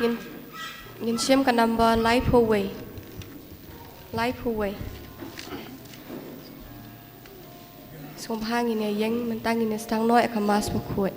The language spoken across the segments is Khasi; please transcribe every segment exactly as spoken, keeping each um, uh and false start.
Ngin, ngin shim ka number laiphew wei. Laiphew wei. Sngewbha ngin ïa ïeng, mynta ngin ïa sdang noh ïa ka Mass bakhuid.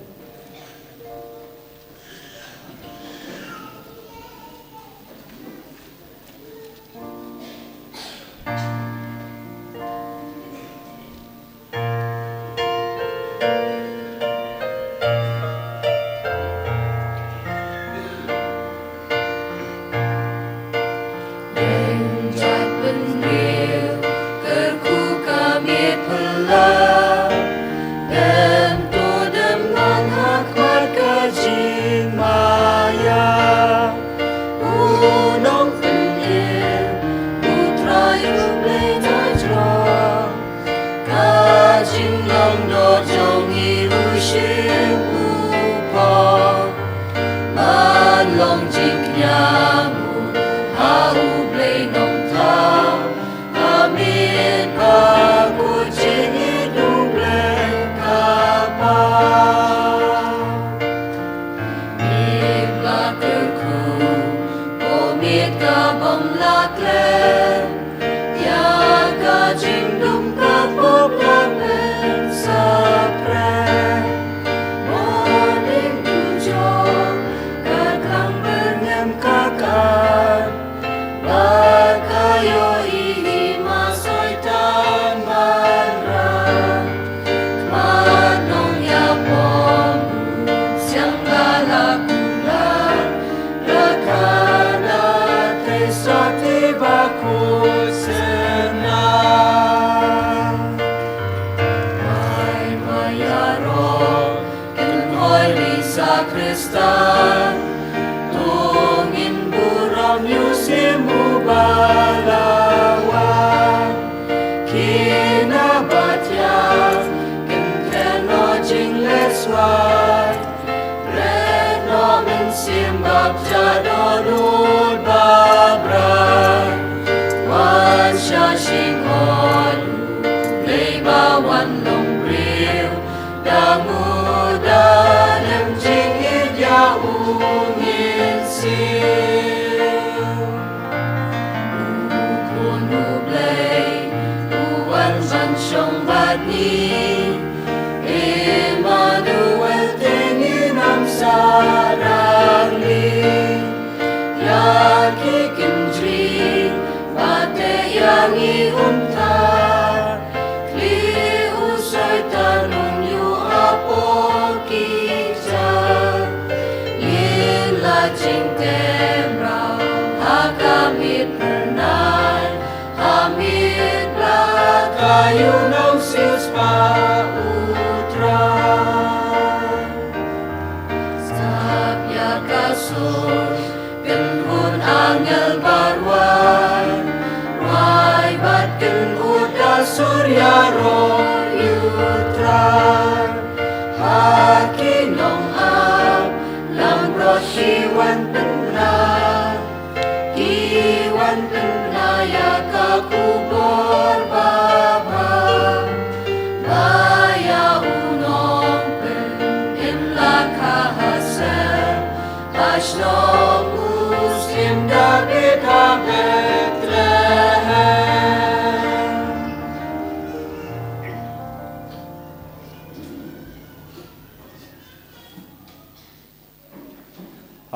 Ïeng jait bynriew, kyrkhu ka miet phylla, dem to dem ngan ha khmat ka jingmaïa. U Nongpynim, U Trai U Blei Nongthrang, ka jinglong doh jong ngi u shim u pop. Ban long jingkñia ha U Blei Nongthaw, ha miet bakhuid jingïeit U Blei ka Pa. Ngi la kyrkhu, ko miet ka bym lah khlem, ïa ka jingdum ka pop ka pynsaphriang. Mo ding tu jong ka klang byrngem ka kan, ba ka ïohi hi ma Soitan man rang. Khmat nongïalam, siang ba la kular, rakha na te sa te bakhuid synran. Mai, mai ïaroh, kynhoi ri sa Khristan, to ngin burom ïa u Syiem uba la wan. Kynnoh bad ïa, kynther noh jinglehswai. Bret noh Mynsiem Baptist dohnud ba brai. Wan sha shynrong, leit ba wan long briew. Da mut da lem jingïeit ïa u Mynsiem. U Khun U Blei u wan ban shong bad ngi. Immanuel, te ngin ym sah rangli. Ïa ki kynjri ba teh ïa ngi un thah. Khlieh u Soitan un ïoh hapoh ki jar. Ngin la jingtem rau ha ka miet phyrnai, ha miet ba ka ïoh nongsiewspah U Trai. Sap ïa ka sur, kynhun angel ba rwai, rwai bad kynhun da sur ïaroh ïa U Trai. Ha ki nongap langbrot ki wan pynlait, ki wan pynlait ïa ka khubor babha. Ba ïa u Nongpynim la kha ha sem, ha shnong u Syiem Dabid ha Bethlehem.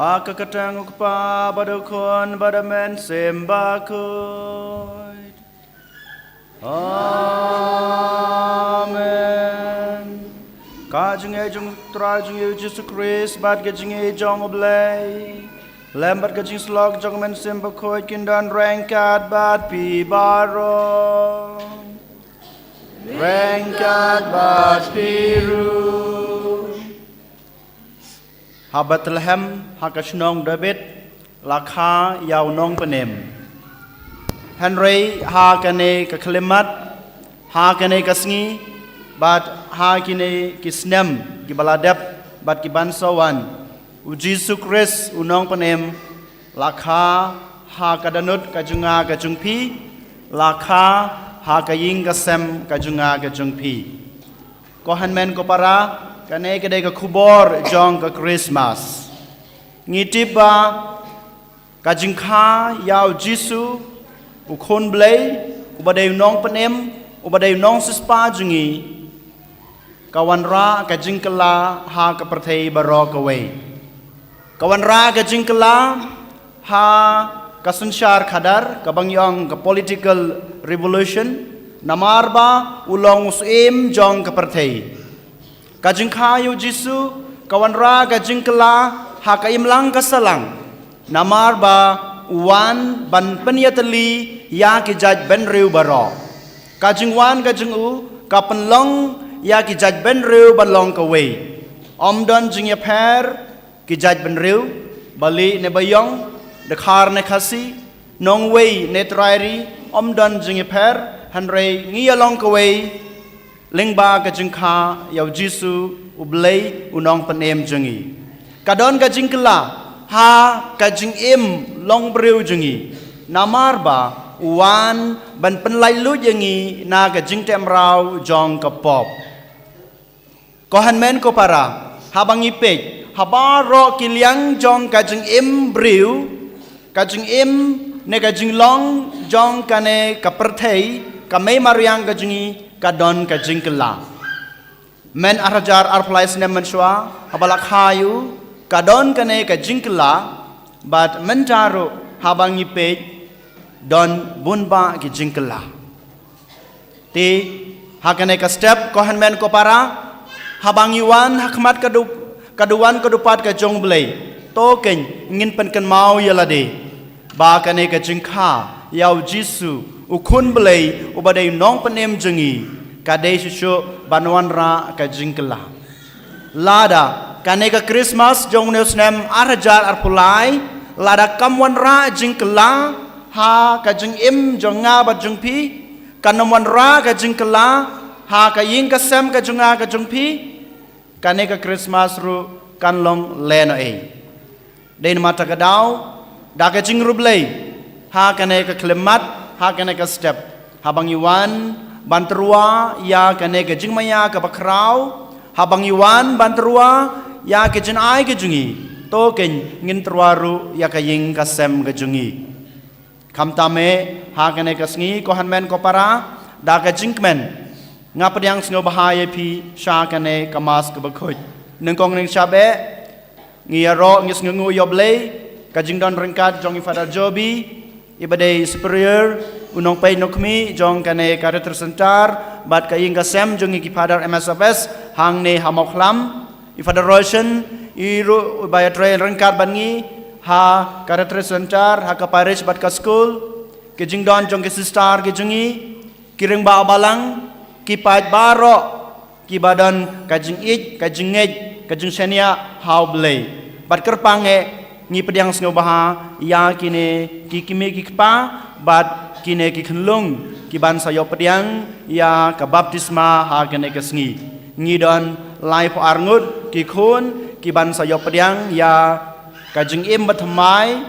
Ha ka kyrteng u Kpa bad u Khun bad u Mynsiem Bakhuid. Amen. Ka jingïeit jong u Trai jong ngi u Jisu Khrist bad ka jingïeit jong U Blei, lem bad ka jingsyllok jong u Mynsiem Bakhuid kin don ryngkat bad phi baroh. Ryngkat bad phi ruh. Ha Bethlehem, ha ka shnong Dabid, la kha ïa u Nongpynim. Hynrei ha kane ka khyllipmat, ha kane ka sngi, bad ha kine ki snem kiba la dep bad kiban sa wan, u Jisu Khrist u Nongpynim la kha ha ka dohnud ka jong nga ka jong phi, la kha ha ka ïing ka sem ka jong nga ka jong phi. Ko hynmen ko para, kane ka dei ka khubor jong ka Christmas. Ngi tip ba Ka jingkha ïa u Jisu, u Khun Blei, uba dei u Nongpynim, uba dei u Nongsiewspah jong ngi, ka wanrah ka jingkylla ha ka pyrthei baroh kawei. Ka wanrah ka jingkylla ha ka synshar khadar, kaba ngi ong ka political revolution, namar ba u long u syiem jong ka pyrthei. Ka jingkha ïa u Jisu ka wanrah ka jingkylla ha ka imlang ka sahlang, namar ba u wan ban pynïatylli ïa ki jaitbynriew baroh. Ka jingwan ka jong u ka pynlong ïa ki jaitbynriew ban long kawei. Ym don jingïapher ki jaitbynriew, ba lieh ne ba ïong, dkhar ne Khasi, nongwei ne trai ri, ym don jingïapher, hynrei ngi ïa long kawei lyngba ka jingkha ïa u Jisu, u Blei, u Nongpynim jong ngi. Ka don ka jingkylla ha ka jingim longbriew jong ngi, namar ba u wan ban pynlaitluid ïa ngi na ka jingteh mraw jong ka pop. Ko hynmen ko para, haba ngi peit ha baroh ki liang jong ka jingim briew, ka jingim ne ka jinglong jong kane ka pyrthei, ka mei mariang ka jong ngi, ka don ka jingkylla. Mynta ar hajar arphew lai snem mynshuwa, haba la kha ïa u, ka don kane ka jingkylla, bad mynta ruh haba ngi peit, don bun bah ki jingkylla. Te ha kane ka step, ko hynmen ko para, haba ngi wan ha khmat ka dup-, ka duwan ka dupat ka jong u Blei, to kein ngin pynkynmaw ïa lade ba kane ka jingkha ïa u Jisu, u Khun Blei, uba dei u Nongpynim jong ngi, ka dei shuh shuh ban wanrah ka jingkylla. Lada kane ka Christmas jong une u snem ar hajar arphew lai, lada kam wanrah jingkylla ha ka jingim jong nga bad jong phi, kam wanrah ka jingkylla ha ka ïing ka sem ka jong nga ka jong phi, kane ka Christmas ruh kan long lehnohei. Dei namar kata ka daw, da ka jingriewblei, ha kane ka khyllipmat, ha kane ka step, haba ngi wan ban tyrwa ïa kane ka jingmaïa kaba khraw, haba ngi wan ban tyrwa ïa ka jingai ka jong ngi, to kein ngin tyrwa ruh ïa ka ïing ka sem ka jong ngi. Khamtam eh, ha kane ka sngi, ko hynmen ko para, da ka jingkmen, nga pdiang sngewbha ïa phi sha kane ka Mass kaba khuid. Nyngkong nyngshap eh, ngi ïaroh ngi sngewnguh ïa u Blei, ka jingdon ryngkat jong i Father Joby, iba dei Superior, u nongpeit nongkhmih jong kane ka Retreat Center, bad ka ïing ka sem jong ngi ki Father M S F S, hangne ha Mawkhlam, i Father Roshan, i ruh uba ïatrei ryngkat bad ngi ha ka Retreat Center, ha ka parish bad ka skul, ki jingdon jong ki sister ki jong ngi, ki rangbah balang, ki paid baroh, kiba don ka jingïeit, ka jingngeit, ka jingshaniah ha u Blei. Bad kyrpang eh, ngi pdiang sngewbha ïa kine ki kmie ki kpa, bad kine ki khunlung, ki ban sa ïoh pdiang ïa ka baptisma ha kane ka sngi. Ngi don laiphew ar ngut ki khun, ki ban sa ïoh pdiang ïa ka jingim bathymmai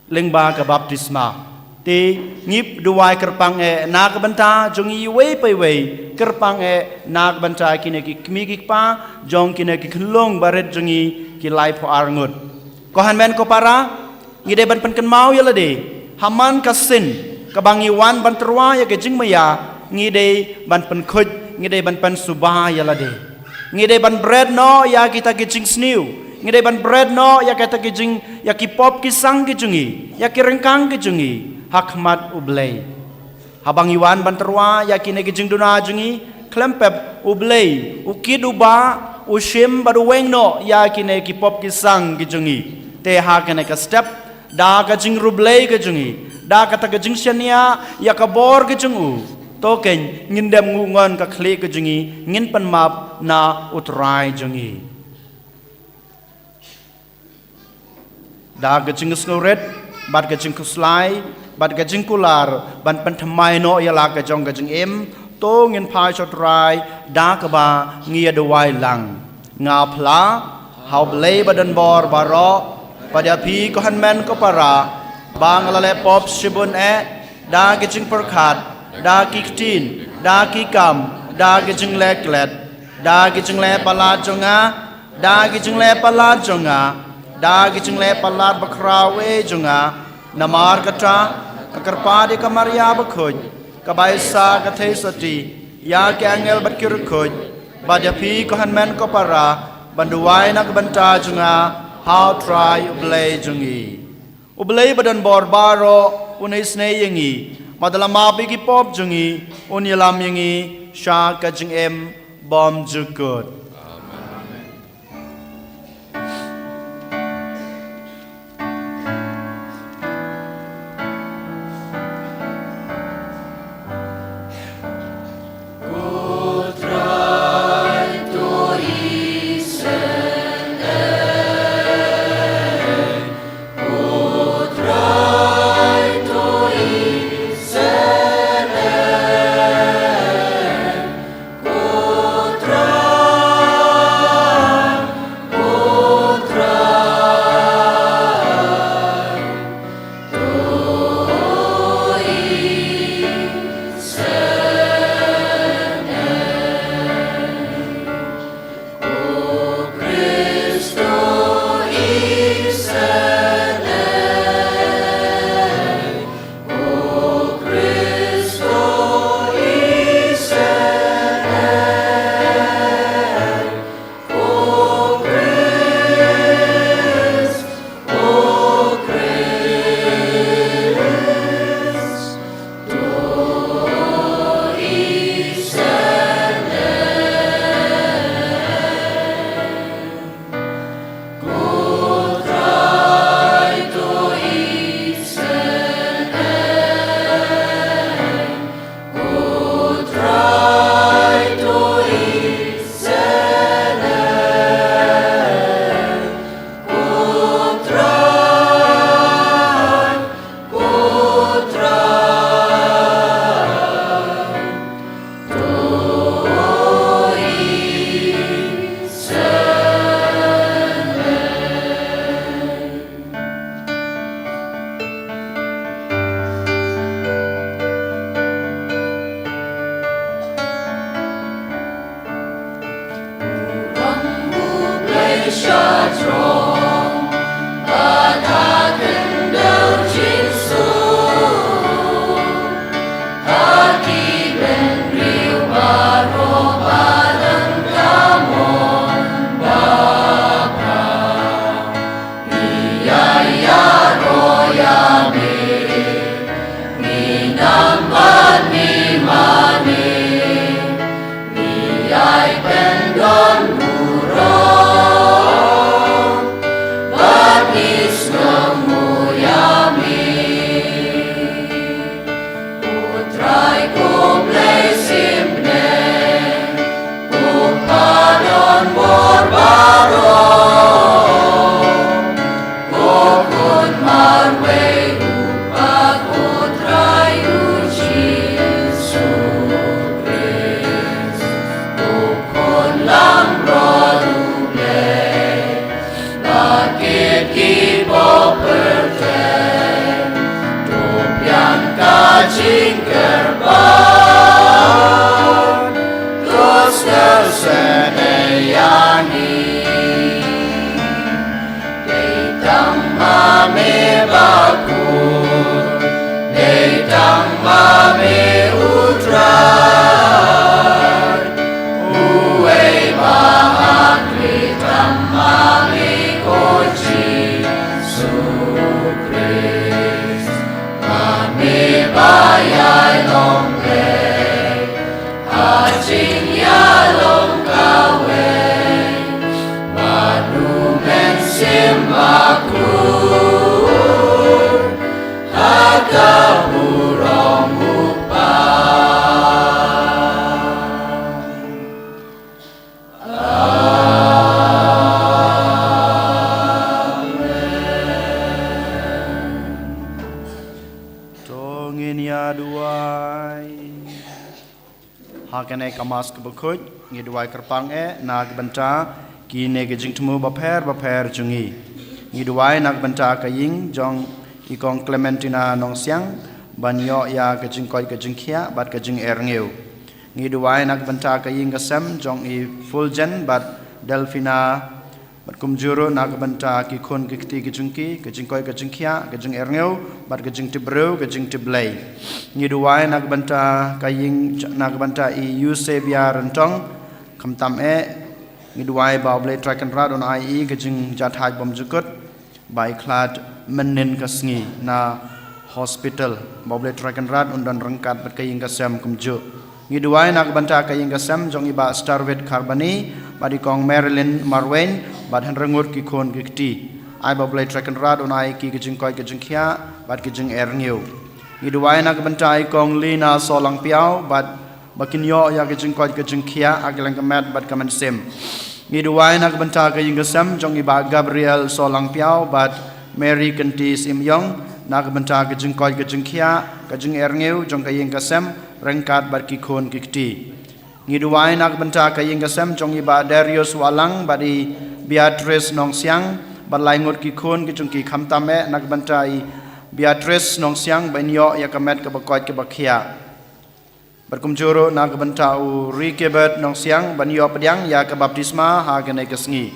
lyngba ka baptisma. Te ngi duwai kyrpang eh na ka bynta jong ngi iwei pa iwei, kyrpang eh na ka bynta kine ki kmie ki kpa jong kine ki khunlung barit jong ngi ki laiphew ar ngut. Ko hynmen ko para, ngi dei ban pynkynmaw ïa lade ha man ka sien kaba ngi wan ban tyrwa ïa ka jingmaïa, ngi dei ban pynkhuid, ngi dei ban pynsuba ïa lade. Ngi dei ban bret noh ïa kita ki jingsniew. Ngi dei ban bret noh ïa kita ki jing, ïa ki pop ki sang ki jong ngi, ïa ki ryngkang ki jong ngi ha khmat u Blei. Haba ngi wan ban tyrwa ïa kine ki jingduna jong ngi, khlem pep u Blei u kit u bah, u shim bad u weng noh ïa kine ki pop ki sang ki jong ngi. Te ha kane ka step, da ka jingriewblei ka jong ngi, da kata ka jingshaniah ïa ka bor ka jong u, to kein ngin dem nguh ngon ka khlieh ka jong ngi, ngin pynmap na u Trai jong ngi. Da ka jingsngewrit, bad ka jingkhuslai, bad ka jingkular ban pynthymmai noh ïa la ka jong ka jingim, to ngin phai sha u Trai da kaba ngi ïa duwai lang. Nga phla ha u Blei ba don bor baroh, bad ïa phi ko hynmen ko para, ba nga la leh pop shibun eh, da ki jingpyrkhat, da ki ktien, da ki kam, da ki jingleh klet, da ki jingleh palat jong nga, da ki jingleh palat jong nga, Da ki jingleh palat bakhraw eh jong nga, namar kata, nga kyrpad ïa ka Maria bakhuid, ka bai sah ka theisotti, ïa ki angel bad ki riewkhuid, bad ïa phi ko hynmen ko para, ban duwai na ka bynta jong nga, ha U Trai U Blei jong ngi. U Blei badonbor baroh, un isynei ïa ngi, bad da la map ïa ki pop jong ngi, un ïalam ïa ngi, sha ka jingim, bymjukut. To ngin ïa duwai. Ha kane ka Mass kaba khuid, ngi duwai kyrpang eh, na ka bynta, kine ki jingthmu bapher, bapher jong ngi. Ngi duwai na ka bynta ka ïing, jong i Kong Clementina Nongsiang, ban ïoh ïa ka jingkoit ka jingkhiah, bad ka jingerngiw. Ngi duwai na ka bynta ka ïing ka sem, jong i Fulgen, bad Delfina Bad kumjuh ruh na ka bynta ki khun ki kti ki jong ki, ka jingkoit ka jingkhiah, ka jingerngiew, bad ka jingtip briew, ka jingtip Blei. Ngi duwai na ka bynta ka ïing, na ka bynta i Eusebia Ryntong, khamtam eh, ngi duwai ba U Blei Trai Kynrad un ai i ka jingjahthait bymjukut, ba i khlad mynnin ka sngi na hospital, ba U Blei Trai Kynrad un don ryngkat bad ka ïing ka sem kumjuh. Ngi duwai na ka bynta ka ïing ka sem jong i Bah Starwit Kharbani, bad i Kong Marilyn Marwein, bad hynriew ngut ki khun ki kti. Ai ba U Blei Trai Kynrad un ai ki ka jingkoit ka jingkhiah, bad ka jingerngiew. Ngi duwai na ka bynta i Kong Lina Solangpiaw, bad ba kin ïoh ïa ka jingkoit ka jingkhiah, ha kylleng ka met bad ka mynsiem. Ngi duwai na ka bynta ka ïing ka sem jong i Bah Gabriel Solangpiaw bad Mary Kynti Syiemiong, na ka bynta ka jingkoit ka jingkhiah, ka jingerngiew jong ka ïing ka sem, ryngkat bad ki khun ki kti. Ngi duwai na ka bynta ka ïing ka sem jong i Bah Darius Wahlang bad i Beatrice Nongsiang, bad lai ngut ki khun ki jong ki, khamtam eh na ka bynta i Beatrice Nongsiang, ba in ïoh ïa ka met kaba koit kaba khiah. Bad kumjuh ruh na ka bynta u Rikebert Nongsiang, ban ïoh pdiang ïa ka baptisma ha kane ka sngi.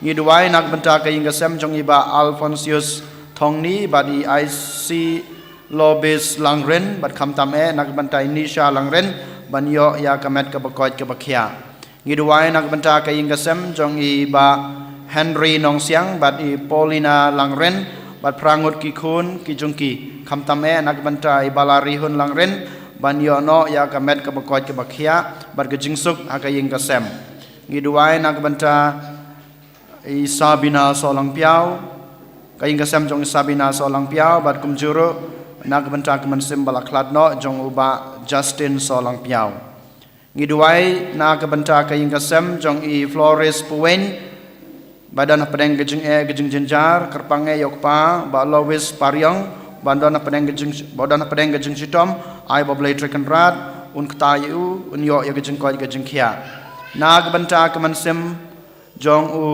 Ngi duwai na ka bynta ka ïing ka sem jong i Bah Alphonsius Thongni bad i Icy Lobis Langrin, bad khamtam eh na ka bynta i Nisha Langrin, ban ïoh ïa ka met kaba koit kaba khiah. Ngi duwai na ka bynta ka ïing ka sem jong i Bah Henry Nongsiang bad i Paulina Langrin, bad phra ngut ki khun ki jong ki, khamtam eh na ka bynta i Balarihun Langrin, ban ïoh noh ïa ka met kaba koit kaba khiah, bad ka jingsuk ha ka ïing ka sem. Ngi duwai na ka bynta i Sabina Solangpiaw, ka ïing ka sem jong i Sabina Solangpiaw, bad kumjuh ruh na ka bynta ka mynsiem ba la khlad noh jong u Bah Justin Solangpiaw. Ngi duwai na ka bynta ka ïing ka sem jong i Floris Puwein, ba don hapdeng ka jingeh ka jingjynjar, kyrpang eh ïa u kpa, Bah Lois Pariong, ba don hapdeng ka jing, ba don hapdeng ka jingshitom, ai ba U Blei Trai Kynrad un kta ïa u, un ïoh ïa ka jingkoit ka jingkhiah. Na ka bynta ka mynsiem jong u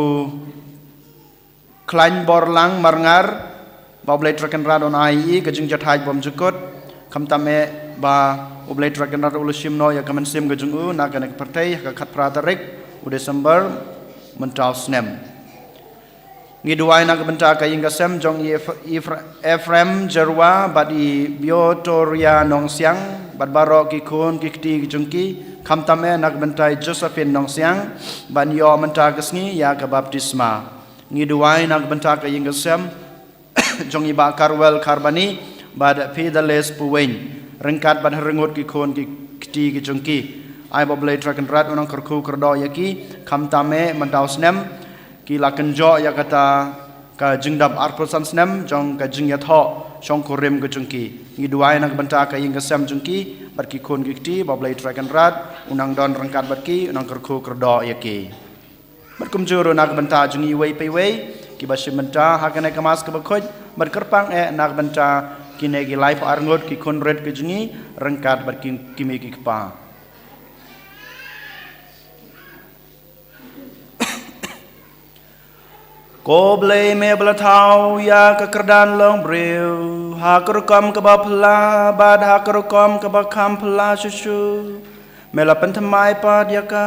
Khlaiñ Borlang Marngar, ba U Blei Trai Kynrad un ai i ka jingjahthait bymjukut, khamtam eh ba U Blei Trai Kynrad u la shim noh ïa ka mynsiem ka jong u na kane ka pyrthei ha ka khatphra tarik u December mynta u snem. Ngi duwai na ka bynta ka ïing ka sem jong i Eph-, Eph-, Ephraim Jerwa bad i Biotoria Nongsiang, bad baroh ki khun ki kti ki jong ki, khamtam eh na ka bynta i Josephine Nongsiang, ban ïoh mynta ka sngi ïa ka baptisma. Ngi duwai na ka bynta ka ïing ka sem jong i Bah Karwel Kharbani bad Fidelis Puwein, ryngkat bad hynriew ngut ki khun ki kti ki jong ki. Ai ba U Blei Trai Kynrad un nang kyrkhu kyrdoh ïa ki, khamtam eh mynta u snem ki la kynjoh ïa kata ka jingdap arphew san snem jong ka jingïathoh shongkurim ka jong ki. Ngi duwai na ka bynta ka ïing ka sem jong ki bad ki khun ki kti, ba U Blei Trai Kynrad un nang don ryngkat bad ki, un nang kyrkhu kyrdoh ïa ki. Bad kumjuh ruh na ka bynta jong iwei pa iwei kiba shim bynta ha kane ka Mass kaba khuid, bad kyrpang eh na ka bynta kine ki laiphew ar ngut ki khun rit ki jong ngi, ryngkat bad ki, ki kmie ki kpa. Ko Blei, me ba la thaw ïa ka kyrdan longbriew ha ka rukom kaba phylla bad ha ka rukom kaba kham phylla shuh shuh, me la pynthymmai pat ïa ka.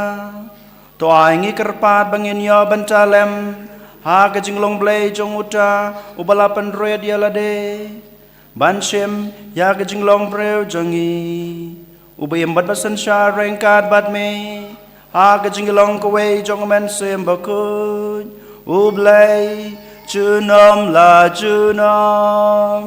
To ai ngi kyrpad ba ngin ïoh bynta lem ha ka jinglong Blei jong uta uba la pynrit ïa lade, ban shim ïa ka jinglong briew jong ngi, uba im bad ba synshar ryngkat bad me ha ka jinglong kawei jong U Mynsiem Bakhuid, U Blei junom la junom.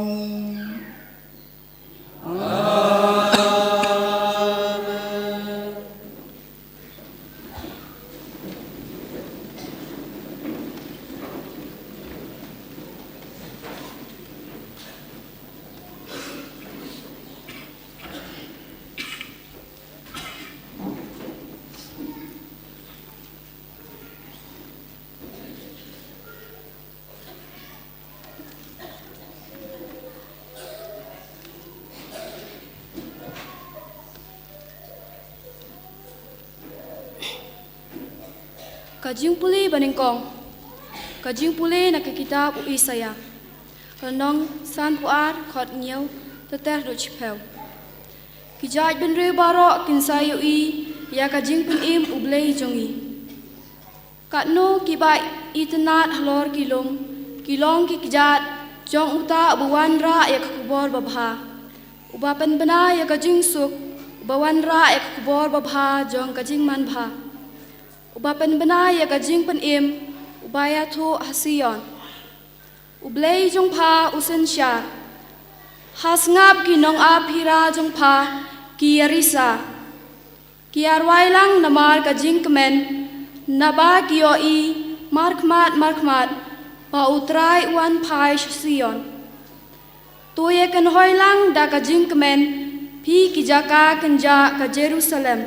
Ka jingpule banyngkong. Ka jingpule na ka kitab u Isaïah. Lynnong sanphew ar, khot hynñiew, teter haduh shiphew. Ki jaid bynriew baroh kin sa ïohi ïa ka jingpynim U Blei jong ngi. Katno ki bai itynnad halor ki lum, ki long ki kjat jong uta uba wanrah ïa ka khubor babha, uba pynbna ïa ka jingsuk, uba wanrah ïa ka khubor babha jong ka jingmanbha, uba pynbna ïa ka jingpynim, uba ïathuh ha Sion. U Blei jong pha u synshar. Ha sngap ki nongap hira jong pha ki ïa risa, ki ïa rwai lang namar ka jingkmen, naba ki ïohi markhmat markhmat ba U Trai u wan phai sha Sion. To ïa kynhoi lang da ka jingkmen, phi ki jaka kynjah ka Jerusalem.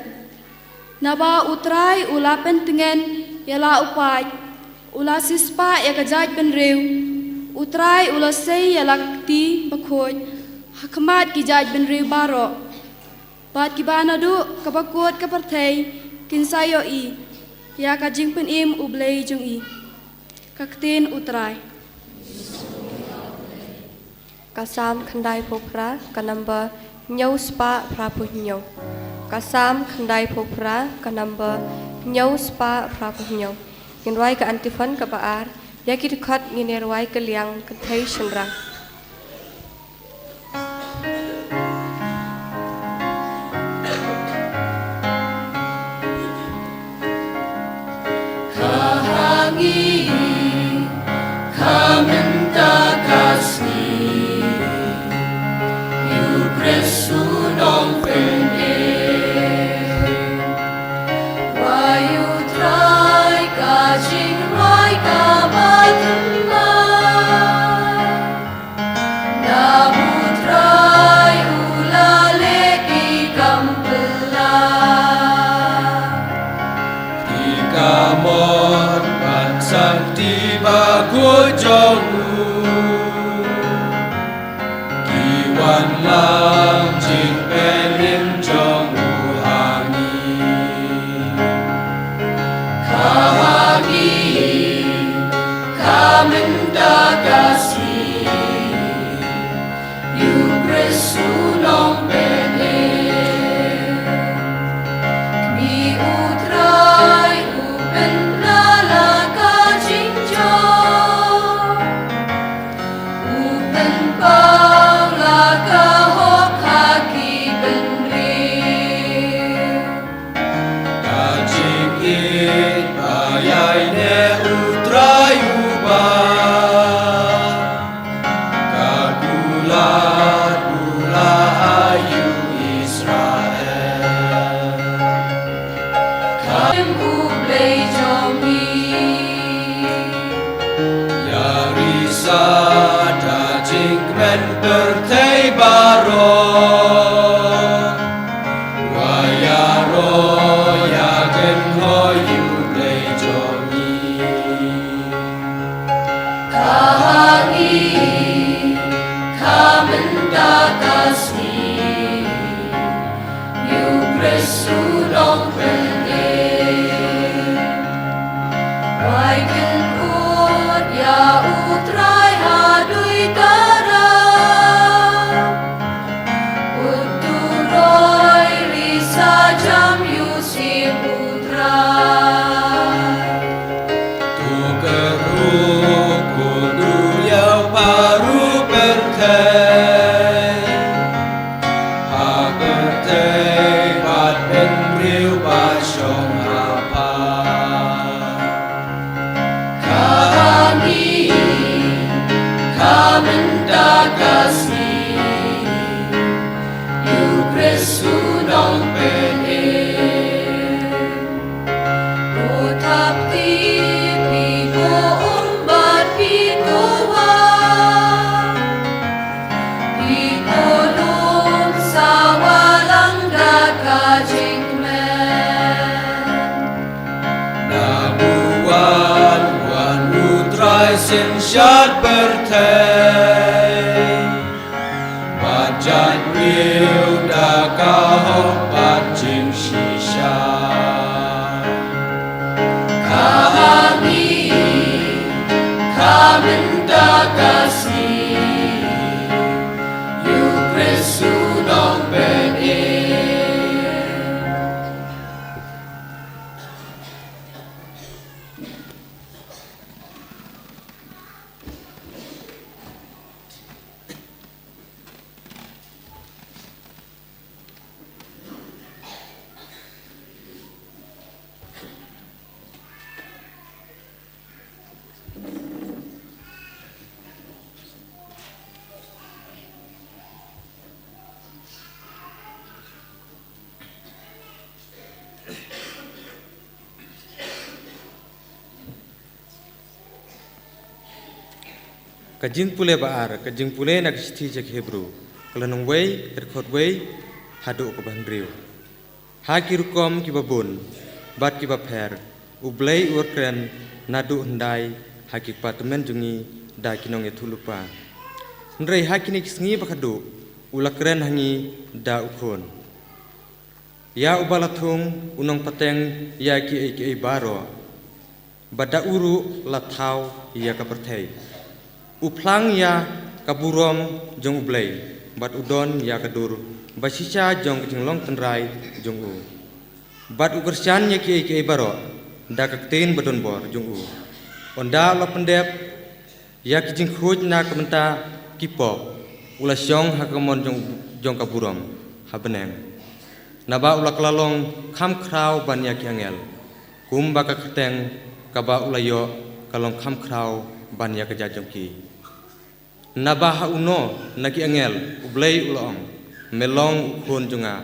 Naba U Trai u la pyntngen ïa la u paid, u la sispah ïa ka jaitbynriew, U Trai u la sei ïa la ka kti bakhuid ha khmat ki jaitbynriew baroh. Bad kiba naduh kaba kut ka pyrthei kin sa ïohi ïa ka jingpynim U Blei jong i. Ka ktien U Trai. Ka Salm khyndaiphew phra, ka number hynñiewspah phraphew hynñiew. Ka Salm khyndaiphew phra, ka number hynñiewspah phraphew hynñiew. Ngin rwai ka antiphon kaba ar, ïa ki dkhot ngin ïa rwai ka liang kynthei shynrang. Ka hangi, ka mynta ka sngi, ïa U Khrist u nongpynim. Wai U Trai ka jingrwai kaba thymmai. Na U Trai u la leh ki kam phylla. Ki kamon bad sakti bakhuid jong u. Ki wanlam jingpynim jong u ha ngi. Ka ha ngi, ka mynta ka sngi. Ïa U Khrist u nongpynim. Kmie U Trai u pynbna la ka jingjop. U pynpaw la ka hok ha ki bynriew. Ka jingïeit ba ïaineh U Trai uba ka kular u la ai ïa u Israel. Ka U Blei jong ngi. Ïa risa da jingkmen pyrthei baroh. Wa ïaroh ïa kynhoi ïa U Blei jong ngi. Ka ha ngi, ka mynta ka sngi. Ïa U Khrist u nongpynim. Wai kynkut ïa U Trai ha dui tara. Ut turoi risa jam ïa u sim U Trai. To kyrhuh ko duriaw baroh pyrthei. Ha pyrthei bad bynriew ba shong ha pap. Ka ha ngi, ka mynta ka sngi. Ïa U Khrist u nongpynim. Ko thap kti phi ko um bad phi ko wah. Phi ko lum sawa lang da ka jingkmen. Na buwan wan U Trai synshar pyrthei. Bad jaitbynriew da ka hok bad jingshisha. Ka ha ngi, ka mynta ka sngi. Ïa U Khrist u nongpynim. Ka jingpule ba ar, ka jingpule na ka shithi sha ki Hebru, ka lynnong wei, ka dkhot wei haduh kaba hynriew. Ha ki rukom kiba bun bad kiba pher, U Blei u kren naduh hyndai ha ki kpa tymmen jong ngi da ki nongïathuhlypa. Hynrei ha kine ki sngi ba khadduh, u la kren ha ngi da u Khun, ïa uba la thung u nongpateng ïa kiei kiei baroh, bad da u ruh la thaw ïa ka pyrthei. U phlang ïa ka burom jong U Blei, bad u don ïa ka dur ba shisha jong ka jinglong tynrai jong u, bad u kyrshan ïa kiei kiei baroh da ka ktien ba donbor jong u. Ynda u la pyndep ïa ki jingkhuid na ka bynta ki pop, u la shong ha ka mon jong, jong ka burom ha bneng. Naba u la kylla long kham khraw ban ïa ki angel, kumba ka kyrteng kaba u la ïoh ka long kham khraw ban ïa ka jaid jong ki. Naba ha uno na ki angel U Blei u la ong, me long u Khun jong nga,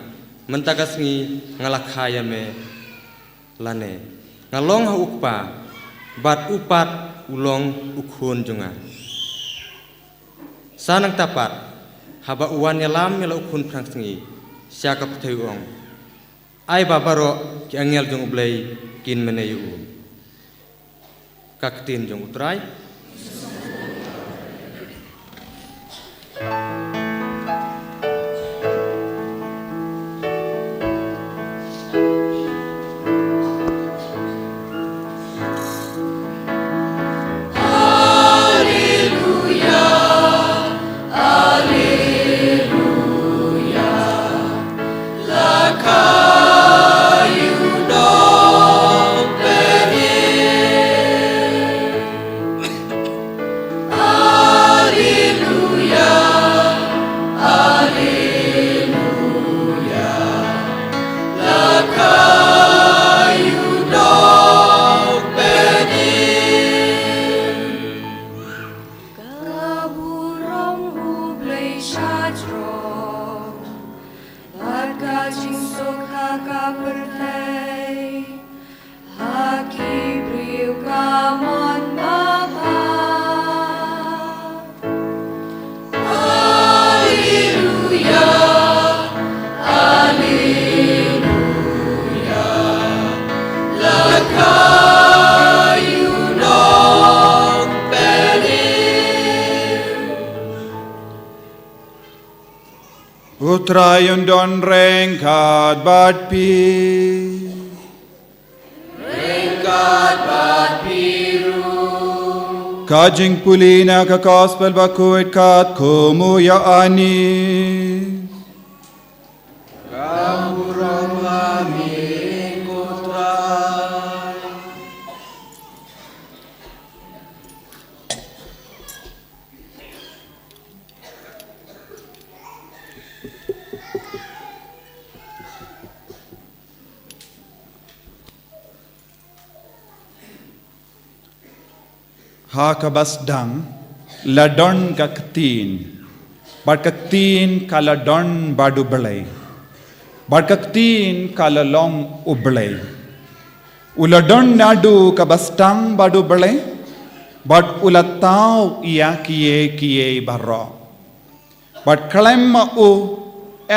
mynta ka sngi nga la kha ïa me. Lane, nga long ha u Kpa, bad u pat u long u Khun jong nga. Sa nangta pat, haba u wan ïalam ïa la u Khun phra sngi sha ka pyrthei u ong, ai ba baroh ki angel jong U Blei kin mane ïa u. Ka ktien jong U Trai. Ka burom U Blei sha jrong, bad ka jingsuk ha ka pyrthei, ha ki briew ka mon babha. Alleluia, alleluia, la ka ïoh nongpynim. U Trai un don ryngkat bad phi. Ryngkat bad phi ruh. Ka jingpule na ka Gospel bakhuid katkum u Ïoannis. Ka burom ha me ko Trai. Ha kaba sdang la don ka Ktien, bad ka Ktien ka la don bad U Blei, bad ka Ktien ka la long U Blei. U la don naduh kaba sdang bad U Blei, bad u la thaw ïa kiei kiei baroh. Bad khlem ma u,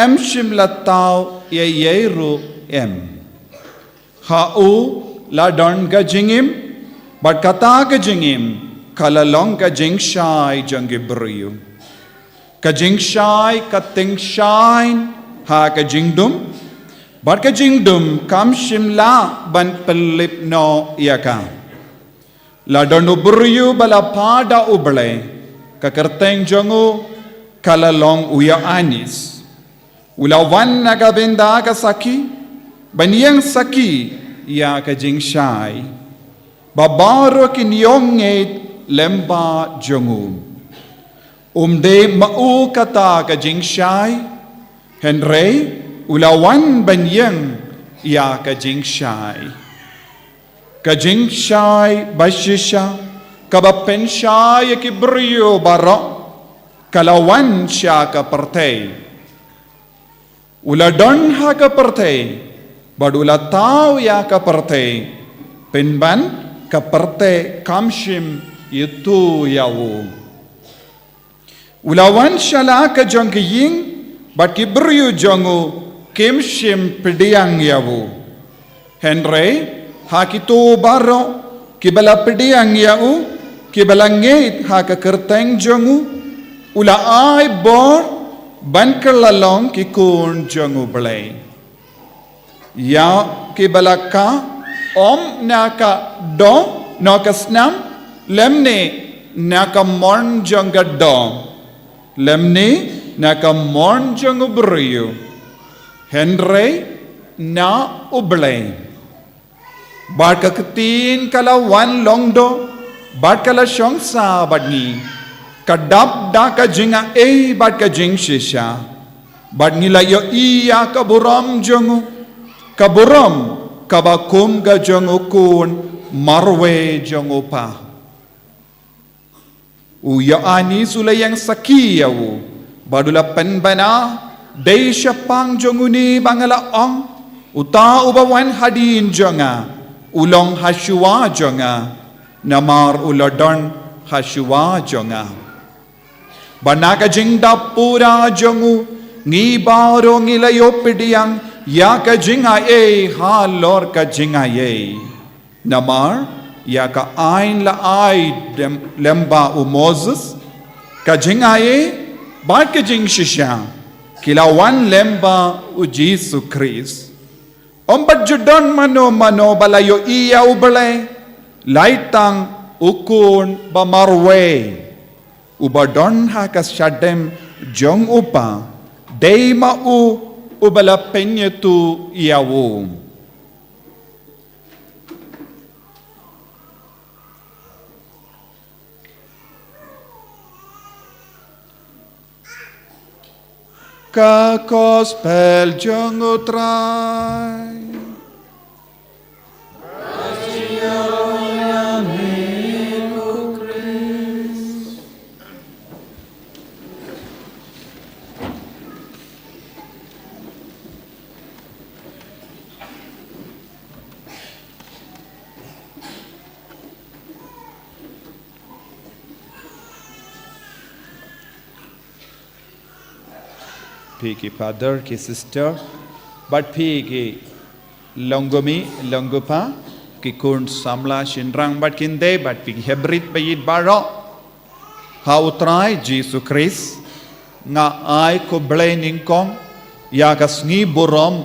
em shym la thaw ei ei ruh em. Ha u la don ka jingim, bad kata ka jingim ka la long ka jingshai jong ki briew. Ka jingshai ka tyngshaiñ ha ka jingdum, bad ka jingdum kam shym lah ban pynlip noh ïa ka. La don u briew ba la phah da U Blei, ka kyrteng jong u ka la long u Ïoannis. U la wan na ka bynta ka sakhi, ban ïeng sakhi ïa ka jingshai, ba baroh kin ïoh ngeit lyngba jong u. Um dei ma u kata ka jingshai, hynrei u la wan ban ïeng ïa ka jingshai. Ka jingshai ba shisha kaba pynshai ïa ki briew baroh, ka la wan sha ka pyrthei. U la don ha ka pyrthei, bad u la thaw ïa ka pyrthei, pynban ka pyrthei kam shym ïathuh ïa u. U la wan sha la ka jong ka ïing, bad ki briew jong u kim shym pdiang ïa u. Hynrei ha kito baroh kiba la pdiang ïa u, kiba la ngeit ha ka kyrteng jong u, u la ai bor ban kylla long ki khun jong U Blei. Ïa kiba la kah, ym na ka doh noh ka snam, lymne na ka mon jong ka doh, lymne na ka mon jong u briew, hynrei na U Blei. Bad ka ktien ka la wan long doh, bad ka la shong sah bad ngi, ka dap da ka jingai bad ka jingshisha. Bad ngi la ïohi ïa ka burom jong u, ka burom kaba kum ka jong u Khun marwei jong u Pa. U Ïoannis u la ïeng sakhi ïa u, bad u la pynbna, dei shaphang jong une ba nga la ong, uta uba wan hadien jong nga u long ha shuwa jong nga, namar u la don ha shuwa jong nga. Bad na ka jingdap pura jong u, ngi baroh ngi la ïoh pdiang ïa ka jingaiei halor ka jingaiei. Namar ïa ka aiñ la ai dem, lyngba u Moses, ka jingaiei bad ka jingshisha ki la wan lyngba u Jisu Khrist. Ym pat ju don mano mano ba la ïohi ïa U Blei, lait tang u Khun ba marwei, uba don ha ka shadem jong u Pa, dei ma u uba la pynïathuh ïa u. Ka Gospel jong u Trai. Phi ki father, ki sister, bad phi ki longkmie, longkpa, ki khun samla shynrang bad kynthei, bad phi ki hybrid ba ïeit baroh ha u Trai Jisu Khrist, nga ai khublei nyngkong ïa ka sngi burom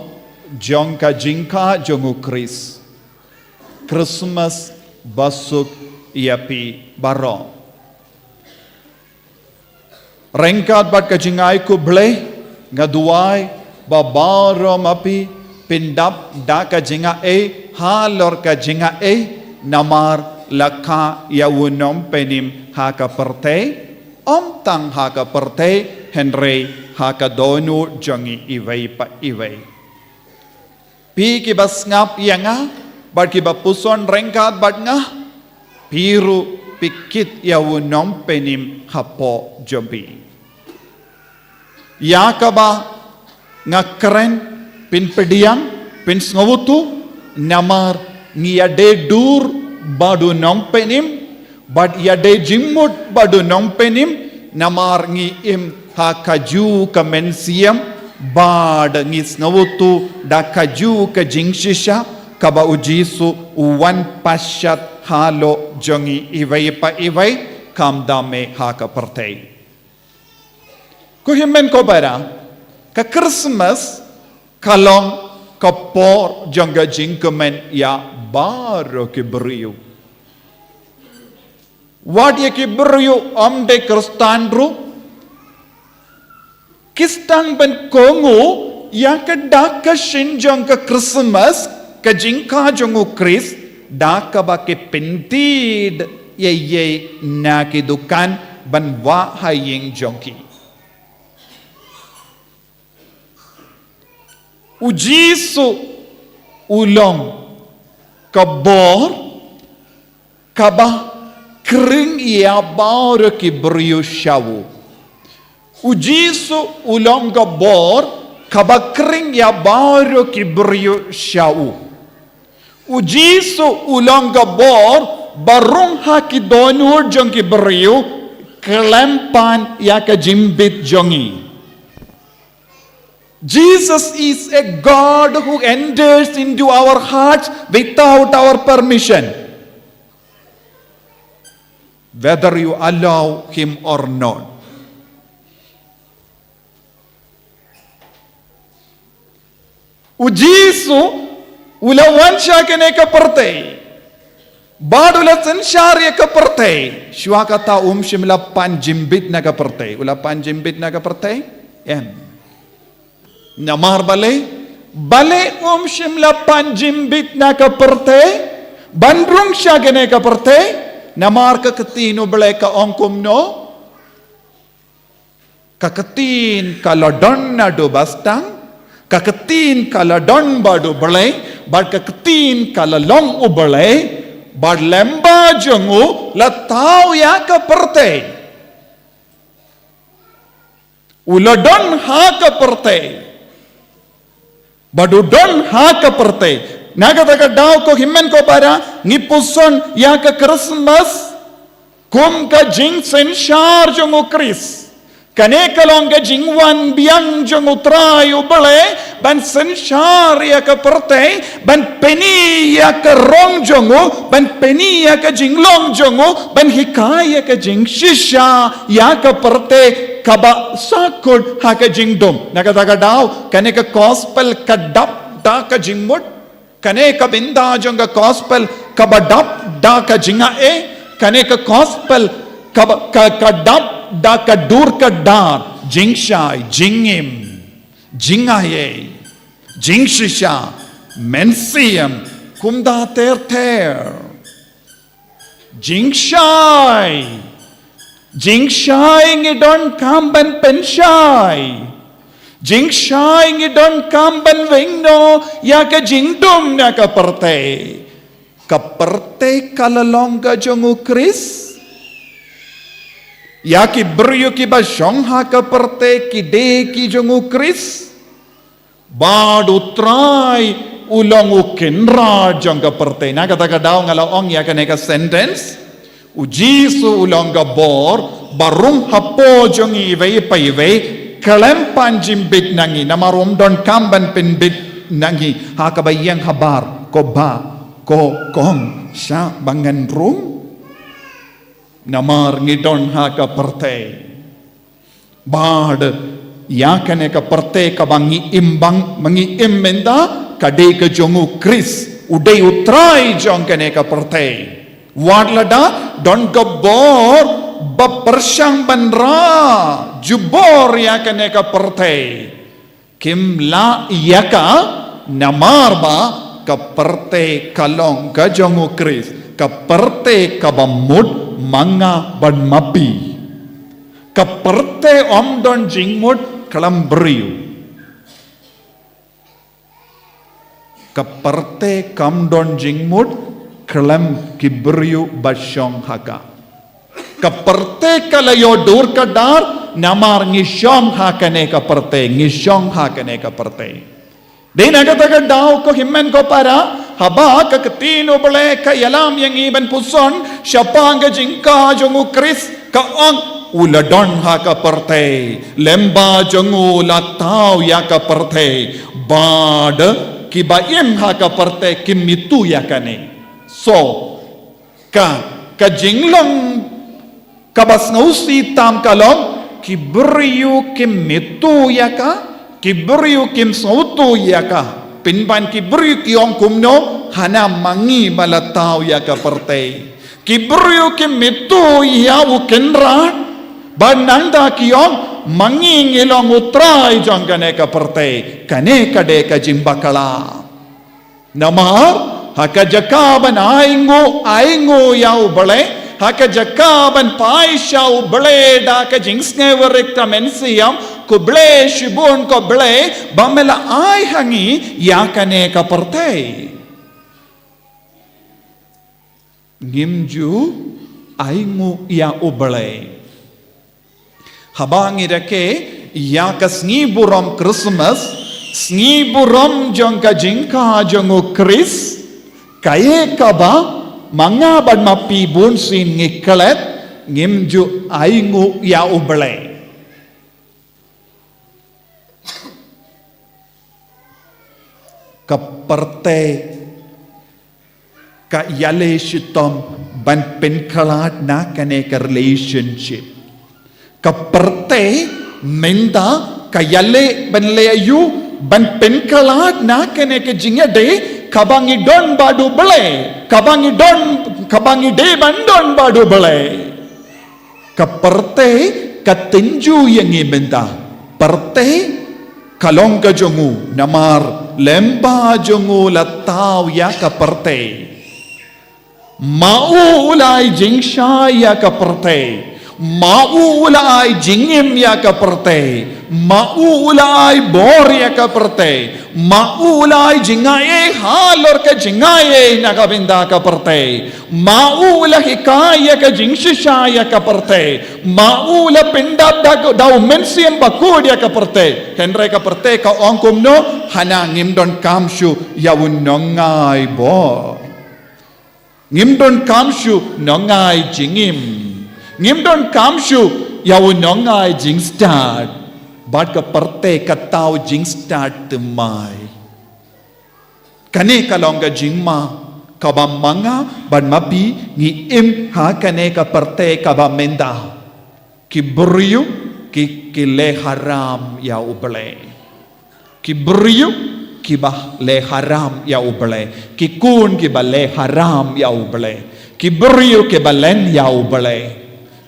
jong ka jingkha jong u Khrist. Christmas basuk ïa phi baroh. Ryngkat bad ka jingai khublei, nga duwai ba baroh ma phi phin dap da ka jingaiei halor ka jingaiei, namar la kha ïa u Nongpynim ha ka pyrthei, ym tang ha ka pyrthei, hynrei ha ka dohnud jong ngi iwei pa iwei. Phi kiba sngap ïa nga, bad kiba puson ryngkat bad nga, phi ruh phi kit ïa u Nongpynim hapoh jong phi. Ïa kaba nga kren, phin pdiang, phin sngewthuh, namar ngi ïadei dur bad u Nongpynim, bad ïadei jingmut bad u Nongpynim, namar ngi im ha kajuh ka mynsiem, bad ngi sngewthuh da kajuh ka jingshisha, kaba u Jisu u wan pashat halor jong ngi iwei pa iwei, kham dame ha ka pyrthei. Ko hynmen ko para, ka Christmas ka long ka por jong ka jingkmen ïa baroh ki briew. Wat ïa ki briew ym dei Khristan ruh, ki sdang ban kohnguh ïa ka dak ka shin jong ka Christmas, ka jingkha jong u Khrist, da kaba ki pyntied ïa ïa na ki dukan ban wah ha ïing jong ki. U Jisu u long ka bor kaba khring ïa baroh ki briew sha u. U Jisu u long ka bor kaba khring ïa baroh ki briew sha u. U Jisu u long ka bor ba rung ha ki dohnud jong ki briew, khlem pan ïa ka jingbit jong ngi. Jesus is a God who enters into our hearts without our permission, whether you allow him or not. U Jisu u la wan sha kane ka pyrthei bad u la synshar ïa ka pyrthei. Shuwa kata um shym la pan jingbit na ka pyrthei. U la pan jingbit na ka pyrthei? Em. Namar balei? Balei um shym la pan jingbit na ka pyrthei ban rung sha kane ka pyrthei? Namar ka ktien U Blei ka ong kumno? Ka ktien ka la don naduh ba sdang, ka ktien ka la don bad U Blei, bad ka ktien ka la long U Blei, bad lem bad jong u la thaw ïa ka pyrthei. U la don ha ka pyrthei. Bad u don ha ka pyrthei. Na kata ka daw ko hynmen ko para, ngi puson ïa ka Christmas kum ka jingsynshar jong U Khrist. Kane ka long ka jingwan biang jong U Trai U Blei ban synshar ïa ka pyrthei, ban pyni ïa ka rong jong u, ban pyni ïa ka jinglong jong u, ban hikai ïa ka jingshisha ïa ka pyrthei kaba sahkut ha ka jingdum. Na kata ka daw, kane ka gospel ka dap da ka jingmut. Kane ka bynta jong ka gospel kaba dap da ka jingai. Kane ka gospel kaba, ka, ka dap da ka dur ka dar, jingshai, jingim, jingai, jingshisha, mynsiem, kumta ter ter. Jingshai. Jingshai ngi donkam ban pynshai. Jingshai ngi donkam ban weng noh ïa ka jingdum na ka pyrthei. Ka pyrthei ka la long ka jong U Khrist. Ïa ki briew kiba shong ha ka pyrthei ki dei ki jong U Khrist. Bad U Trai u long u kynrad jong ka pyrthei. Na kata ka daw nga la ong ïa kane ka sentence. U Jisu u long ka bor ba rung hapoh jong ngi iwei pa iwei, khlem pan jingbit na ngi, namar um donkam ban pynbit na ngi ha kaba ïeng habar, ko ba, ko kong, sha ba ngan rung. Namar ngi don ha ka pyrthei. Bad ïa kane ka pyrthei kaba ngi im bang, ba ngi im mynta, ka dei ka jong U Khrist, u dei U Trai jong kane ka pyrthei. Wat lada don ka bor ba pyrshang ban rah jubor ïa kane ka pyrthei, kim lah ïa ka, namar ba ka pyrthei ka long ka jong U Khrist, ka pyrthei kaba mut ma nga bad ma phi. Ka pyrthei ym don jingmut khlem briew. Ka pyrthei kam don jingmut khlem ki briew ba shong ha ka. Ka pyrthei ka la ïoh dur ka dar, namar ngi shong ha kane ka pyrthei, ngi shong ha kane ka pyrthei. Dei na kata ka daw ko hynmen ko para, haba ka ktien U Blei ka ïalam ïa ngi ban puson shaphang ka jingkha jong U Khrist, ka ong u la don ha ka pyrthei, lem bad jong u la thaw ïa ka pyrthei, bad kiba im ha ka pyrthei kim mih tu ïa kane. So, ka, ka jinglong kaba sngewsih tam ka long, ki briew kim mih tu ïa ka, ki briew kim sngewthuh ïa ka. Pynban ki briew ki ong kumno, hana ma ngi ba la thaw ïa ka pyrthei. Ki briew kim mih tu ïa U Kynrad, bad nangta ki ong ma ngi ngi long U Trai jong kane ka pyrthei. Kane ka dei ka jingbakla. Namar, ha ka jaka ban ainguh, ainguh ïa U Blei, ha ka jaka ban phai sha U Blei da ka jingsngewrit ka mynsiem, khublei shibun ko Blei, ba me la ai ha ngi ïa kane ka pyrthei. Ngim ju ainguh ïa U Blei. Haba ngi rakhe ïa ka sngi burom Christmas, sngi burom jong ka jingkha jong U Khrist, kaei kaba ma nga bad ma phi bunsien ngi klet, Ngim ju ainguh ïa U Blei. Ka pyrthei ka ïaleh shitom ban pynkhlad na kane ka relationship. Ka pyrthei mynta ka ïaleh ban leh aïu ban pynkhlad na kane ka jingïadei kaba ngi don bad U Blei, kaba ngi don, kaba ngi dei ban don bad U Blei. Ka pyrthei ka tynjuh ïa ngi mynta. Pyrthei ka long ka jong u, namar lem bad jong u la thaw ïa ka pyrthei. Ma u u la ai jingshai ïa ka pyrthei. Ma u u la ai jingim ïa ka pyrthei. Ma u u la ai bor ïa ka pyrthei. Ma u u la ai jingaiei halor ka jingaiei na ka bynta ka pyrthei. Ma u u la hikai ïa ka jingshisha ïa ka pyrthei. Ma u u la pyndap da, da u Mynsiem Bakhuid ïa ka pyrthei. Hynrei ka pyrthei ka ong kumno, hana ngim donkam shuh ïa u nongai bor. Ngim donkam shuh nongai jingim. Ngim donkam shuh ïa u nongai jingstad. Bad ka pyrthei ka thaw jingstad thymmai. Kane ka long ka jingma kaba ma nga bad ma phi ngi im ha kane ka pyrthei kaba mynta. Ki briew ki, ki leh haram ïa U Blei. Ki briew kiba leh haram ïa U Blei. Ki khun kiba leh haram ïa U Blei. Ki briew kiba len ïa U Blei.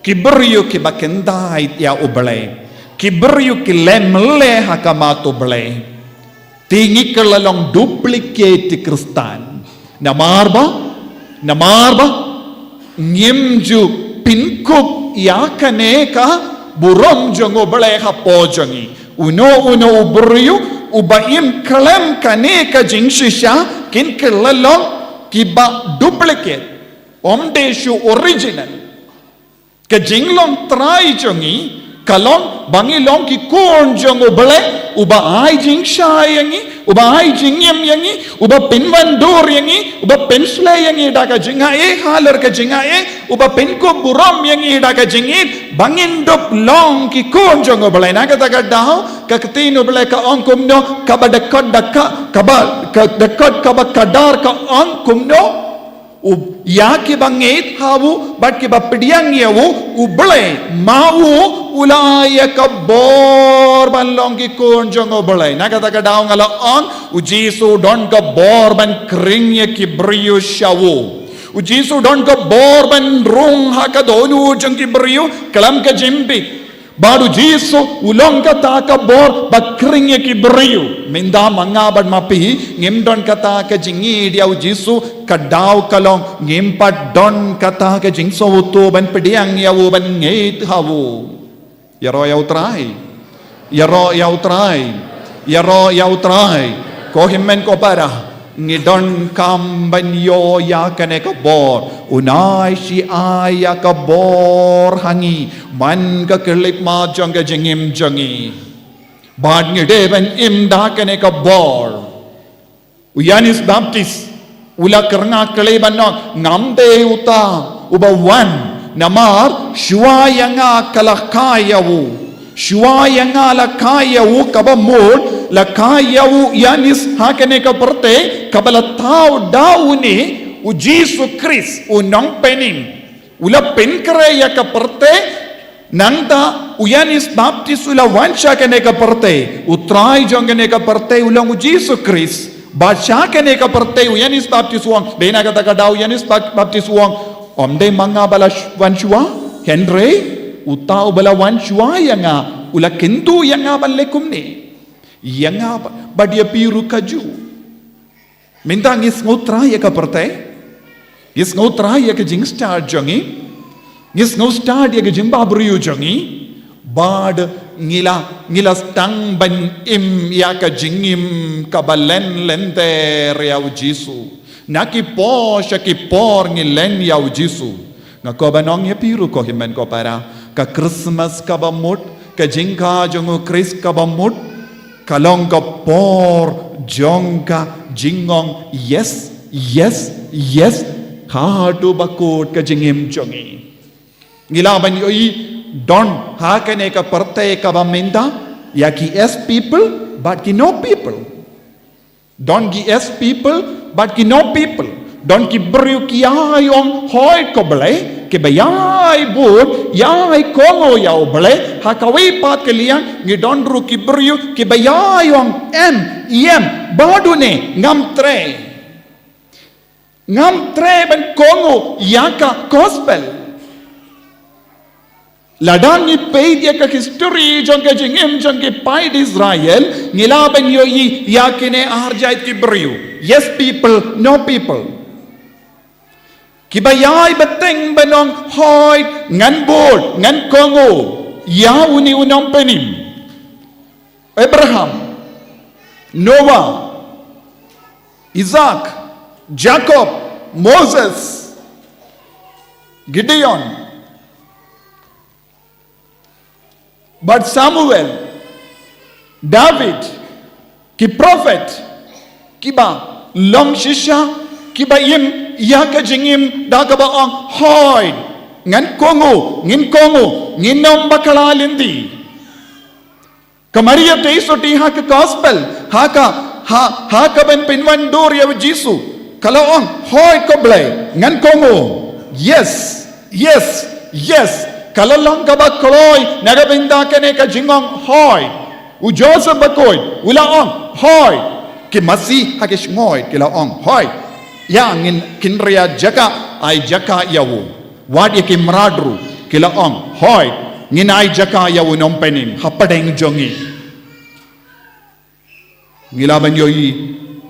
Ki briew kiba kyntait ïa U Blei. Ki briew ki leh mlei ha khmat U Blei. Te ngi kylla long duplicate Khristan. Namar ba, namar ba ngim ju pynkup ïa kane ka burom jong U Blei hapoh jong ngi. Uno uno u briew uba im khlem kane ka jingshisha, kin kylla long kiba duplicate. Ym dei shuh original. Ka jinglong trai jong ngi ka long ba ngi long ki khun jong U Blei, uba ai jingshai ïa ngi, uba ai jingim ïa ngi, uba pynwandur ïa ngi, uba pynshlei ïa ngi da ka jingaiei halor ka jingaiei, uba pynkup burom ïa ngi da ka jingïeit, ba ngin dup long ki khun jong U Blei. Na kata ka daw ka ktien U Blei ka ong kumno, kaba dkhot da ka, kaba, ka dkhot kaba khadar ka ong kumno. U, ïa kiba ngeit ha u bad kiba pdiang ïa u, U Blei ma u u la ai ïa ka bor ban long ki khun jong U Blei. Na kata ka daw nga la ong, U Jisu u don ka bor ban khring ïa ki briew sha u. U Jisu u don ka bor ban rung ha ka dohnud jong ki briew khlem ka jingbieit. Bad U Jisu u long kata ka bor ba khring ïa ki briew. Mynta ma nga bad ma phi ngim don kata ka jingïeit ïa U Jisu, ka daw ka long ngim pat don kata ka jingsngewthuh ban pdiang ïa u, ban ngeit ha u. Ïaroh ïa U Trai. Ïaroh ïa U Trai. Ïaroh ïa U Trai. Ko hynmen ko para, ngi donkam ban ïoh ïa kane ka bor. U Nai shi ai ïa ka bor ha ngi man ka khyllipmat jong ka jingim jong ngi. Bad ngi dei ban im da kane ka bor. U Ïoannis Baptist u la kyrngah khlei ban ong, ngam dei uta uba wan, namar shuwa ïa nga ka la kha ïa u. Shuwa ïa nga la kha ïa u kaba mut, la kha ïa u Ïoannis ha kane ka pyrthei, kaba la thaw da une U Jisu Khrist u nongpynim. U la pynkhreh ïa ka pyrthei. Nangta u Ïoannis Baptist u la wan sha kane ka pyrthei. U Trai jong kane ka pyrthei u long U Jisu Khrist. Bad sha kane ka pyrthei u Ïoannis Baptist u ong, dei na kata ka daw u Ïoannis Bap-, Baptist u ong, ym dei ma nga ba la sh-, wan shuwa, hynrei uta uba la wan shuwa ïa nga u la kyntu ïa nga ban leh kumne. Ïa nga ba, bad ïa phi ruh kajuh. Mynta ngi sngewthuh ïa ka pyrthei. Ngi sngewthuh ïa ka jingstad jong ngi. Ngi sngewthuh ïa ka jingbabriew jong ngi. Bad ngi la, ngi la sdang ban im ïa ka jingim kaba len lynter ïa U Jisu. Na ki por sha ki por ngi len ïa U Jisu. Nga kwah ban ong ïa phi ruh ko hynmen ko para, ka Christmas kaba mut, ka jingkha jong U Khrist kaba mut, ka long ka por jong ka jingong yes, yes, yes, haduh ba kut ka jingim jong ngi. Ngi lah ban ïohi don ha kane ka pyrthei kaba mynta ïa ki S people bad ki no people. Don ki S people bad ki no people. Don ki briew ki ïai ong hooid ko Blei, kiba ïai bud, ïai kohnguh ïa u Blei, ha kawei pat ka liang ngi don ruh ki briew kiba ïai ong em, ïem, bad une ngam treh. Ngam treh ban kohnguh ïa ka gospel. Lada ngi peit ïa ka history jong ka jingim jong ki paid Israel, ngi lah ban ïohi ïa kine ar jait ki briew. Yes people, no people. Kiba ïai bteng ban ong hooid, ngan bud, ngan kohnguh ïa une u nongpynim. Abraham, Noah, Isaac, Jacob, Moses, Gideon, bad Samuel, David, ki prophet, kiba long shisha, kiba im ïa ka jingim da kaba ong hooid, ngan kohnguh, ngin kohnguh, ngin ym bakla lynti. Ka Maria Theisotti ha ka gospel, ha ka, ha, ha kaban pynwandur ïa u Jisu, ka la ong hooid ko Blei, ngan kohnguh. Yes, yes, yes. Ka la long kaba kloi na ka bynta kane ka jingong hooid. U Joseph bakhuid u la ong hooid. Ki masi ha ki shngoi ki la ong hooid, ïa ngin kynriah jaka, ai jaka ïa u. Wat ïa ki mrad ruh ki la ong hooid, ngin ai jaka ïa u nongpynim hapdeng jong ngi. Ngi lah ban ïohi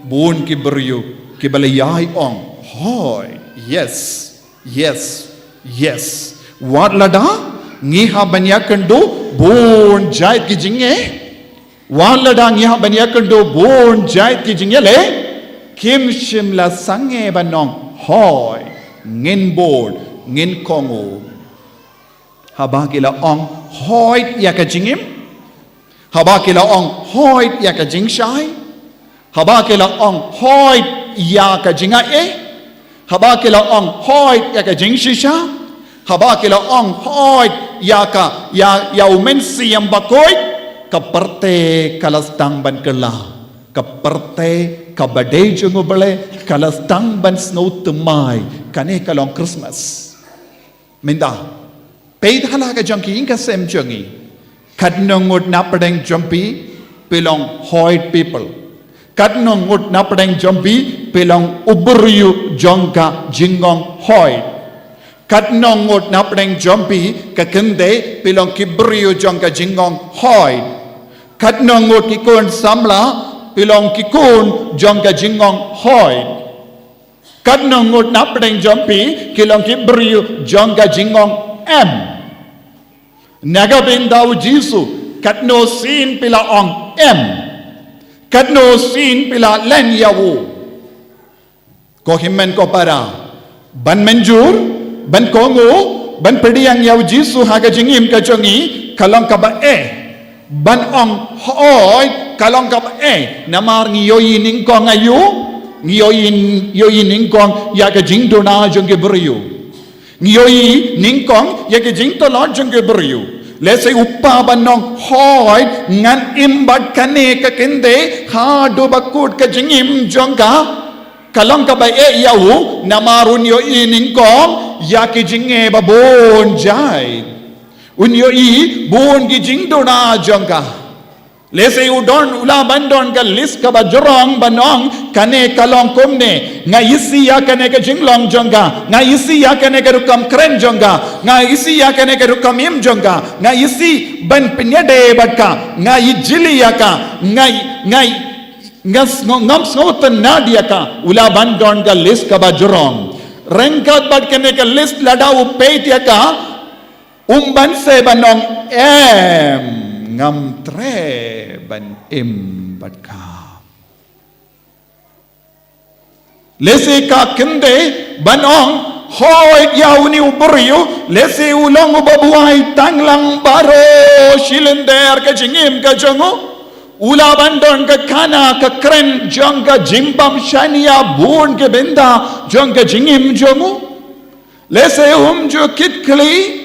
bun ki briew kiba la ïai ong hooid. Yes, yes, yes. Wat lada ngi hap ban ïakynduh bun jait ki jingeh, wat lada ngi hap ban ïakynduh bun jait ki jingeh, lei kim shym la sangeh ban ong hooid, ngin bud, ngin kohnguh. Haba ki la ong hooid ïa ka jingim, haba ki la ong hooid ïa ka jingshai, haba ki la ong hooid ïa ka jingaiei, haba ki la ong hooid ïa ka jingshisha, haba ki la ong hooid ïa ka, ïa, ïa u Mynsiem Bakhuid, ka pyrthei ka la sdang ban kylla. Ka pyrthei kaba dei jong u Blei ka la sdang ban sngewthuh mai. Kane ka long Christmas. Mynta, peit ha la ka jong ki ïing ka sem jong ngi. Katno ngut napdeng jong phi phi long hooid people. Katno ngut napdeng jong phi phi long u briew jong ka jingong hooid. Katno ngut napdeng jong phi ka kynthei phi long ki briew jong ka jingong hooid. Katno ngut ki khun samla phi long ki khun jong ka jingong hooid. Katno ngut napdeng jong phi ki long ki briew jong ka jingong em. Na ka bynta u Jisu, katno sien phi la ong em. Katno sien phi la len ïa u. Ko hynmen ko para, ban mynjur, ban kohnguh, ban pdiang ïa u Jisu ha ka jingim ka jong ngi, ka long kaba eh. Ban ong hooid, ka long kaba eh. Namar ngi ïohi nyngkong aïu, ngi ïohi, ïohi nyngkong ïa ka jingduna jong ki briew. Ngi ïohi nyngkong ïa ka jingtlot jong ki briew. Lehse u kpa ban ong hooid, ngan im bad kane ka kynthei haduh ba kut ka jingim jong ka. Ka long kaba eh ïa u, namar un ïohi nyngkong ïa ki jingeh ba bun jait. Un ïohi bun ki jingduna jong ka. Lehse u don, u lah ban don ka list kaba jrong ban ong, kane ka long kumne, nga isih ïa kane ka jinglong jong ka, nga isih ïa kane ka rukom kren jong ka, nga isih ïa kane ka rukom im jong ka, nga isih ban pynïadei bad ka, nga ijli ïa ka, nga, nga, nga sngew, ngam sngewtynnad ïa ka, u lah ban don ka list kaba jrong. Ryngkat bad kane ka list lada u peit ïa ka, um ban seh ban ong em, ngam treh ban im bad ka. Lehse ka kynthei ban ong hooid ïa une u briew, lehse u long uba buaid tang lang baroh shi lynter ka jingim ka jong u. U lah ban don ka khana ka kren jong ka jingbym shaniah bun ki bynta jong ka jingim jong u. Lehse um ju kit khlieh,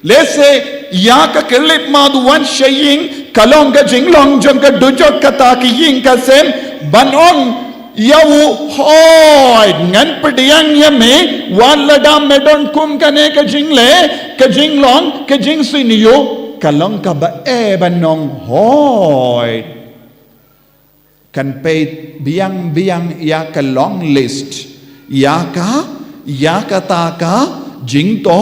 Lehse ïa ka khyllipmat wan sha ïing ka long ka jinglong jong ka dujok kata ka ïing ka sem ban ong ïa u, hooid, ngan pdiang ïa me, wat lada me don kum kane ka jingleh, ka jinglong, ka jingsniew, ka long kaba eh ban ong hooid. Kan peit biang biang ïa ka long list, ïa ka, ïa kata ka jingto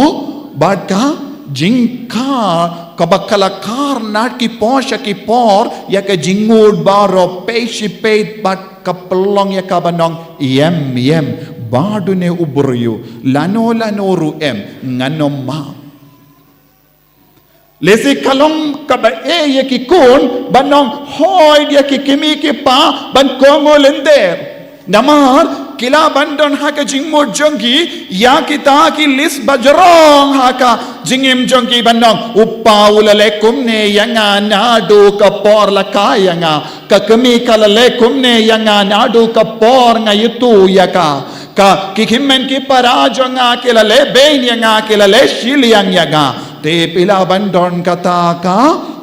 bad ka jingkha kaba ka la kar na ki por sha ki por ïa ka jingngud baroh, peit shi peit bad ka pynlong ïa ka ban ong ïem ïem, bad une u briew lano lano ruh em, ngan ym map. Lehse ka long kaba eh ïa ki khun ban ong hooid ïa ki kmie ki kpa ban kohnguh lynter. Namar ki lah ban don ha ka jingmut jong ki ïa kita ki list bajrong ha ka jingim jong ki ban ong, u kpa u la leh kumne ïa nga naduh ka por la kha ïa nga, ka kmie ka la leh kumne ïa nga naduh ka por nga ïathuh ïa ka, ka ki hynmen ki para jong nga ki la leh beiñ ïa nga, ki la leh shiliang ïa nga. Te phi lah ban don kata ka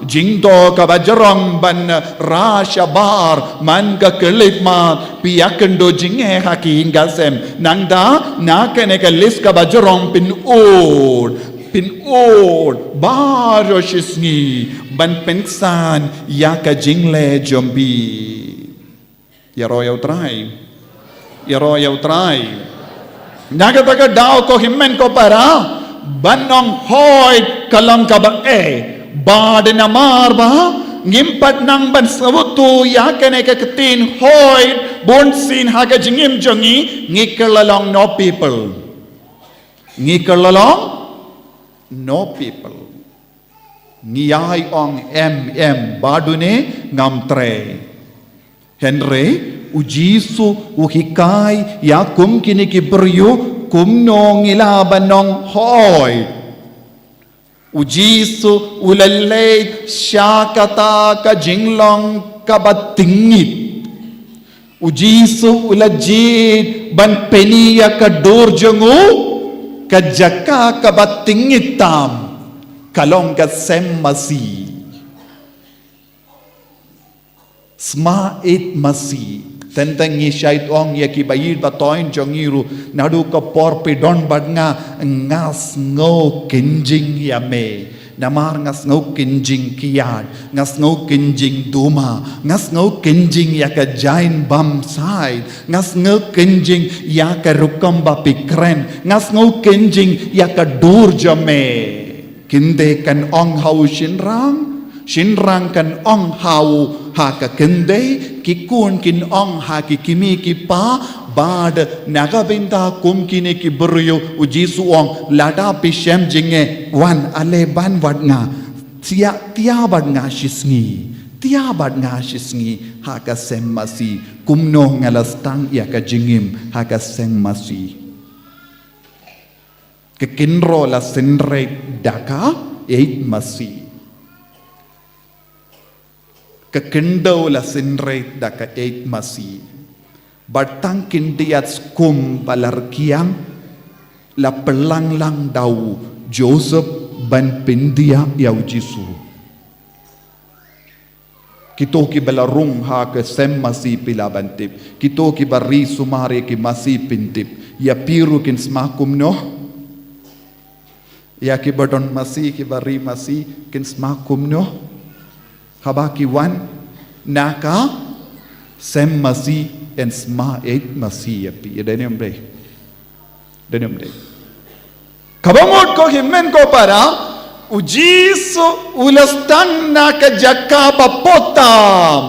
jingdoh kaba jrong ban rah shabar man ka khyllipmat, phi ïakynduh jingeh ha ki ïing ka sem. Nangta na kane ka list kaba jrong phin ud, phin ud baroh shisngi ban pynksan ïa ka jingleh jong phi. Ïaroh ïa U Trai. Ïaroh ïa U Trai. Na kata ka daw ko hynmen ko para, ban ong hooid ka long kaba eh. Bad namar ba ngim pat nang ban sngewthuh ïa kane ka ktien hooid bunsien ha ka jingim jong ngi, ngi kylla long no people. Ngi kylla long no people. Ngi ïai ong em em bad une ngam trei. Hynrei U Jisu u hikai ïa kum kine ki briew kumno ngi lah ban ong hooid. U Jisu u la leit sha kata ka jinglong kaba tyngit. U Jisu u la jied ban pyni ïa ka dur jong u, ka jaka kaba tyngit tam, ka long ka sem masi. Sma ïeit masi. Teng teng ngi shait ong ïa ki ba ïeit ba toiñ jong ngi ruh, naduh ka por phi don bad nga, nga sngew kynjing ïa me. Namar nga sngew kynjing kiad, nga sngew kynjing duma, nga sngew kynjing ïa ka jain bam said, nga sngew kynjing ïa ka rukom ba phi kren, nga sngew kynjing ïa ka dur jong me. Kynthei kan ong ha u shynrang, shynrang kan ong ha u, ha ka kynthei, ki khun kin ong ha ki kmie ki kpa, bad na ka bynta kum kine ki briew U Jisu u ong lada phi shem jingeh, wan ale ban bad nga. Tia, tia bad nga shisngi. Tia bad nga shisngi ha ka sem masi. Kumno nga la sdang ïa ka jingim ha ka sem masi. Ka kynroh la synreit da ka ïeit masi. Ka kyndit la synreit da ka ïeit masi. Bad tang khyndiat skum ba la rkiang la pynlang lang da u Joseph ban pyndiah ïa u Jisu. Kito kiba la rung ha ka sem masi phi lah ban tip. Kito kiba ri sumar ïa ki masi phin tip. Ïa phi ruh kin sma kumno? Ïa kiba don masi, kiba ri masi, kin sma kumno? Haba ki wan na ka sem masi yn sma ïeit masi ïa phi. Ïa dei ne ym dei? Dei ne ym dei? Kaba mut ko hynmen ko para, U Jisu u la sdang na ka jaka ba poh tam.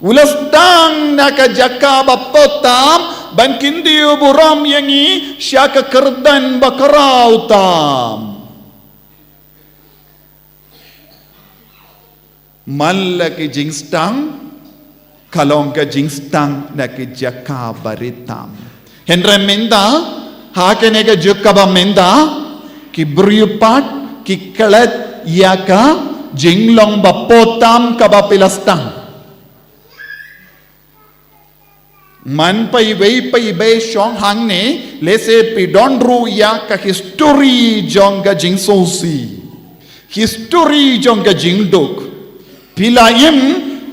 U la sdang na ka jaka ba poh tam ban kyntiew burom ïa ngi sha ka kyrdan ba khraw tam. Man la ki jingsdang, ka long ka jingsdang na ki jaka ba rit tam. Hynrei mynta, ha kane ka juk kaba mynta, ki briew pat ki klet ïa ka jinglong ba poh tam kaba phi la sdang. Man phi wei phi wei shong hangne, lehse phi don ruh ïa ka history jong ka jingsngewsih. Ki story jong ka jingduk. Phi la im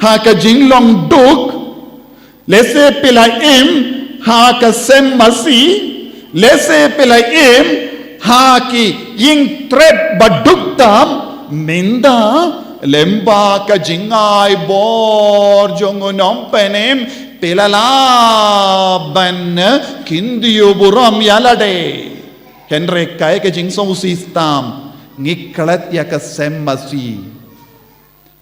ha ka jinglong duk. Lehse phi la im ha ka sem masi. Lehse phi la im ha ki ïing trep ba duk tam. Mynta lyngba ka jingai bor jong U Nongpynim phi la lah ban kyntiew burom ïa lade. Hynrei kaei ka jingsngewsih tam, ngi klet ïa ka sem masi.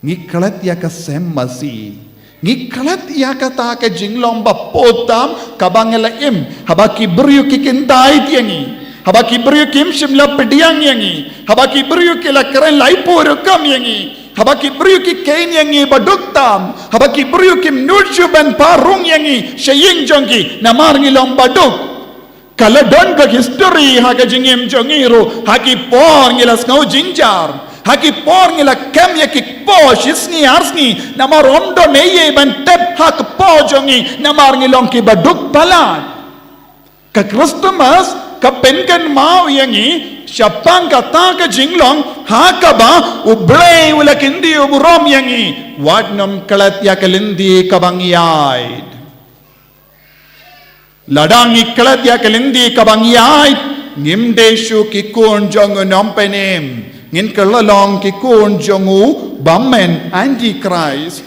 Ngi klet ïa ka sem masi. Ngi klet ïa kata ka jinglong ba pud tam kaba ngi la im. Haba ki briew ki kyntait ïa ngi. Haba ki briew kim shym la pdiang ïa ngi. Haba ki briew ki la kren laiphew rukom ïa ngi. Haba ki briew ki kheiñ ïa ngi ba duk tam. Haba ki briew kim nud shuh ban phah rung ïa ngi sha ïing jong ki namar ngi long ba duk. Ka la don ka history ha ka jingim jong ngi ruh, ha ki por ngi la sngew jynjar, ha ki por ngi la kem ïa ki kpoh shi sngi ar sngi, namar ym don ei ei ban tep ha ka kpoh jong ngi, namar ngi long kiba duk palat. Ka Christmas ka pynkynmaw ïa ngi shaphang kata ka jinglong ha kaba U Blei u la kyntiew burom ïa ngi, wat nym klet ïa ka lynti kaba ngi ïaid. Lada ngi klet ïa ka lynti kaba ngi ïaid, ngim dei shuh ki khun jong U Nongpynim. Ngin kylla long ki khun jong u bymman Antichrist.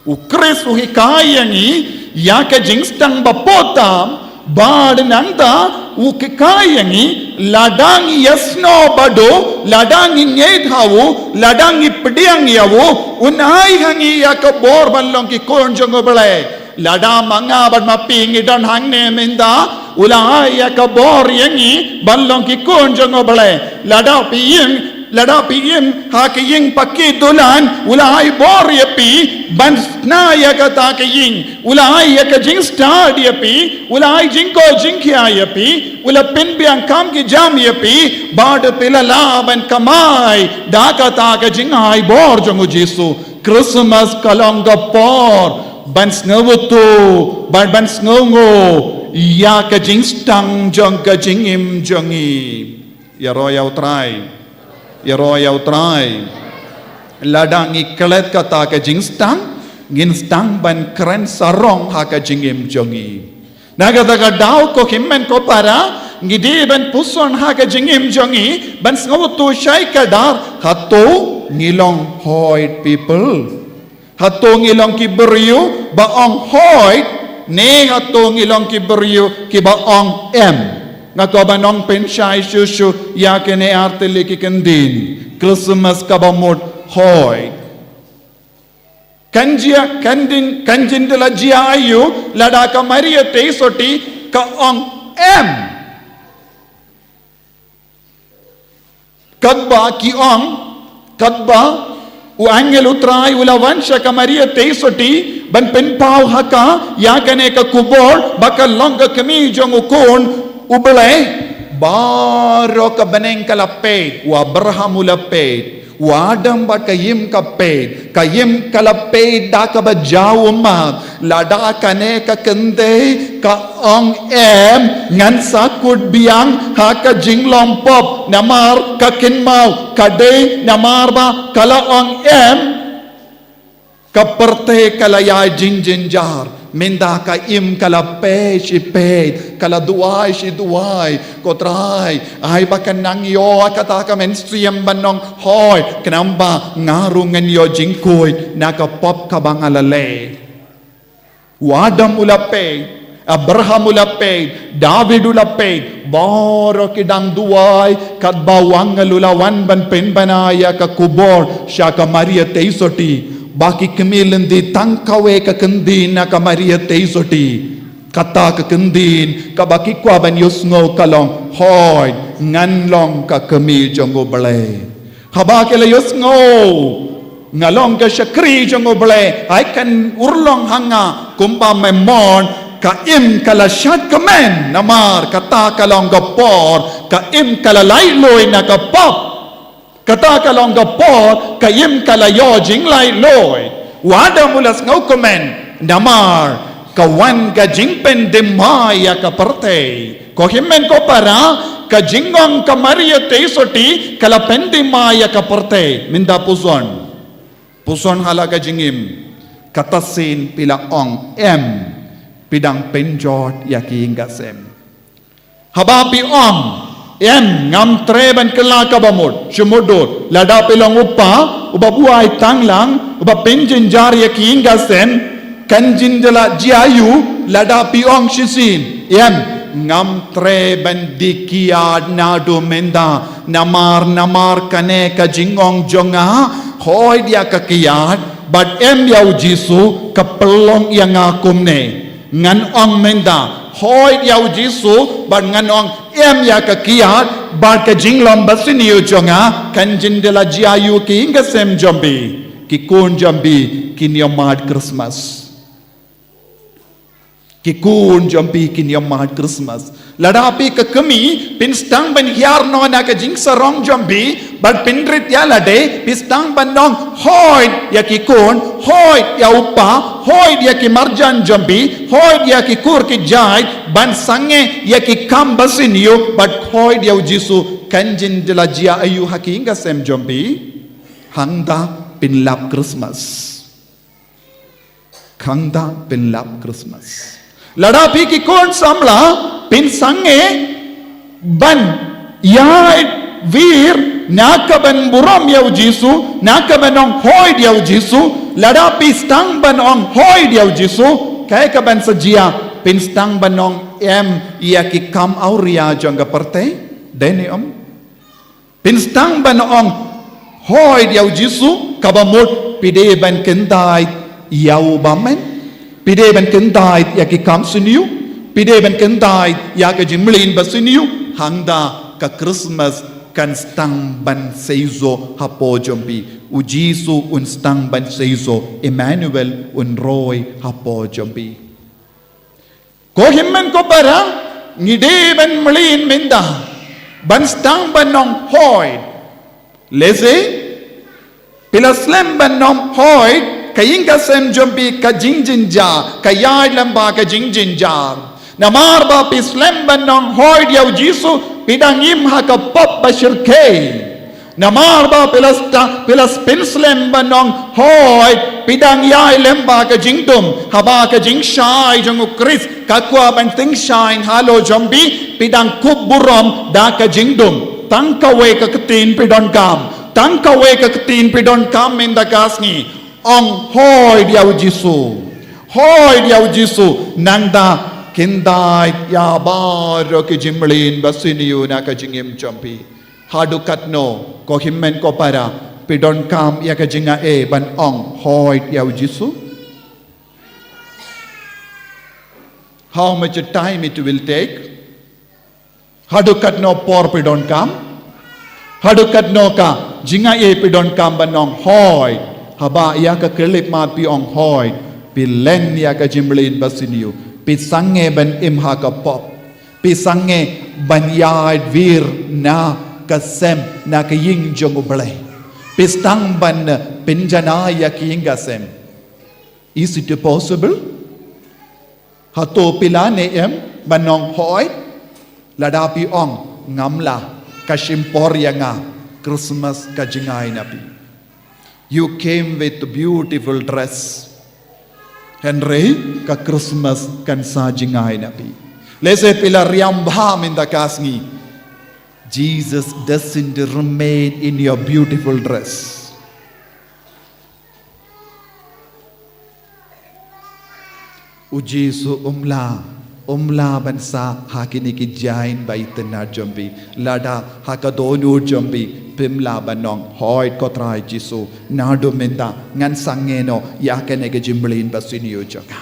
U Khrist u hikai ïa ngi ïa ka jingsdang ba pud tam, bad nangta u hikai ïa ngi, lada ngi ïasnoh bad u, lada ngi ngeit ha u, lada ngi pdiang ïa u, un ai ha ngi ïa ka bor ban long ki khun jong U Blei. Lada ma nga bad ma phi ngi don hangne mynta, u la ai ïa ka bor ïa ngi ban long ki khun jong U Blei. Lada phi im, lada phi im ha ka ïing paki dulan, u la ai bor ïa phi ban shna ïa kata ka ïing. U la ai ïa ka jingstad ïa phi, u la ai jingkoit jingkhiah ïa phi, u la pynbiang kam ki jam ïa phi, bad phi la lah ban kamai da kata ka jingai bor jong U Jisu. Christmas ka long ka por ban sngewthuh, ban, ban sngewnguh ïa ka jingstang jong ka jingim jong ngi. Ïaroh ïa U Trai. Ïaroh ïa U Trai. Lada ngi klet kata ka jingstang, ngin stang ban kren sarong ha ka jingim jong ngi. Na kata ka daw, ko hynmen ko para, ngi dei ban puson ha ka jingim jong ngi ban sngewthuh shai kdar, hato ngi long hoid people? Hato ngi long ki briew ba ong hoid, ne hato ngi long ki briew kiba ong em? Nga kwah ban ong pynshai shuh shuh ïa kine artylli ki kyntien. Christmas kaba mut hoid. Kan jia, kan ding, kan jin da la jia aïu lada ka Maria Theisotti ka ong em? Katba ki ong, katba u angel U Trai u la wan sha ka Maria Theisotti ban pynpaw ha ka ïa kane ka khubor ba ka long ka kmie jong U Khun U Blei, baroh ka bneng ka la peit, u Abraham u la peit, u Adam bad ka ïing ka peit, ka ïing ka la peit da kaba jaw ummat. Lada kane ka kynthei ka ong em, ngan sa kut biang ha ka jinglong pop, namar ka kynmaw ka dei namar ba ka la ong em. Ka pyrthei ka la ïa jingjynjar, mynta ka im ka la peit shi peit, ka la duwai shi duwai, ko Trai, ai ba kan nang ïoh kata ka mynsiem ban ong hoid, khnang ba nga ruh ngan ïoh jingkhuid na ka pop kaba nga la leh. U Adam u la peit, Abraham u la peit, David u la peit, baroh ki dang duwai, katba u angel u la wan ban pynbna ïa ka khubor sha ka Maria Theisotti, ba ki kmie lynti tang kawei ka kyntien na ka Maria Theisotti. Kata ka kyntien kaba ki kwah ban ïohsngew ka long, hoid, ngan long ka kmie jong U Blei. Haba ki la ïohsngew, nga long ka shakri jong U Blei, ai kan urlong ha nga kumba me mon. Ka im ka la shad kmen, namar kata ka long ka por ka im ka la laitluid na ka pop. Kata ka long ka por ka im ka la ïoh jinglaitluid. U Adam u la sngew kmen, namar ka wan ka jingpynthymmai ïa ka pyrthei. Ko hynmen ko para, ka jingong ka Maria Theisotti ka la pyndima ïa ka pyrthei. Mynta puson, puson ha la ka jingim, kata sien phi la ong em, phi dang pynjot ïa ki ïing ka sem. Haba phi ong em, ngam treh ban kylla kaba mut, shu mutdur. Lada phi long u kpa uba buaid tang lang, uba pynjynjar ïa ki ïing ka sem, kan jin da la jia aiu lada phi ong shisien em, ngam treh ban die kiad naduh mynta, namar, namar kane ka jingong jong nga, hoid ïa ka kiad bad em ïa u Jisu ka pynlong ïa nga kumne. Ngan ong mynta, hoid ïa u Jisu bad ngan ong em ïa ka kiad bad ka jinglong basniew jong nga, kan jin da la jia aiu ki ïing ka sem jong phi. Ki khun jong phi kin ïa mad Christmas. Ki khun jong phi kin ïa mad Christmas. Lada phi ka kmie, phin sdang ban hiar noh na ka jingsarong jong phi bad phin rit ïa lade, phi sdang ban ong hoid ïa ki khun, hoid ïa u kpa, hoid ïa ki marjan jong phi, hoid ïa ki kur ki jait, ban sangeh ïa ki kam basniew bad hoid ïa u Jisu, kan jin da la jia aiu ha ki ïing ka sem jong phi. Hangta phin lap Christmas. Hangta phin lap Christmas. Lada phi ki khun samla, phin sangeh ban ïaid wir na ka ban burom ïa u Jisu, na ka ban ong hoid ïa u Jisu. Lada phi sdang ban ong hoid ïa u Jisu, kaei ka ban sa jia? Phin sdang ban ong em ïa ki kam awria jong ka pyrthei? Dei ne em? Phin sdang ban ong hoid ïa u Jisu, kaba mut phi dei ban kyntait ïa u bymman, phi dei ban kyntait ïa ki kam sniew, phi dei ban kyntait ïa ka jingmlien basniew. Hangta ka Christmas kan sdang ban seisoh hapoh jong phi. U Jisu un sdang ban seisoh, Emmanuel un roi hapoh jong phi. Ko hynmen ko para, ngi dei ban mlien mynta ban sdang ban ong hoid. Lehse phi la slem ban ong hoid, ka ïing ka sem jong phi ka jingjynjar, ka ïaid lyngba ka jingjynjar. Namar ba phi slem ban ong hoid ïa u Jisu, phi dang im ha ka pop ba shyrkhei. Namar ba phi la sdang, phi la, phin slem ban ong hoid, phi dang ïaid lyngba ka jingdum, haba ka jingshai jong u Khrist ka kwah ban tyngshaiñ halor jong phi, phi dang kup burom da ka jingdum. Tang kawei ka ktien phi donkam, tang kawei ka ktien phi donkam mynta ka sngi. Ong hoid ïa u Jisu. Hoid ïa u Jisu. Nangta kyntait ïa baroh ki jingmlien basniew na ka jingim jong phi. Haduh katno, ko hynmen ko para, phi donkam ïa ka jingaiei ban ong hoid ïa u Jisu? How much time it will take? Haduh katno por phi donkam? Haduh katno ka jingaiei phi donkam ban ong hoid? Haba ïa ka khyllipmat phi ong hoid, phi len ïa ka jingmlien basniew, phi sangeh ban im ha ka pop. Phi sangeh ban ïaid wir na ka sem, na ka ïing jong U Blei. Phi sdang ban pynjanai ïa ki ïing ka sem. Is it possible? Hato phi lah ne em ban ong hoid? Lada phi ong ngam lah, ka shim por ïa nga, Christmas ka jngai na phi. You came with a beautiful dress. Hynrei ka Christmas kan sa jngai na phi. Lehse phi la riam bha mynta ka sngi. Jesus doesn't remain in your beautiful dress. U Jisu um lah, um lah ban sah ha kine ki jaiñ ba itynnad jong phi. Lada ha ka dohnud jong phi phim lah ban ong hoid ko Trai Jisu, naduh mynta ngan sangeh noh ïa kane ka jingmlien basniew jong nga.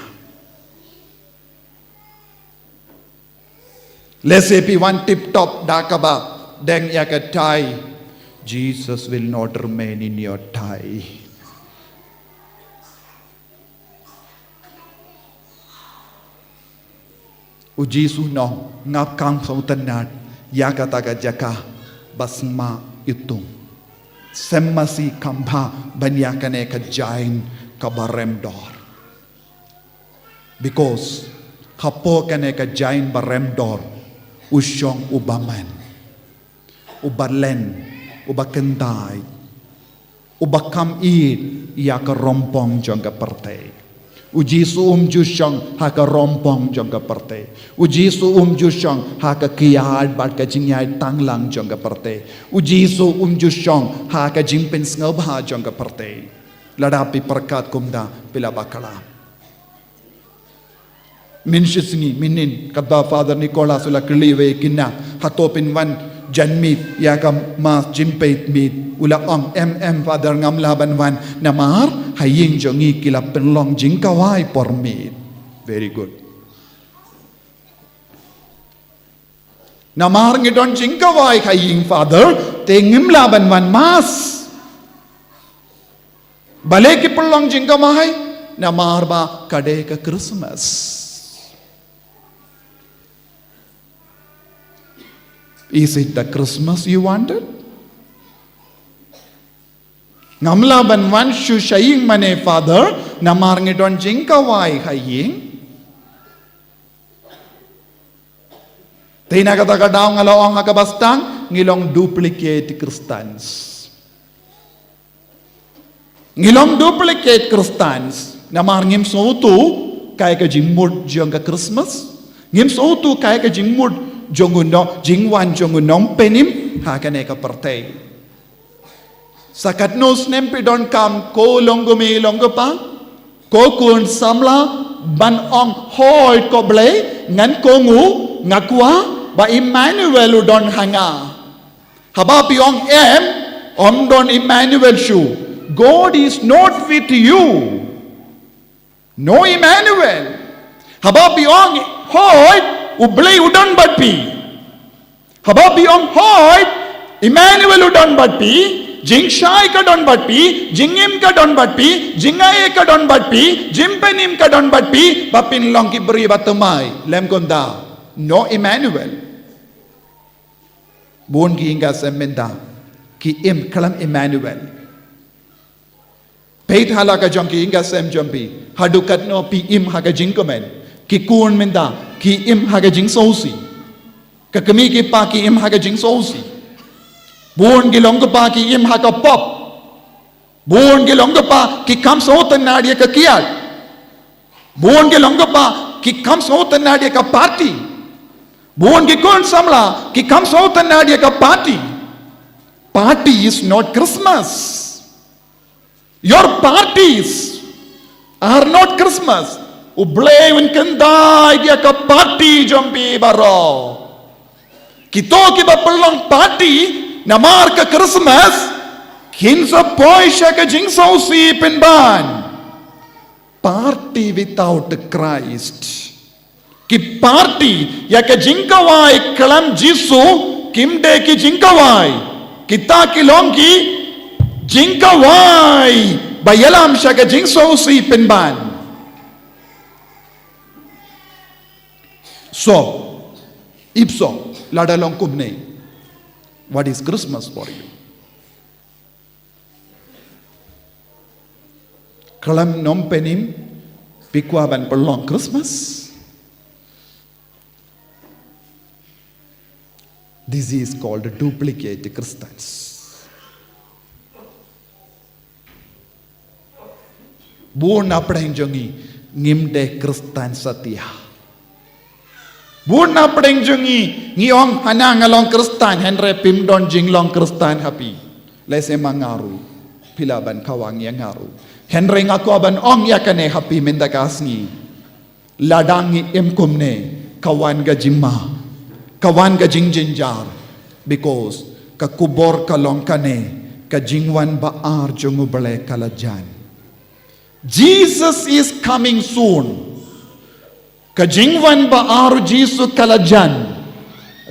Lehse phi wan tip top da kaba deng ïa ka tie. Jesus will not remain in your tie. U Jisu u ong, nga kam sngewtynnad ïa kata ka jaka ba sma iwtung. Sem masi kam bha ban ïa kane ka jaiñ kaba rem dor. Because hapoh kane ka jaiñ ba rem dor u shong u bymman. Uba len, uba kyntait, uba kham ïeit ïa ka rongpong jong ka pyrthei. U Jisu um ju shong ha ka rongpong jong ka pyrthei. U Jisu um ju shong ha ka kiad bad ka jingïaid tanglang jong ka pyrthei. U Jisu um ju shong ha ka jingpynsngewbha jong ka pyrthei. Lada phi pyrkhat kumta, phi la bakla. Mynshisngi mynnin, katba Father Nicholas u la kylli wei kine, hato phin wan jan miet ïa ka Mass jingpeit miet? U la ong, em em Father, ngam lah ban wan namar ha ïing jong ngi ki la pynlong jingkhawai por miet. Very good. Namar ngi don jingkhawai ha ïing, Father, te ngim lah ban wan Mass. Balei ki pynlong jingkhawai? Namar ba ka dei ka Christmas. Is it the Christmas you wanted? Ngam lah ban wan shuh sha ïing mane, Father, namar ngi don jingkhawai ha ïing. Te na kata ka daw nga la ong ha kaba sdang, ngi long duplicate Christians. Ngi long duplicate Christians namar ngim sngewthuh kaei ka jingmut jong ka Christmas. Ngim sngewthuh kaei ka jingmut jong u no-, jingwan jong u Nongpynim ha kane ka pyrthei. Sa katno snem phi donkam, ko longkmie longkpa, ko khun samla, ban ong, hooid ko Blei, ngan kohnguh, nga kwah ba Emmanuel u don ha nga. Haba phi ong em, ym don Emmanuel shuh. God is not with you. No Emmanuel. Haba phi ong hooid, U Blei u don bad phi. Haba phi ong hooid, Emmanuel u don bad phi, jingshai ka don bad phi, jingim ka don bad phi, jingai ka don bad phi, jingpynim ka don bad phi, ba phin long ki briew ba thymmai. Lym kumta. No Emmanuel. Bun ki ïing ka sem mynta ki im khlem Emmanuel. Peit ha la ka jong ki ïing ka sem jong phi, haduh katno phi im ha ka jingkmen. Ki khun mynta ki im ha ka jingsngewsih. Ka kmie ki kpa ki im ha ka jingsngewsih. Bun ki longkpa ki im ha ka pop. Bun ki longkpa ki kham sngewtynnad ïa ka kiad. Bun ki longkpa ki kham sngewtynnad ïa ka party. Bun ki khun samla ki kham sngewtynnad ïa ka party. Party is not Christmas. Your parties are not Christmas. U Blei un kyntait ïa ka party jong phi baroh. Kito kiba pynlong party namar ka Christmas, kin sa poi sha ka jingsngewsih pynban. Party without the Christ. Ki party ïa ka jingkhawai khlem Jisu, kim dei ki jingkhawai. Kita ki long ki jingkhawai ba ïalam sha ka jingsngewsih pynban. So, if so, lada long kumne, what is Christmas for you? Khlem Nongpynim phi kwah ban pynlong Christmas? This is called duplicate Christians. Bun na pdeng jong ngi ngim dei Khristan satia. Bun na pdeng jong ngi ngi ong, hana nga long Khristan, hynrei phim don jinglong Khristan ha phi. Lehse ma nga ruh phi lah ban khawang ïa nga ruh. Hynrei nga kwah ban ong ïa kane ha phi mynta ka sngi. Lada ngi im kumne, ka wan ka jingma, ka wan ka jingjynjar, because ka khubor ka long kane, ka jingwan ba ar jong U Blei ka la jan. Jesus is coming soon. Ka jingwan ba ar u Jisu ka la jan.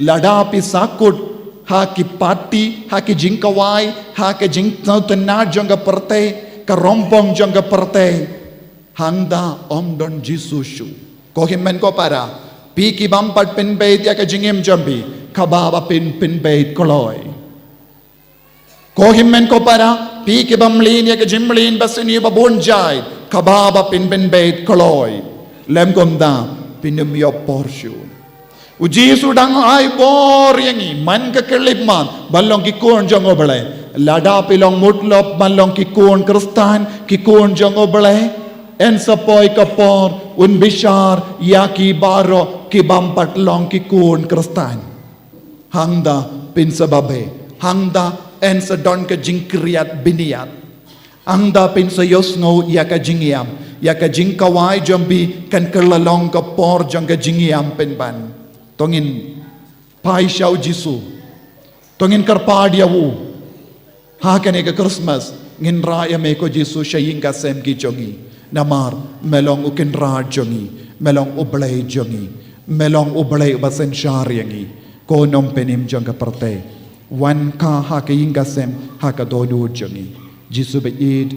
Lada phi sahkut ha ki party, ha ki jingkhawai, ha ki jingsngewtynnad jong ka pyrthei, ka rongpong jong ka pyrthei, hangta ym don Jisu shuh. Ko hynmen ko para, phi ki bym pat pynbeit ïa ka jingim jong phi, kaba ba phin pynbeit kloi. Ko hynmen ko para, phi ki bym leh ïa ka jingmlien ba sniew ba bun jait, kaba ba phin pynbeit kloi. Lym kumta, phin ym ïoh por shuh. U Jisu dang ai bor ïa ngi man ka khyllipmat ban long ki khun jong U Blei. Lada phi long mutlop ban long ki khun Khristan, ki khun jong U Blei, yn sa poi ka por un bishar ïa ki baroh ki bym pat long ki khun Khristan. Hangta phin sa babe, hangta yn sa don ka jingkriat bniat. Hangta phin sa ïohsngew ïa ka jingïam, ïa ka jingkhawai jong phi kan kylla long ka por jong ka jingïam pynban. To ngin phai sha U Jisu. To ngin kyrpad ïa u. Ha kane ka Christmas, ngin rah ïa me ko Jisu sha ïing ka sem ki jong ngi. Namar me long U Kynrad jong ngi, me long U Blei jong ngi, me long U Blei uba synshar ïa ngi. Ko Nongpynim jong ka pyrthei, wan ka ha ka ïing ka sem, ha ka dohnud jong ngi. Jisu ba ïeit,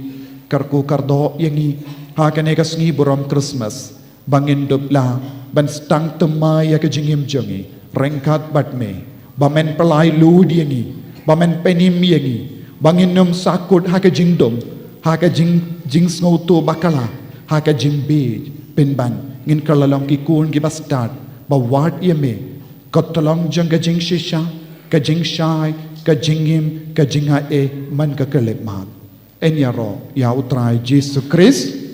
kyrkhu kyrdoh ïa ngi ha kane ka sngi burom Christmas. Ba ngin dup lah ban sdang thymmai ïa ka jingim jong ngi ryngkat bad me. Ba men pynlait lut ïa ngi, ba men pynim ïa ngi, ba ngin ym sahkut ha ka jingdum, ha ka jing, jingsngewthuh bakla, ha ka jingbieit. Pynban ngin kylla long ki khun kiba stad, ba wad ïa me, ka tyllong jong ka jingshisha, ka jingshai, ka jingim, ka jingai man ka khyllipmat. Yn ïaroh ïa U Trai Jisu Khrist.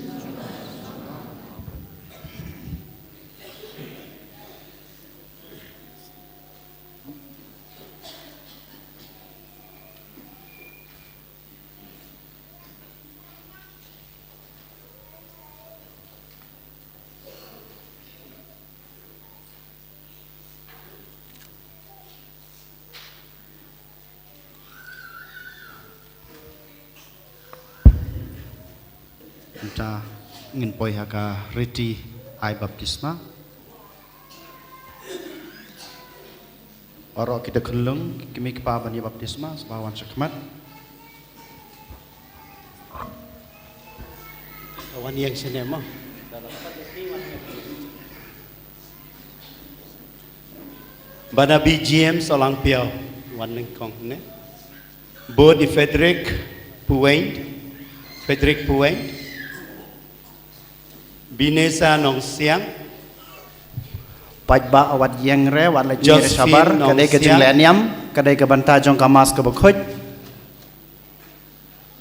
Mynta ngin poi ha ka riti ai baptisma. Baroh kita khunlung, ki kmie ki kpa ban ïa baptisma, sngewbha wan sha khmat. Wan ïeng shane mo. Bana B G M Sohlangpio, wan nyngkong ne. Bud i Frederick Puweng, Frederick Puweng. Binesa Nongsiang. Paidbah wat ïeng re, wat leit Josephine shabar, ka dei ka Nongsiang. Jingleh niam, ka dei ka bynta jong ka Mass kaba khuid.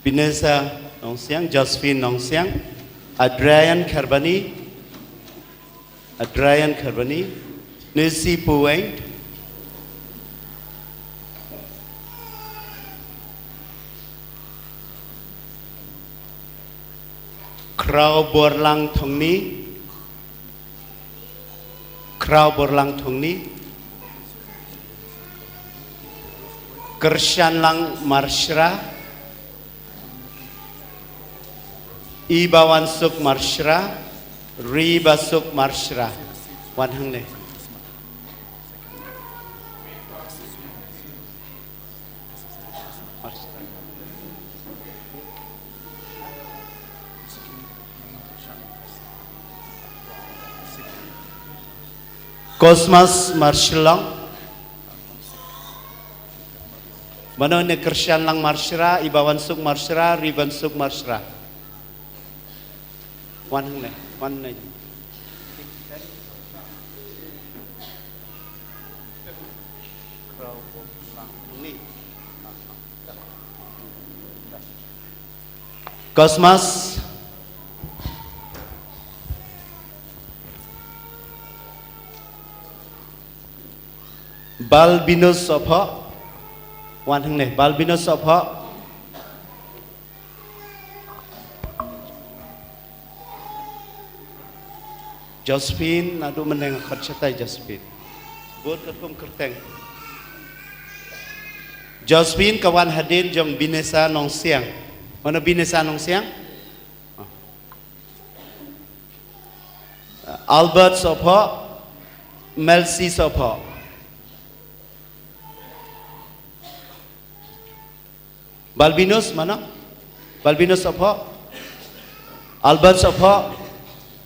Binesa Nongsiang, Josephine Nongsiang, Adrian Kharbani, Adrian Kharbani, Nisi Puweng, Khraw Borlang Thongni, Khraw Borlang Thongni, Kyrshanlang Marshra, Ibawansuk Marshra, Ribasuk Marshra. Wan hangne. Cosmas Marshlang. Mano ne Kyrshanlang Marshra, Ibawansuk Marshra, Ribansuk Marshra. Wan hangne, wan hangne. Cosmas. Balbinus Sopho. Wan hangne, Balbinus Sopho. Josephine, naduh mynne nga khot shatai Josephine. Bud katkum kyrteng. Josephine ka wan hadien jong Binesa Nongsiang. Mano Binesa Nongsiang? Albert Sopho, Melsi Sopho. Balbinus mano? Balbinus Sopho? Albert Sopho?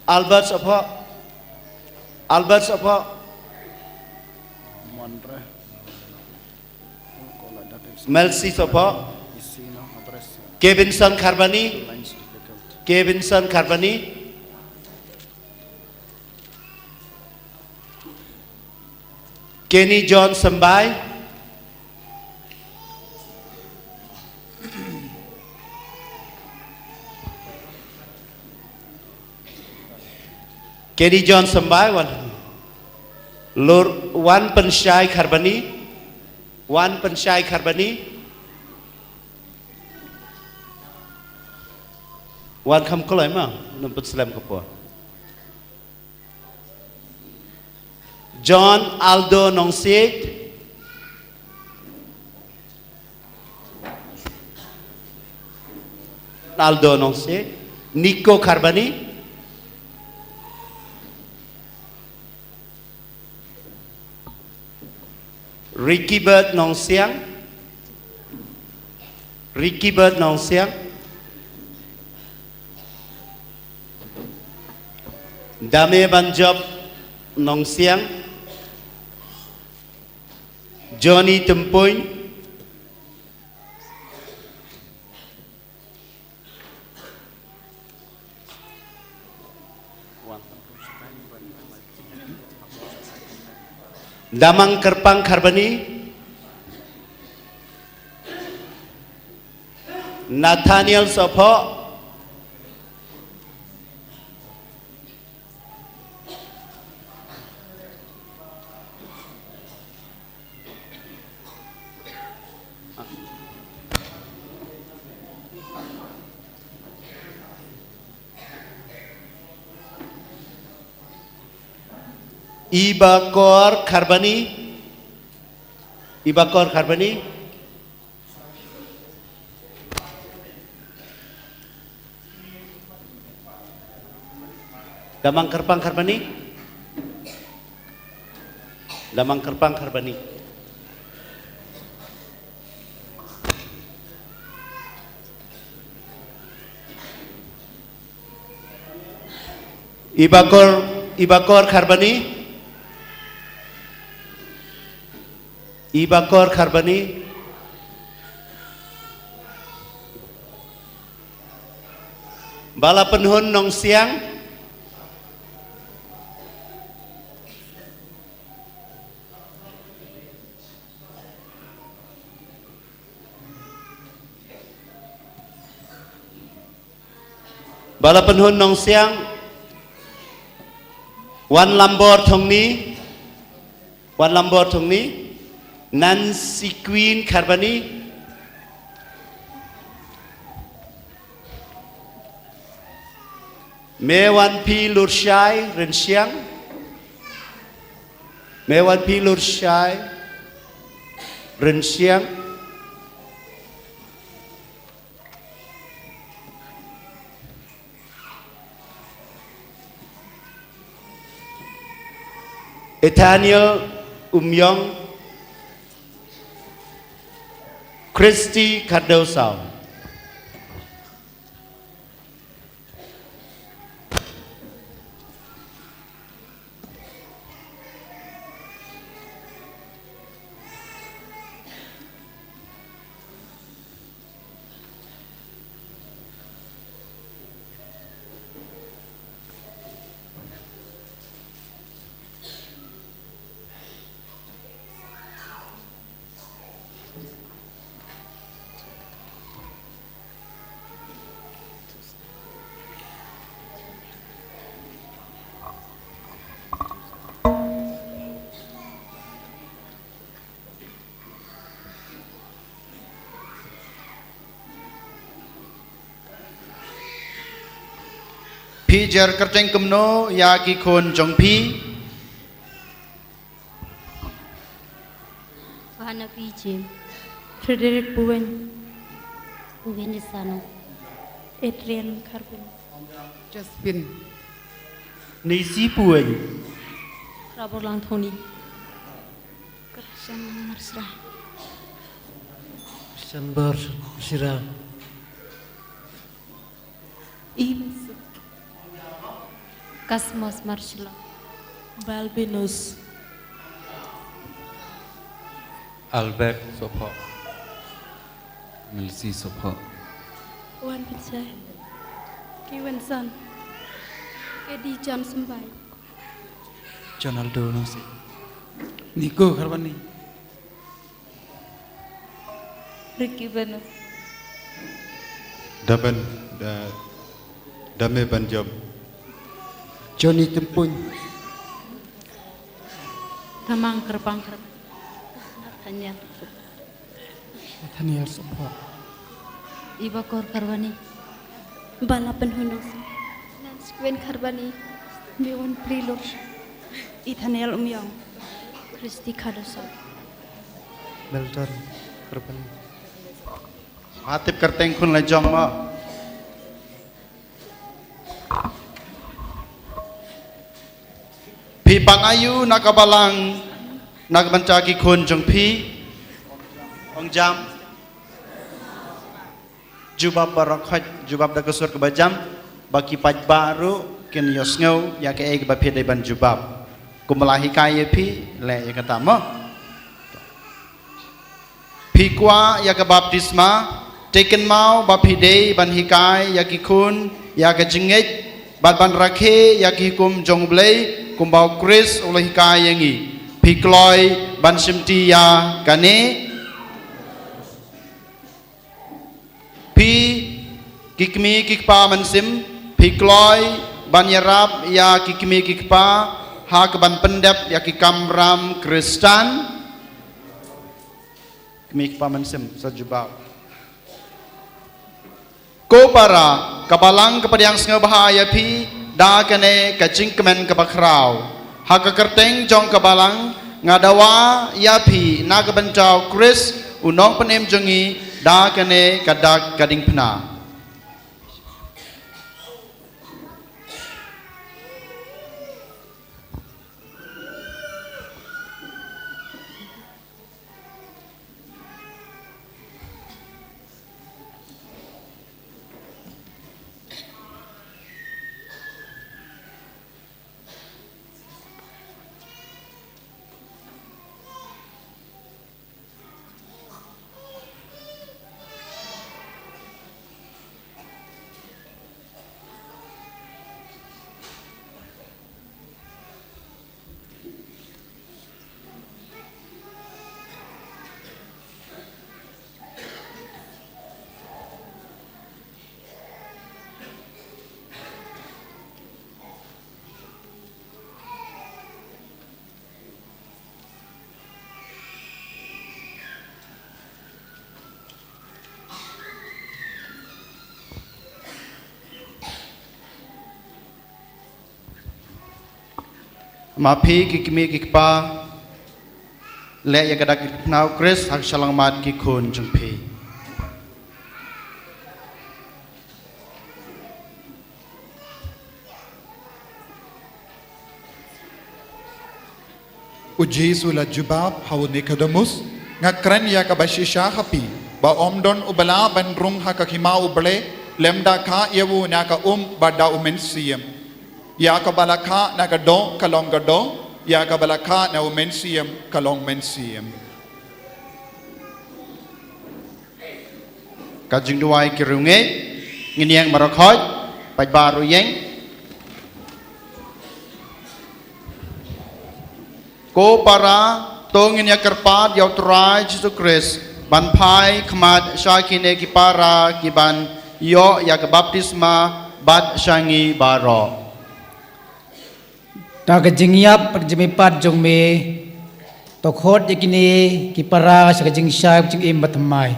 Albert Sopho? Albert Sopho? Melsi Sopho? Kevinson Kharbani? Kevinson Kharbani? Kenny John Sambai. Kenny John Sambai, wan. Lur, wan pynshai Kharbani. Wan pynshai Kharbani. Wan kham kloi ma, nang pynslem ka por. John Aldo Nongsiej. Aldo Nongsiej. Nico Kharbani. Ricky Bird Nongsiang. Ricky Bird Nongsiang. Dame Banjop Nongsiang. Johnny Tempuin. Damang Kyrpang Kharbani. Nathaniel Sopoh. Ibakor Kharbani. Ibakor Kharbani. Damang Kyrpang Kharbani. Damang Kyrpang Kharbani. Ibakor, Ibakor Kharbani. Ibakor Kharbani. Bala Pynhun Nongsiang. Bala Pynhun Nongsiang. Wan Lambor Thongni. Wan Lambor Thongni. Nancy Queen Kharbani. Mewanpi Lurshai Rynsiang. Mewanpi Lurshai Rynsiang. Ethaniel Umyong. Christy Kardosau. Phi jer kyrteng kumno ïa ki khun jong phi? Hana P J. Frederick Puwen. Wendy Sano. Adrian Kharbin. Jasmine. Nisi Puwen. Raborlang Thongni. Christian Marsra. Christian Bar Sira. Ibsuk. Kasmos Marshall. Balbinus. Albert Sopoh. Milsi Sopoh. Wan Pichai. Kiwen San. Eddie John Sumbai. John Aldo Nongsiej. Niko Kharbani. Ricky Banu. Daban, da, Dame Banjom. Johnny Tempun. Tamang Kerbang Kerbang. Nathaniel. Nathaniel Sopo. Iba Kor Karbani. Bala Penhunus. Nan Squin Karbani. Miwan Prilur. Nathaniel Umyong. Christy Cardoso. Milton Karbani. Hatip kerteng khun la jong ma. Phi pan ayu na ka balang na ka bynta ki khun jong phi. Ong jam. Jubab baroh khoit, jubab da ka sur kaba jam, ba ki paidbah ruh kin ïohsngew ïa kaei kaba phi dei ban jubab. Kumba la hikai ïa phi, leh ïa kata mo. Phi kwah ïa ka baptisma, te kynmaw ba phi dei ban hikai ïa ki khun ïa ka jingngeit bad ban rakhe ïa ki hukum jong U Blei kumba U Khrist u la hikai ïa ngi. Phi kloi ban shimti ïa kane? Phi ki kmie ki kpa mynsiem, phi kloi ban ïarap ïa ki kmie ki kpa ha ka ban pyndep ïa ki kamram Khristan? Kmie ki kpa mynsiem sa jubab. Ko para, ka balang ka pdiang sngewbha ïa phi da kane ka jingkmen kaba khraw. Ha ka kyrteng jong ka balang nga dawa ïa phi na ka bynta U Khrist u nongpynim jong ngi, da kane ka dak ka diengphna. Ma phi ki kmie ki kpa, leh ïa ka dak ka diengphna U Khrist ha ka shyllangmat ki khun jong phi. U Jisu u la jubab ha u Nikodemus, nga kren ïa kaba shisha ha phi, ba ym don uba lah ban rung ha ka hima U Blei, lymda khah ïa u na ka um bad da u mynsiem. Ïa kaba la khah na ka doh ka long ka doh, ïa kaba la khah na u mynsiem ka long mynsiem. Ka jingduwai ki riewngeit, ngin ïeng baroh khoit, paidbah ruh ïeng. Ko para, to ngin ïa kyrpad ïa U Trai Jisu Khrist ban phai khmat sha kine ki para ki ban ïoh ïa ka baptisma bad sha ngi baroh. Da ka jingïap bad ka jingmihpat jong me, to khot ïa kine ki para sha ka jingshai ka jingim bathymmai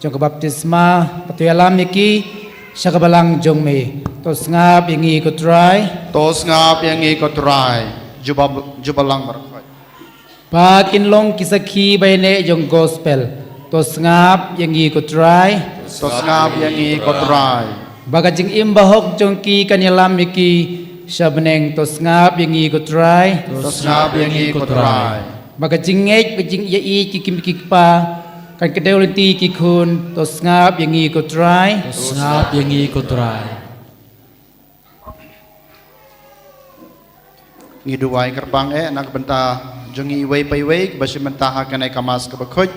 jong ka baptisma, bad to ïalam ïa ki sha ka balang jong me. To sngap ïa ngi ko Trai. To sngap ïa ngi ko Trai. Jubab, jubab lang baroh khoit. Ba kin long ki sakhi ba ïaineh jong gospel. To sngap ïa ngi ko Trai. To sngap ïa ngi ko Trai. Ba ka jingim bahok jong ki kan ïalam ïa ki sha bneng. To sngap ïa ngi ko Trai. To sngap ïa ngi ko Trai. Ba ka jingngeit, ba ka jingïeit ki kmie ki kpa kan kdew lynti ki khun. To sngap ïa ngi ko Trai. To sngap ïa ngi ko Trai. Ngi duwai kyrpang eh na ka bynta jong ngi iwei pa iwei kiba shim bynta ha kane ka Mass kaba khuid.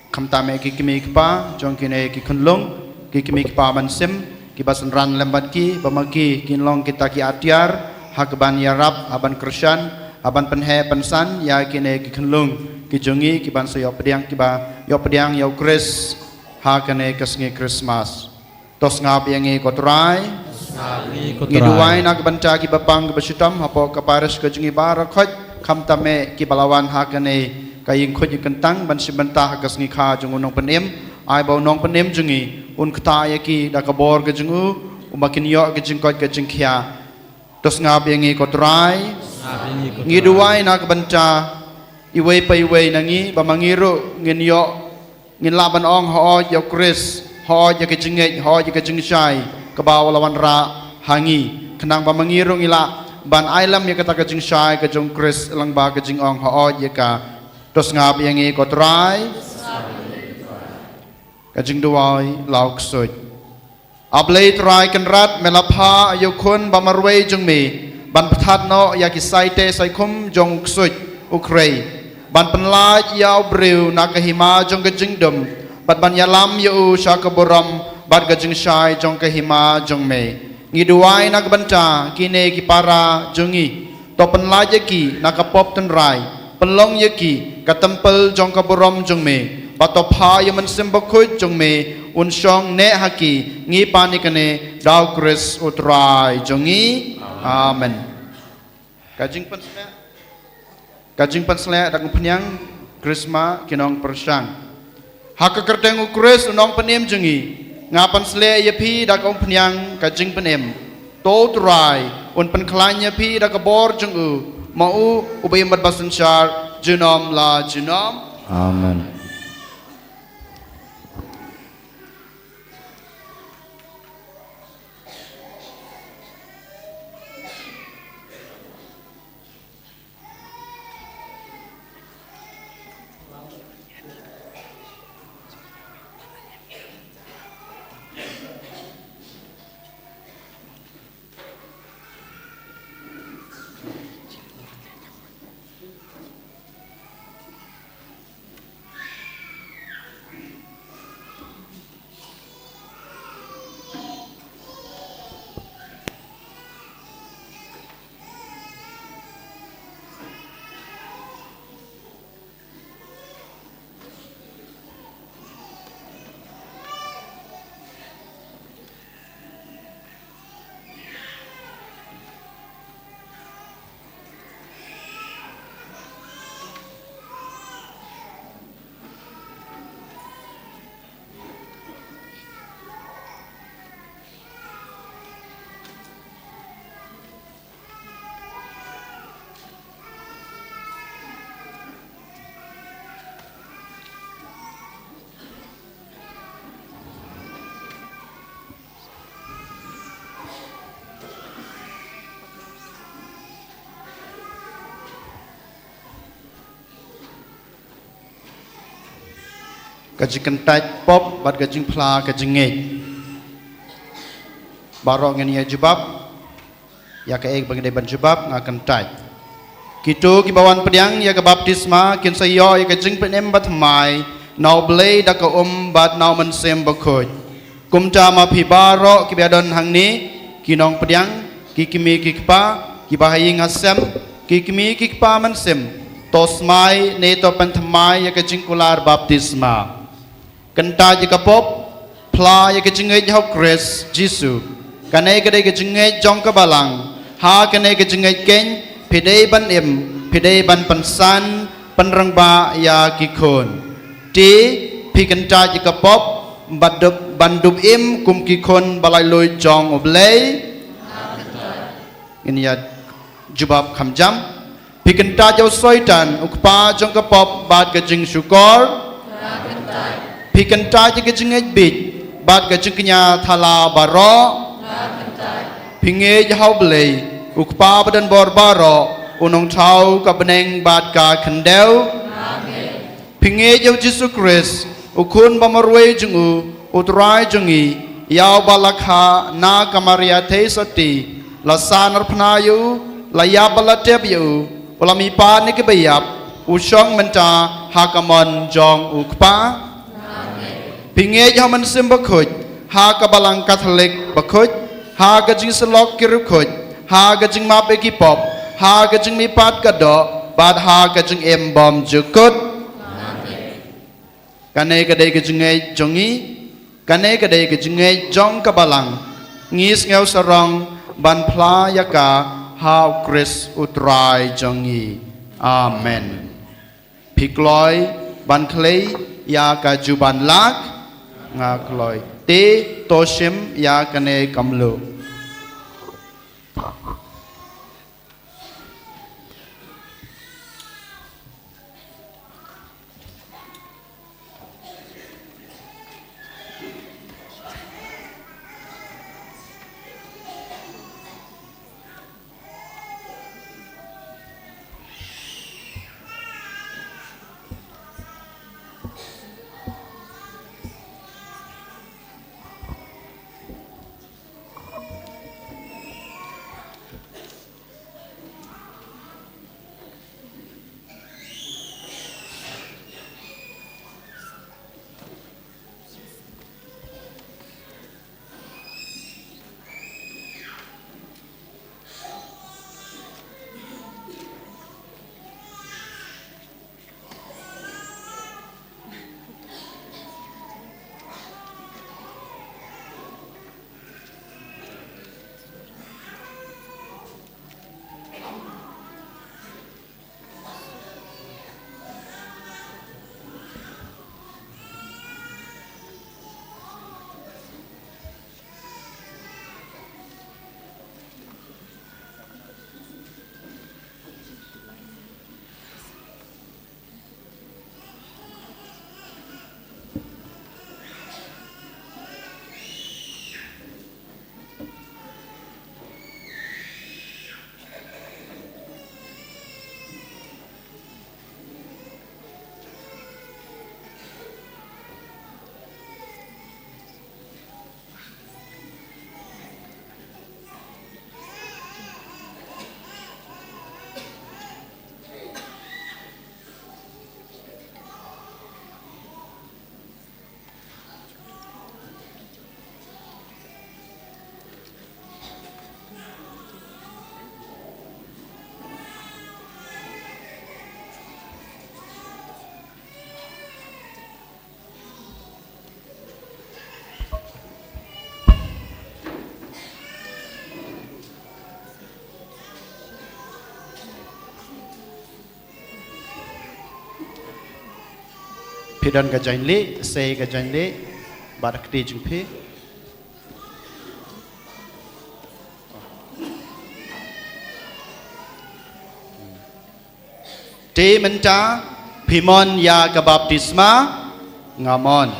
Khamtam eh ki kmie ki kpa jong kine ki khunlung, ki kmie ki kpa mynsiem, kiba synran lem bad ki, ba ma ki kin long kita ki atiar ha kaban ïarap, ha ban kyrshan Haban pynheh pynsan ïa kine ki khunlung ki jong ngi kiban sa ïoh pdiang, kiba ïoh pdiang ïa u Khrist ha kane ka sngi Christmas. To sngap ïa ngi ko Trai. Sngap ïa ngi ko Trai. Ngi duwai na ka bynta kiba pang kiba shitom hapoh ka parish ka jong ngi baroh khoit, khamtam eh kiba la wan ha kane ka ïing khuid ïing kyntang ban shim bynta ha ka sngi kha jong u Nongpynim. Ai ba u Nongpynim jong ngi un ktah ïa ki da ka bor ka jong u, u ba kin ïoh ka jingkoit ka jingkhiah. To sngap ïa ngi ko Trai. Sngap ïa ngi ko Trai. Ngi duwai na ka bynta iwei pa iwei na ngi, ba ma ngi ruh ngin ïoh, ngin lah ban ong hooid ïa u Khrist, hooid ïa ka jingngeit, hooid ïa ka jingshai kaba u la wanrah ha ngi, khnang ba ma ngi ruh ngi lah ban ai lem ïa kata ka jingshai ka jong u Khrist lyngba ka jingong hooid ïa ka. To sngap ïa ngi ko Trai. Ka jingduwai la u ksuid. A Blei Trai Kynrad, me la phah ïa u Khun ba marwei jong me ban pynthat noh ïa ki saite saikhum jong u ksuid u khrei, ban pynlait ïa u briew na ka hima jong ka jingdum, bad ban ïalam ïa u sha ka burom bad ka jingshai jong ka hima jong me. Ngi duwai na ka bynta kine ki para jong ngi. To pynlait ïa ki na ka pop tynrai, pynlong ïa ki ka templ jong ka burom jong me, bad to phah ïa u Mynsiem Bakhuid jong me un shong neh ha ki. Ngi pan ïa kane da u Khrist u Trai jong ngi. Amen. Ka jingpynsleh, ka jingpynsleh da ka umphniang krisma ki nongpyrshang. Ha ka kyrteng u Khrist u Nongpynim jong ngi, nga pynsleh ïa phi da ka umphniang ka jingpynim. To u Trai un pynkhlaiñ ïa phi da ka bor jong u, ma u uba im bad ba synshar junom la junom. Amen. Ka jingkyntait pop bad ka jingphla ka jingngeit. Baroh ngin ïa jubab. Ïa kaei ba ngi dei ban jubab, nga kyntait. Kito kiba wan pdiang ïa ka baptisma kin sa ïoh ïa ka jingpynim bathymmai na U Blei da ka um bad na U Mynsiem Bakhuid. Kumta ma phi baroh kiba don hangne, ki nongpdiang, ki kmie ki kpa, kiba ha ïing ha sem, ki kmie ki kpa mynsiem, to smai ne to pynthymmai ïa ka jingkular baptisma. Kyntait ïa ka pop, phla ïa ka jingngeit ha U Khrist Jisu. Kane ka dei ka jingngeit jong ka balang. Ha kane ka jingngeit keiñ, phi dei ban im, phi dei ban pynsan, pynrangbah ïa ki khun. Te, phi kyntait ïa ka pop, ban dub, ban dub im kum ki khun ba laitluid jong U Blei. Ngin ïa jubab kham jam. Phi kyntait ïa u Soitan, u kpa jong ka pop bad ka jingshukor. Phi kyntait ïa ka jingngeit bieit bad ka jingkñia thala baroh. Phi ngeit ha U Blei, u Kpa badonbor baroh, u nongthaw ka bneng bad ka khyndew. Phi ngeit ïa u Jisu Khrist, u Khun ba marwei jong u, u Trai jong ngi, ïa uba la kha na ka Maria Theisotti, la san arphna ïa u, la ïap bad la tep ïa u, u la mihpat na kiba ïap, u shong mynta ha ka mon jong u Kpa. Phi ngeit ha U Mynsiem Bakhuid, ha ka balang Katholik bakhuid, ha ka jingsyllok ki riewkhuid, ha ka jingmap ïa ki pop, ha ka jingmihpat ka doh bad ha ka jingim bymjukut. Kane ka dei ka jingngeit jong ngi, kane ka dei ka jingngeit jong ka Balang. Ngi sngew sarong ban phla ïa ka ha U Khrist U Trai jong ngi. Amen. Phi kloi ban khlei ïa ka juban lak? Nga kloi. Te to shim ïa kane ka mluh. Phi don ka jingïaleh, sei ka jingïaleh bad ka kti jong phi. Te mynta phi mon ïa ka baptisma? Nga mon.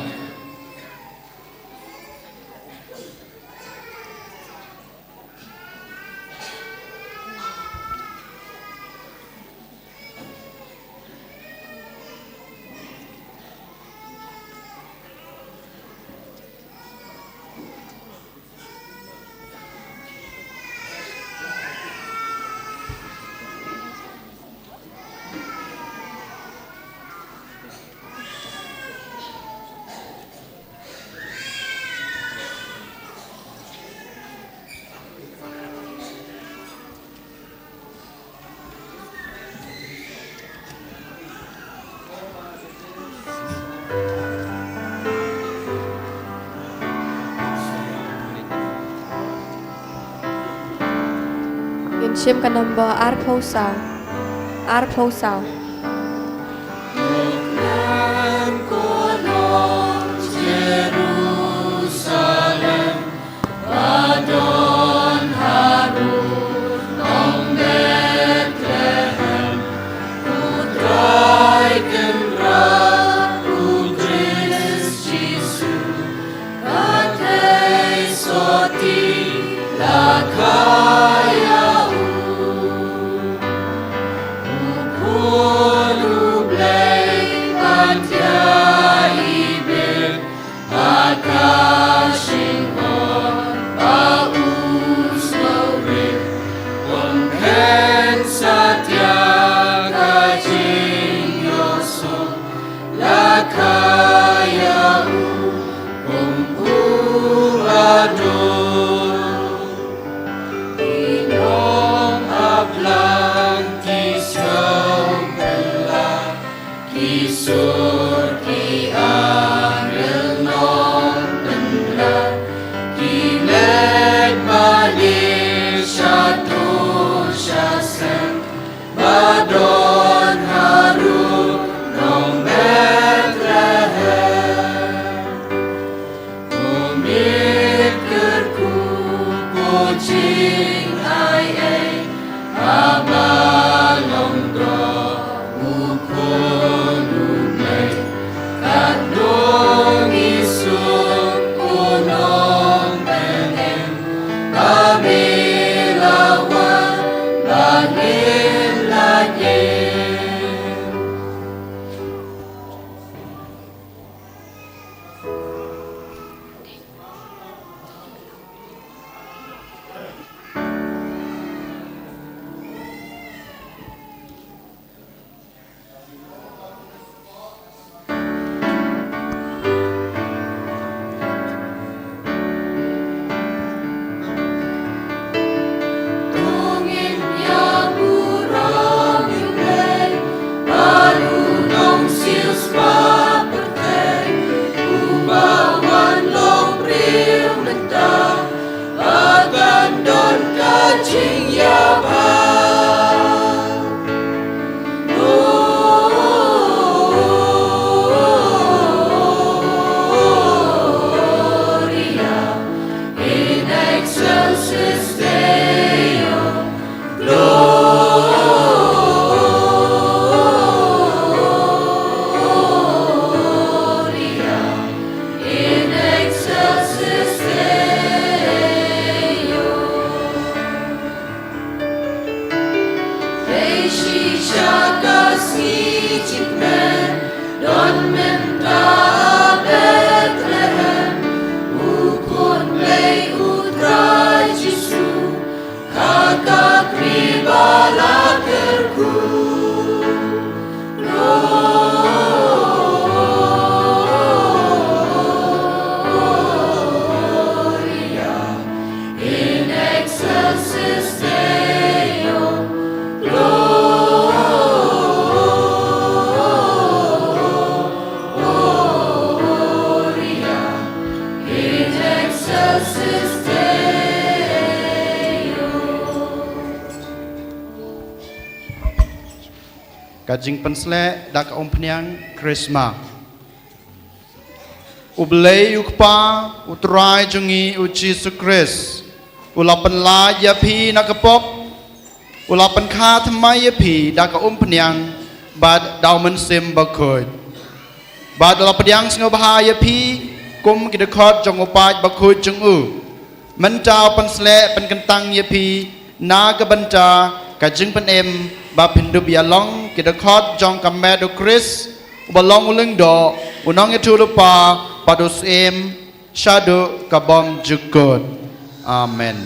Ngin shim ka number arphew saw. Arphew saw. Ka jingpynsleh da ka umphniang Krismas. U Blei u Kpa, u Trai jong ngi u Jisu Khrist, u la pynlait ïa phi na ka pop, u la pynkha thymmai ïa phi da ka umphniang bad da u Mynsiem Bakhuid. Bad u la pdiang sngewbha ïa phi kum ki dkhot jong u paid bakhuid jong u. Mynta u pynsleh pynkyntang ïa phi na ka bynta ka jingpynim ba phin dup ïa long ki dkhot jong ka met u Khrist, uba long u Lyngdoh, u Nongïathuhlypa bad u Syiem shaduh ka bymjukut. Amen.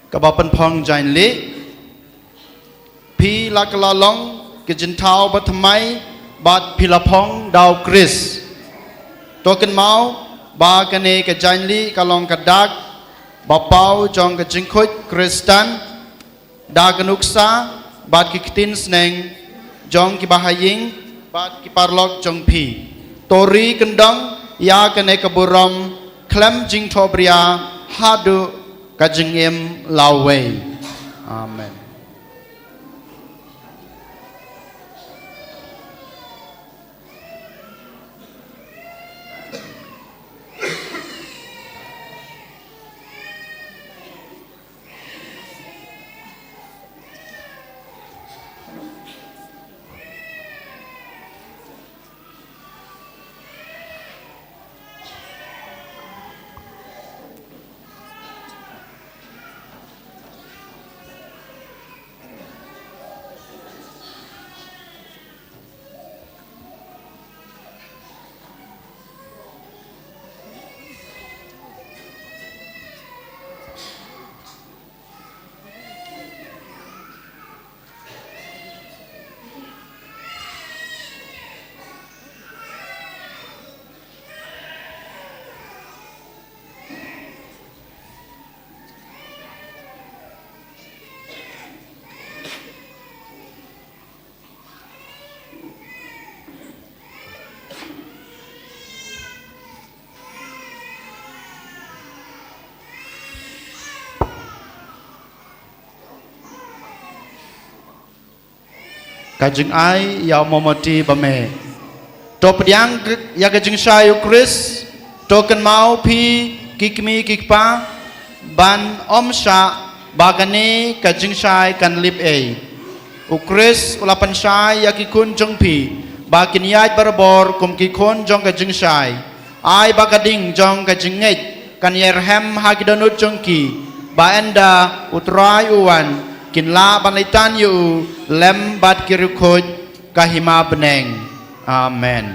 Kaba pynphong jaiñ lieh. Phi la kylla long ki jingthaw bathymmai bad phi la phong da u Khrist. To kynmaw ba kane ka jaiñ lieh ka long ka dak ba paw jong ka jingkhuid Khristan, da ka nuksa bad ki ktien sneng jong ki bahaïing bad ki paralok jong phi. To ri kyndong ïa kane ka burom khlem jingthohbria haduh ka jingim lawei. Amen. Ka jingai ïa u mombati ba meh. To pdiang ïa ka jingshai u Khrist, to kynmaw phi ki kmie ki kpa, ban ym shah ba kane ka jingshai kan lip ei. U Khrist u la pynshai ïa ki khun jong phi ba kin ïaid barabor kum ki khun jong ka jingshai. Ai ba ka ding jong ka jingngeit kan ïai rhem ha ki dohnud jong ki, ba ynda u Trai u wan kin lah ban leit tan ïa u lem bad ki riewkhuid ka hima bneng. Amen.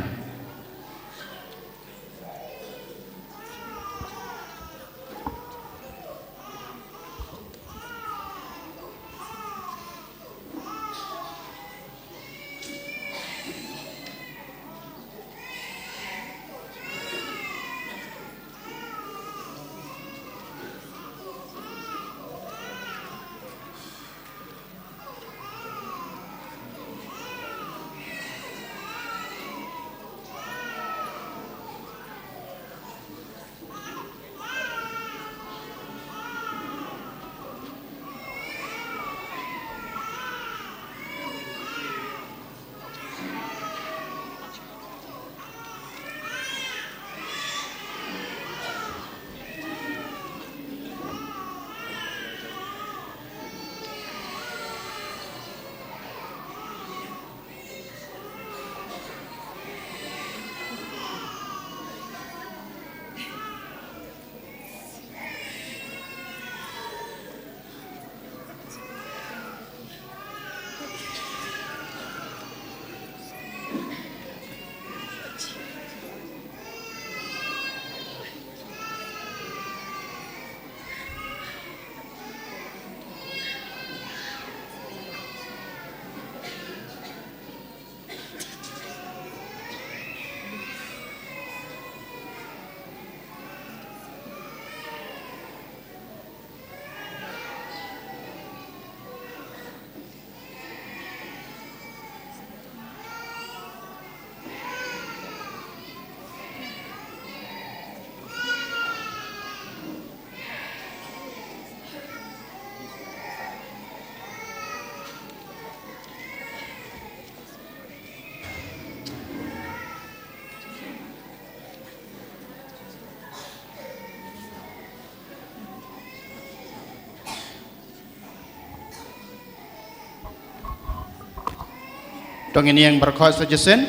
To ngin ïeng baroh khoit sa shisien.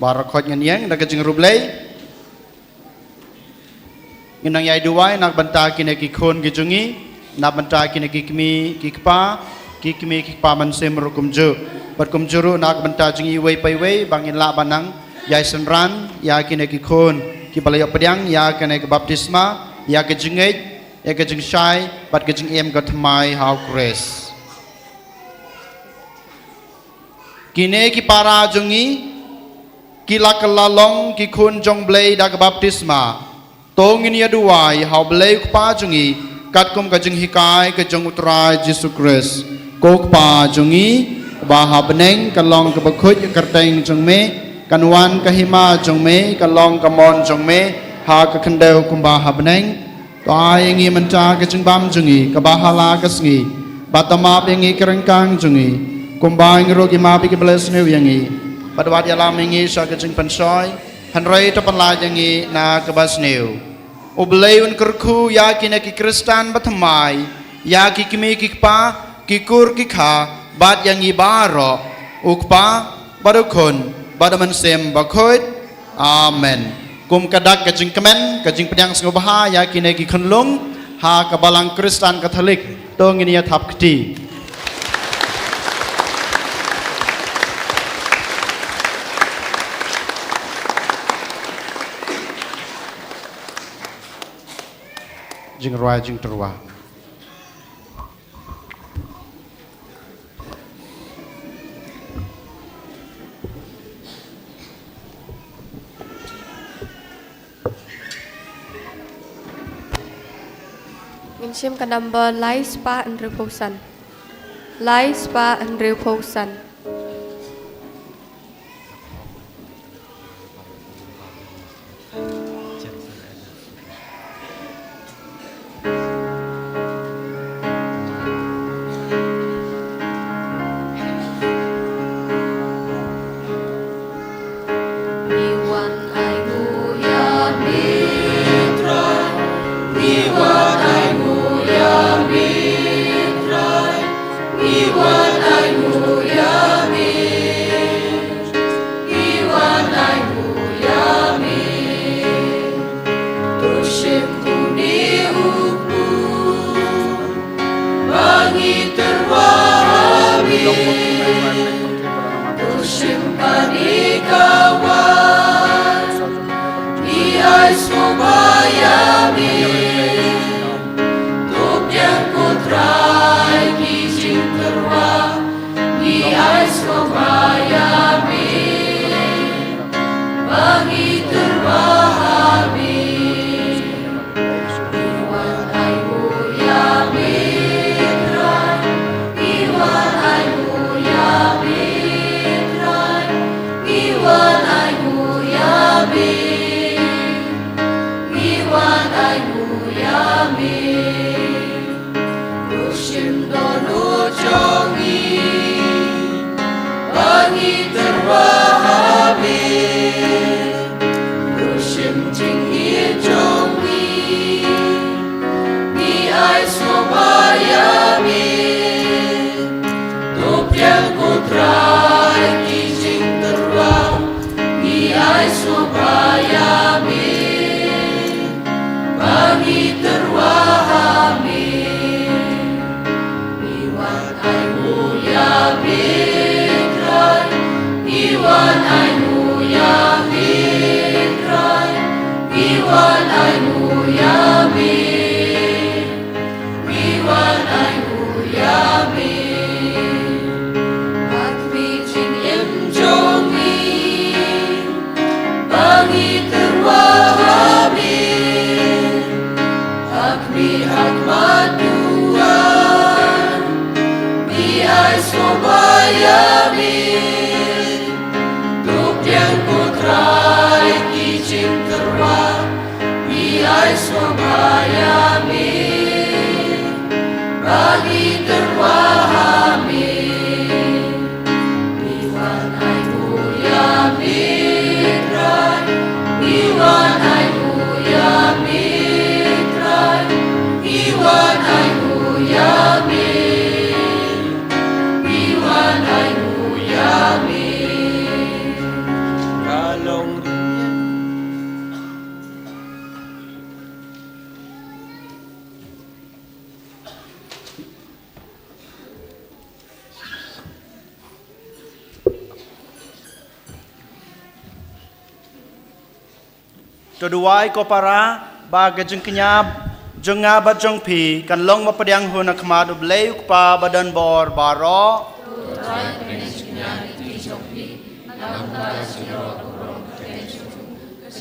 Baroh khoit ngin ïeng da ka jingïaroh Blei. Ngin nang ïai duwai na ka bynta kine ki khun ki jong ngi, na ka bynta kine ki kmie ki kpa, ki kmie ki kpa mynsiem ruh kumjuh. Bad kumjuh ruh na ka bynta jong ngi iwei pa iwei ba ngin lah ban nang ïai synran ïa kine ki khun kiba la ïoh pdiang ïa kane ka baptisma, ïa ka jingngeit, ïa ka jingshai bad ka jingim ka thymmai ha U Khrist. Kine ki para jong ngi ki la kylla long ki khun jong U Blei da ka baptisma. To ngin ïa duwai ha U Blei U Kpa jong ngi katkum ka jinghikai ka jong U Trai Jisu Khrist. Ko Kpa jong ngi ba ha bneng, ka long kaba khuid ka kyrteng jong me, kan wan ka hima jong me, ka long ka mon jong me ha ka khyndew kumba ha bneng. To ai ïa ngi mynta ka jingbam jong ngi kaba ha la ka sngi. Bad to map ïa ngi ki ryngkang jong ngi, kumba ngi ruh ngi map ïa kiba la sniew ïa ngi. Bad wat ïalam ïa ngi sha ka jingpynshoi, hynrei to pynlait ïa ngi na kaba sniew. U Blei un kyrkhu ïa kine ki khristan ba thymmai, ïa ki kmie ki kpa, ki kur ki kha, bad ïa ngi baroh, U Kpa, bad U Khun, bad U Mynsiem Bakhuid. Amen. Kum ka dak ka jingkmen, ka jingpdiang sngewbha ïa kine ki khunlung ha ka Balang Khristan Katholik, to ngin ïa thap kti. Jingrwai jingtyrwa. Ngin shim ka number lai spah hynriewphew san. Lai spah hynriewphew san. Ngi wan ai nguh ïa me. To shim une u kpu ba ngi tyrwa ha me. To shim kane ka waiñ, ngi ai sngewbha ïa me. To pdiang ko Trai ki jingtyrwa, ngi ai sngewbha ïa me, ba ngi tyrwa ha me. Ngi wan ai nguh ïa me Trai, ngi wan ai nguh ïa me Trai, ngi wan ai nguh ïa me. Ngi wan ai nguh ïa me. To shim dohnud jong ngi ba ngi tyrwa ha me. To shim jingïeit jong ngi, ngi ai sngewbha ïa me. To pdiang ko Trai ki jingtyrwa, ngi ai sngewbha ïa me, ba ngi tyrwa ha me. Ngi wan ai nguh ïa me Trai, ngi wan ai nguh ïa me Trai, ngi wan ai nguh ïa me. Ngi wan ai nguh ïa me. Ha khmih jingim jong ngi, ba ngi tyrwa ha me. Ha khmih ha khmat duwan, ngi ai sngewbha ïa me. To pdiang ko Trai ki jingtyrwa, ngi ai sngewbha ïa me, ba ngi tyrwa ha me. Ngi wan ai nguh ïa me Trai, ngi wan ai nguh ïa me Trai, ngi wan ai nguh ïa me. Ngi wan ai nguh ïa me. To duwai ko para, ba ka jingkñia jong nga bad jong phi kan long ba pdiang hun ha khmat U Blei U Kpa ba don bor baroh.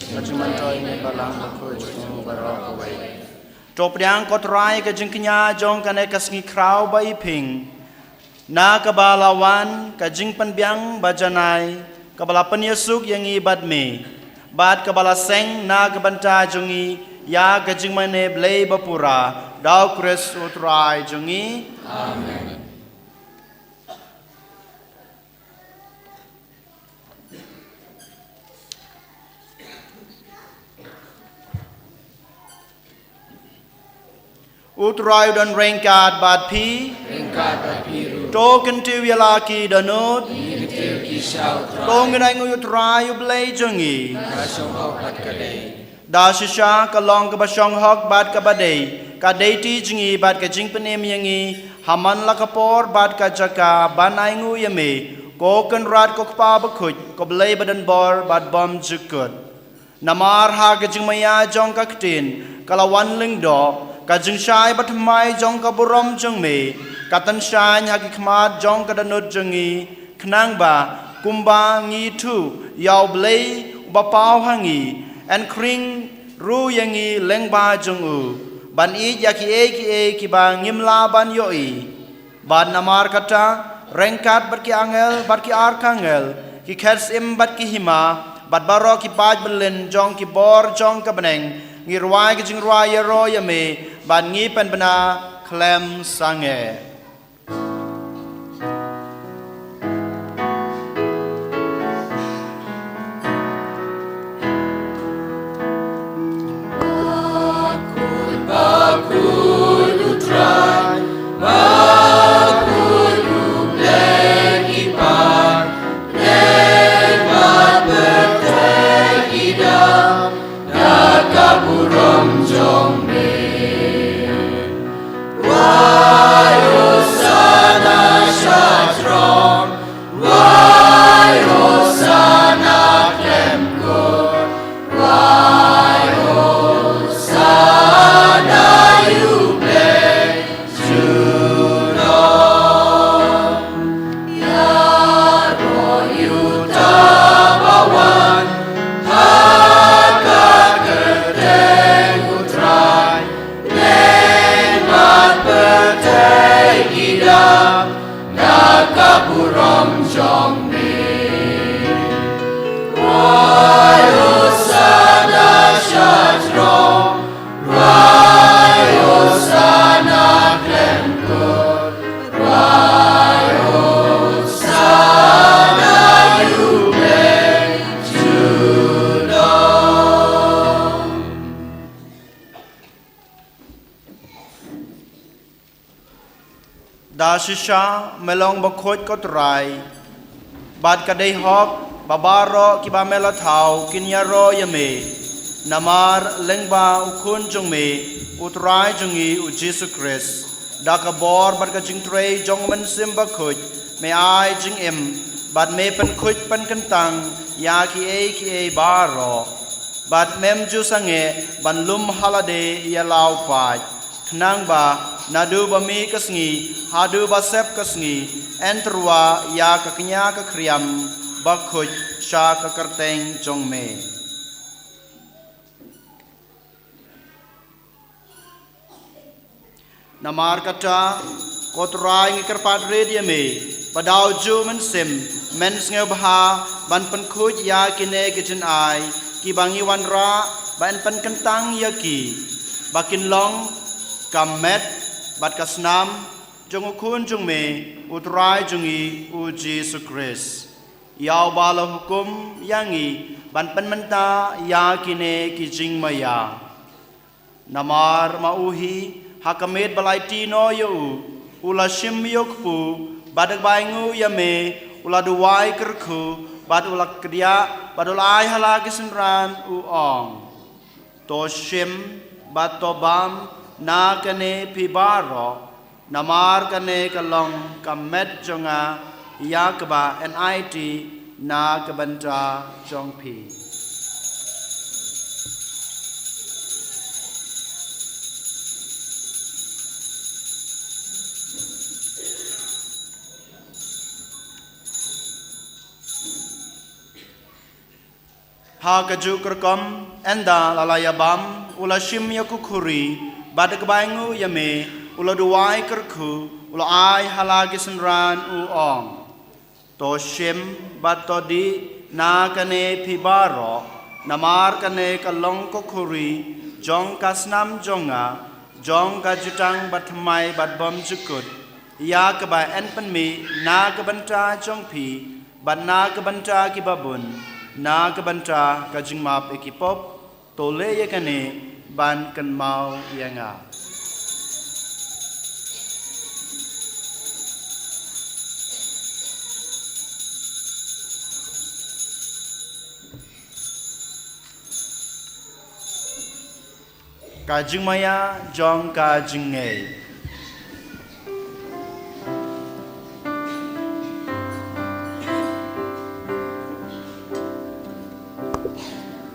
Ka jingmyntoi ne balang bakhuid jong u baroh kawei. To pdiang ko Trai ka jingkñia jong kane ka sngi khraw ba iping, na kaba la wan ka jingpynbiang ba janai, kaba la pynïasuk ïa ngi bad me, bad kaba la seng na ka bynta jong ngi ïa ka jingmane Blei bapura, da U Khrist U Trai jong ngi. Amen. U Trai u don ryngkat bad phi. Ryngkat bad phi ruh. To kyntiew ïa la ki dohnud. Ngi kyntiew ki sha U Trai. To ngin ainguh ïa U Trai U Blei jong ngi. Ka shong hok bad ka dei. Da shisha ka long kaba shong hok bad kaba dei, ka dei ti jong ngi bad ka jingpynim ïa ngi, ha man la ka por bad ka jaka ban ainguh ïa me, ko Kynrad ko Kpa bakhuid, ko Blei ba don bor bad bymjukut. Namar ha ka jingmaïa jong ka ktien, ka la wan lyngdoh, ka jingshai bathymmai jong ka burom jong me, ka tynshaiñ ha ki khmat jong ka dohnud jong ngi, khnang ba, kumba ngi ïathuh, ïa U Blei, uba paw ha ngi, yn khring ruh ïa ngi lyngba jong u, ban ïeit ïa kiei kiei kiba ngim lah ban ïohi. Bad namar kata, ryngkat bad ki angel, bad ki arkangel, ki khet syiem bad ki hima, bad baroh ki paid byllien jong ki bor jong ka bneng, ngi rwai ka jingrwai ïaroh ïa me, bad ngi pynbna khlem sangeh. Da ka burom jong me. Rwai Hosana sha throng, rwai Hosana khlem kut, rwai Hosana ïa U Blei. Junom ïaroh ïa uta ba wan ha ka kyrteng U Trai, leh bad pyrthei ki dap na ka burom jong me. Rwai Hosana sha throng, rwai Hosana khlem kut, rwai Hosana ïa U Blei junom. Da shisha me long bakhuid ko Trai, bad ka dei hok ba baroh kiba me la thaw kin ïaroh ïa me, namar lyngba U Khun jong me, U Trai jong ngi U Jisu Khrist. Da ka bor bad ka jingtrei jong U Mynsiem Bakhuid, me ai jingim, bad me pynkhuid pynkyntang ïa kiei kiei baroh. Bad mem ju sangeh ban lum ha lade ïa la u paid. Khnang ba, naduh ba mih ka sngi, haduh ba sep ka sngi, yn tyrwa ïa ka kñia ka khriam bakhuid sha ka kyrteng jong me. Namar kata, ko Trai ngi kyrpad rit ïa me, ba da u juh mynsiem, men sngewbha, ban pynkhuid ïa kine ki jingai, kiba ngi wanrah, ba yn pynkyntang ïa ki, ba kin long, ka met, bad ka snam, jong U Khun jong me, U Trai jong ngi, U Jisu Khrist. Ïa uba la hukum, ïa ngi, ban pynmynta, ïa kine ki jingmaïa. Namar ma u hi, ha ka miet ba la aiti noh ïa u, u la shim ïa u kpu, bad da kaba ainguh ïa me, u la duwai kyrkhu, bad u la kdiah, bad u la ai ha la ki synran, u ong. To shim, bad to bam, na kane phi baroh, namar kane ka long ka met jong nga, ïa kaba yn aiti, na ka bynta jong phi. Ha kajuh ka rukom, ynda la la ïabam, u la shim ïa ka khuri, bad da kaba ainguh ïa me, u la duwai kyrkhu, u la ai ha la ki synran, u ong: To shim bad to dih na kane phi baroh, namar kane ka long ka khuri jong ka snam jong nga, jong ka jutang bathymmai bad bymjukut, ïa kaba yn pynmih na ka bynta jong phi bad na ka bynta kiba bun, na ka bynta ka jingmap ïa ki pop. To leh ïa kane ban kynmaw ïa nga. Ka jingmaïa jong ka jingngeit.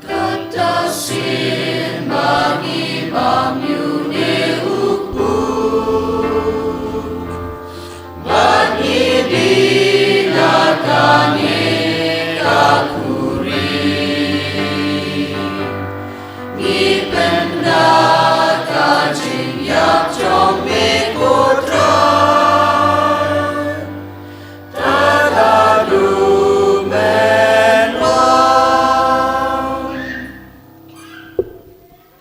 Kata sien ba ngi bam ïa une u kpu, ba ngi dih na kane ka khuri. Ngi pynda ka jingïap jong me ko Trai. Tang da lum bynriew.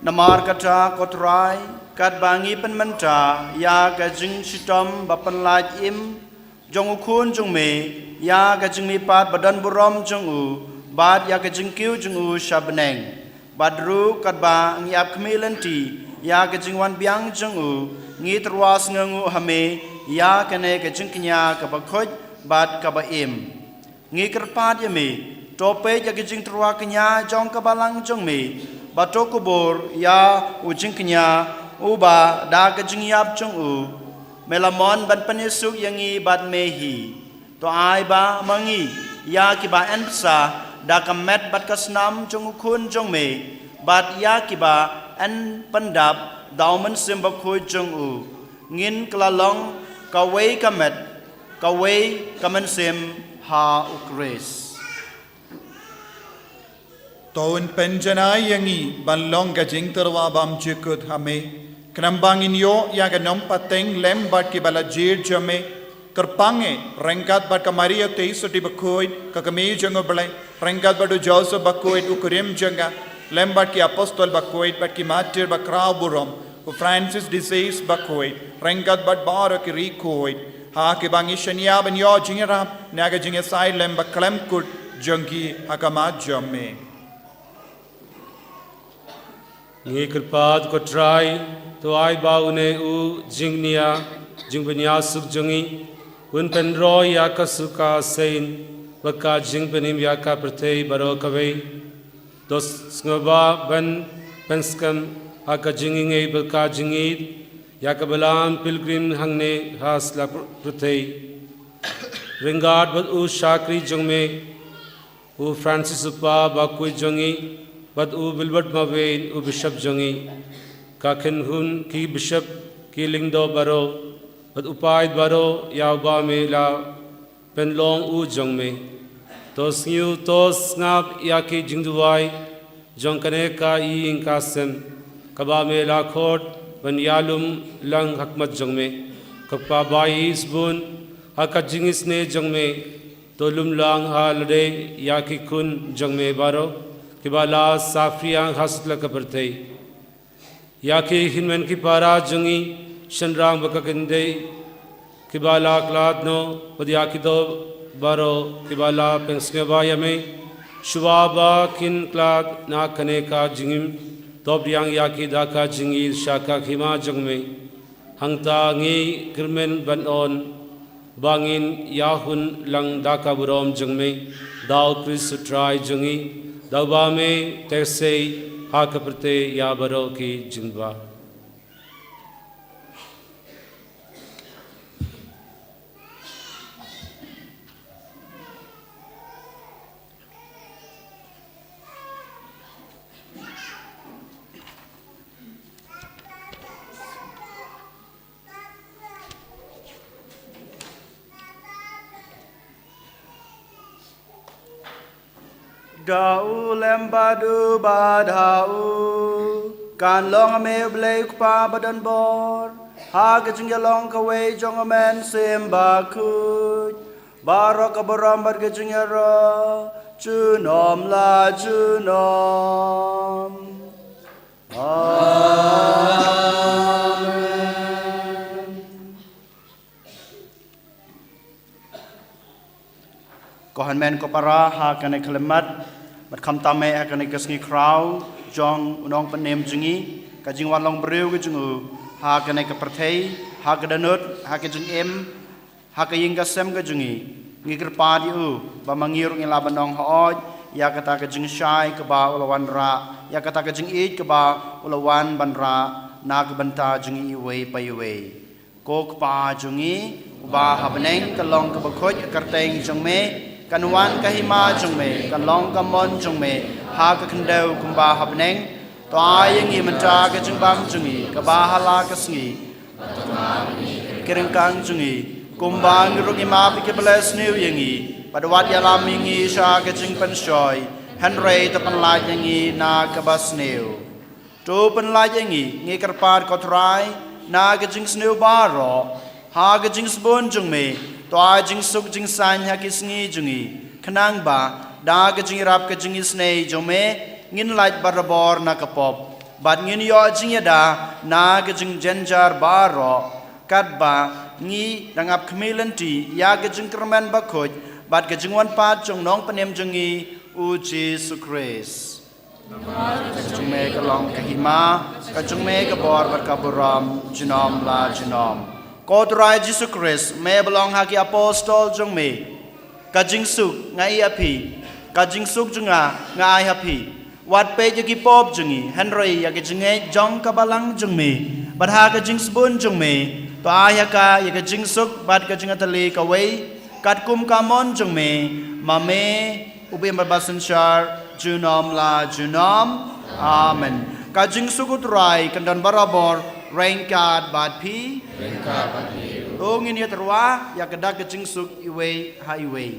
Namar kata ko Trai, katba ngi pynmynta ïa ka jingshitom ba pynlait im jong u Khun jong me, ïa ka jingmihpat ba don burom jong u, bad ïa ka jingkiew jong u sha bneng. Bad ruh katba ngi ap khmih lynti ïa ka jingwan biang jong u, ngi tyrwa sngewnguh ha me ïa kane ka jingkñia kaba khuid bad kaba im. Ngi kyrpad ïa me, to peit ïa ka jingtyrwa kñia jong ka balang jong me, bad to kubur ïa u jingkñia uba da ka jingïap jong u me la mon ban pynïasuk ïa ngi bad me hi. To ai ba ma ngi, ïa kiba yn bsa da ka met bad ka snam jong u Khun jong me, bad ïa kiba yn pyndap da u Mynsiem Bakhuid jong u, ngin kylla long kawei ka met, kawei ka mynsiem ha u Khrist. To un pynjanai ïa ngi ban long ka jingtyrwa bymjukut ha me, khnang ba ngin ïoh ïa ka nongpateng lem bad kiba la jied jong me. Kyrpang eh, ryngkat bad ka Maria Theisotti bakhuid, ka Kmie jong u Blei, ryngkat bad u Joseph bakhuid u kurim jong ka, lem bad ki apostol bakhuid bad ki martir bakhraw burom, u Francis de Sales bakhuid, ryngkat bad baroh ki riewkhuid, ha kiba ngi shaniah ban ïoh jingïarap na ka jingïasai lem bakhlem kut jong ki ha khmat jong me. Ngi kyrpad ko Trai, to ai ba une u jingnia, jingpynïasuk jong ngi un pynroi ïa ka suka sien bad ka jingpynim ïa ka pyrthei baroh kawei. To sngewbha ban pynskhem ha ka jingïeit bad ka jingïeit ïa ka balang pilgrim hangne ha sla pyrthei. Ryngkat bad u shakri jong me u Francis u Pa bakhuid jong ngi, bad u Wilbert Mawei u Bishop jong ngi, ka kynhun ki Bishop, ki lyngdoh baroh, bad u paid baroh ïa uba me la pynlong u jong me. To sngewthuh sngap ïa ki jingduwai jong kane ka ïing ka sem, kaba me la khot ban ïalum lang ha khmat jong me. Ko Kpa ba ïeit bun, ha ka jingisynei jong me, to lum lang ha lade ïa ki khun jong me baroh, kiba la saphriang ha sla ka pyrthei. Ïa ki hynmen ki para jong ngi, shynrang bad ka kynthei, kiba la khlad noh, bad ïa kito baroh kiba la pynsngewbha ïa me, shuwa ba kin khlad na kane ka jingim, to pdiang ïa ki da ka jingïeit sha ka hima jong me. Hangta ngi kyrmen ban ong, ba ngin ïahun lang da ka burom jong me, da u Khrist u Trai jong ngi, da uba me teh sei ha ka pyrthei ïa baroh ki jingbha. Da u lem bad u bad ha u. Kan long ha me u Blei u Kpa badonbor, ha ka jingïalong kawei jong u Mynsiem Bakhuid, baroh ka burom bad ka jingïaroh junom la junom. Amen. Ko hynmen ko para, ha kane ka khyllipmat bad khamtam eh ha kane ka sngi khraw jong u nongpynim jong ngi, ka jingwan long briew ka jong u ha kane ka pyrthei, ha ka dohnud, ha ka jingim, ha ka ïing ka sem ka jong ngi, ngi kyrpad ïa u ba ma ngi ruh ngin lah ban ong hooid ïa kata ka jingshai kaba u la wanrah, ïa kata ka jingïeit kaba u la wan ban rah na ka bynta jong ngi iwei pa iwei. Ko Kpa jong ngi uba ha bneng, kan long kaba khuid ka kyrteng jong me, kan wan ka hima jong me, kan long ka mon jong me ha ka khyndew kumba ha bneng. To ai ïa ngi mynta ka jingbam jong ngi kaba ha la ka sngi. Ki ryngkang jong ngi, kumba ngi ruh ngi map ïa kiba la sniew ïa ngi, bad wat ïalam ïa ngi sha ka jingpynshoi, hynrei to pynlait ïa ngi na kaba sniew. To pynlait ïa ngi, ngi kyrpad ko Trai, na ka jingsniew baroh, ha ka jingsbun jong me, to ai jingsuk jingsaiñ ha ki sngi jong ngi, khnang ba da ka jingïarap ka jingisynei jong me, ngin lait barabor na ka pop, bad ngin ïoh jingïada na ka jingjynjar baroh, katba ngi dang ap khmih lynti ïa ka jingkyrmen bakhuid bad ka jingwan pat jong u nongpynim jong ngi, u Jisu Khrist. Ka jong me ka long ka hima, ka jong me ka bor bad ka burom junom la junom. Ko Trai Jisu Khrist, me ba la ong ha ki apostol jong me, ka jingsuk nga ai ha phi, ka jingsuk jong nga nga ai ha phi. Wat peit ïa ki pop jong ngi, hynrei ïa ka jingngeit jong ka balang jong me, bad ha ka jingsbun jong me, to ai ha ka ïa ka jingsuk bad ka jingïatylli kawei, katkum ka mon jong me, ma me, u ba im bad ba synshar junom la junom. Amen. Ka jingsuk u Trai kan don barabor ryngkat bad phi. Ryngkat bad phi. To ngin ïatyrwa ïa ka dak ka jingsuk iwei ha iwei.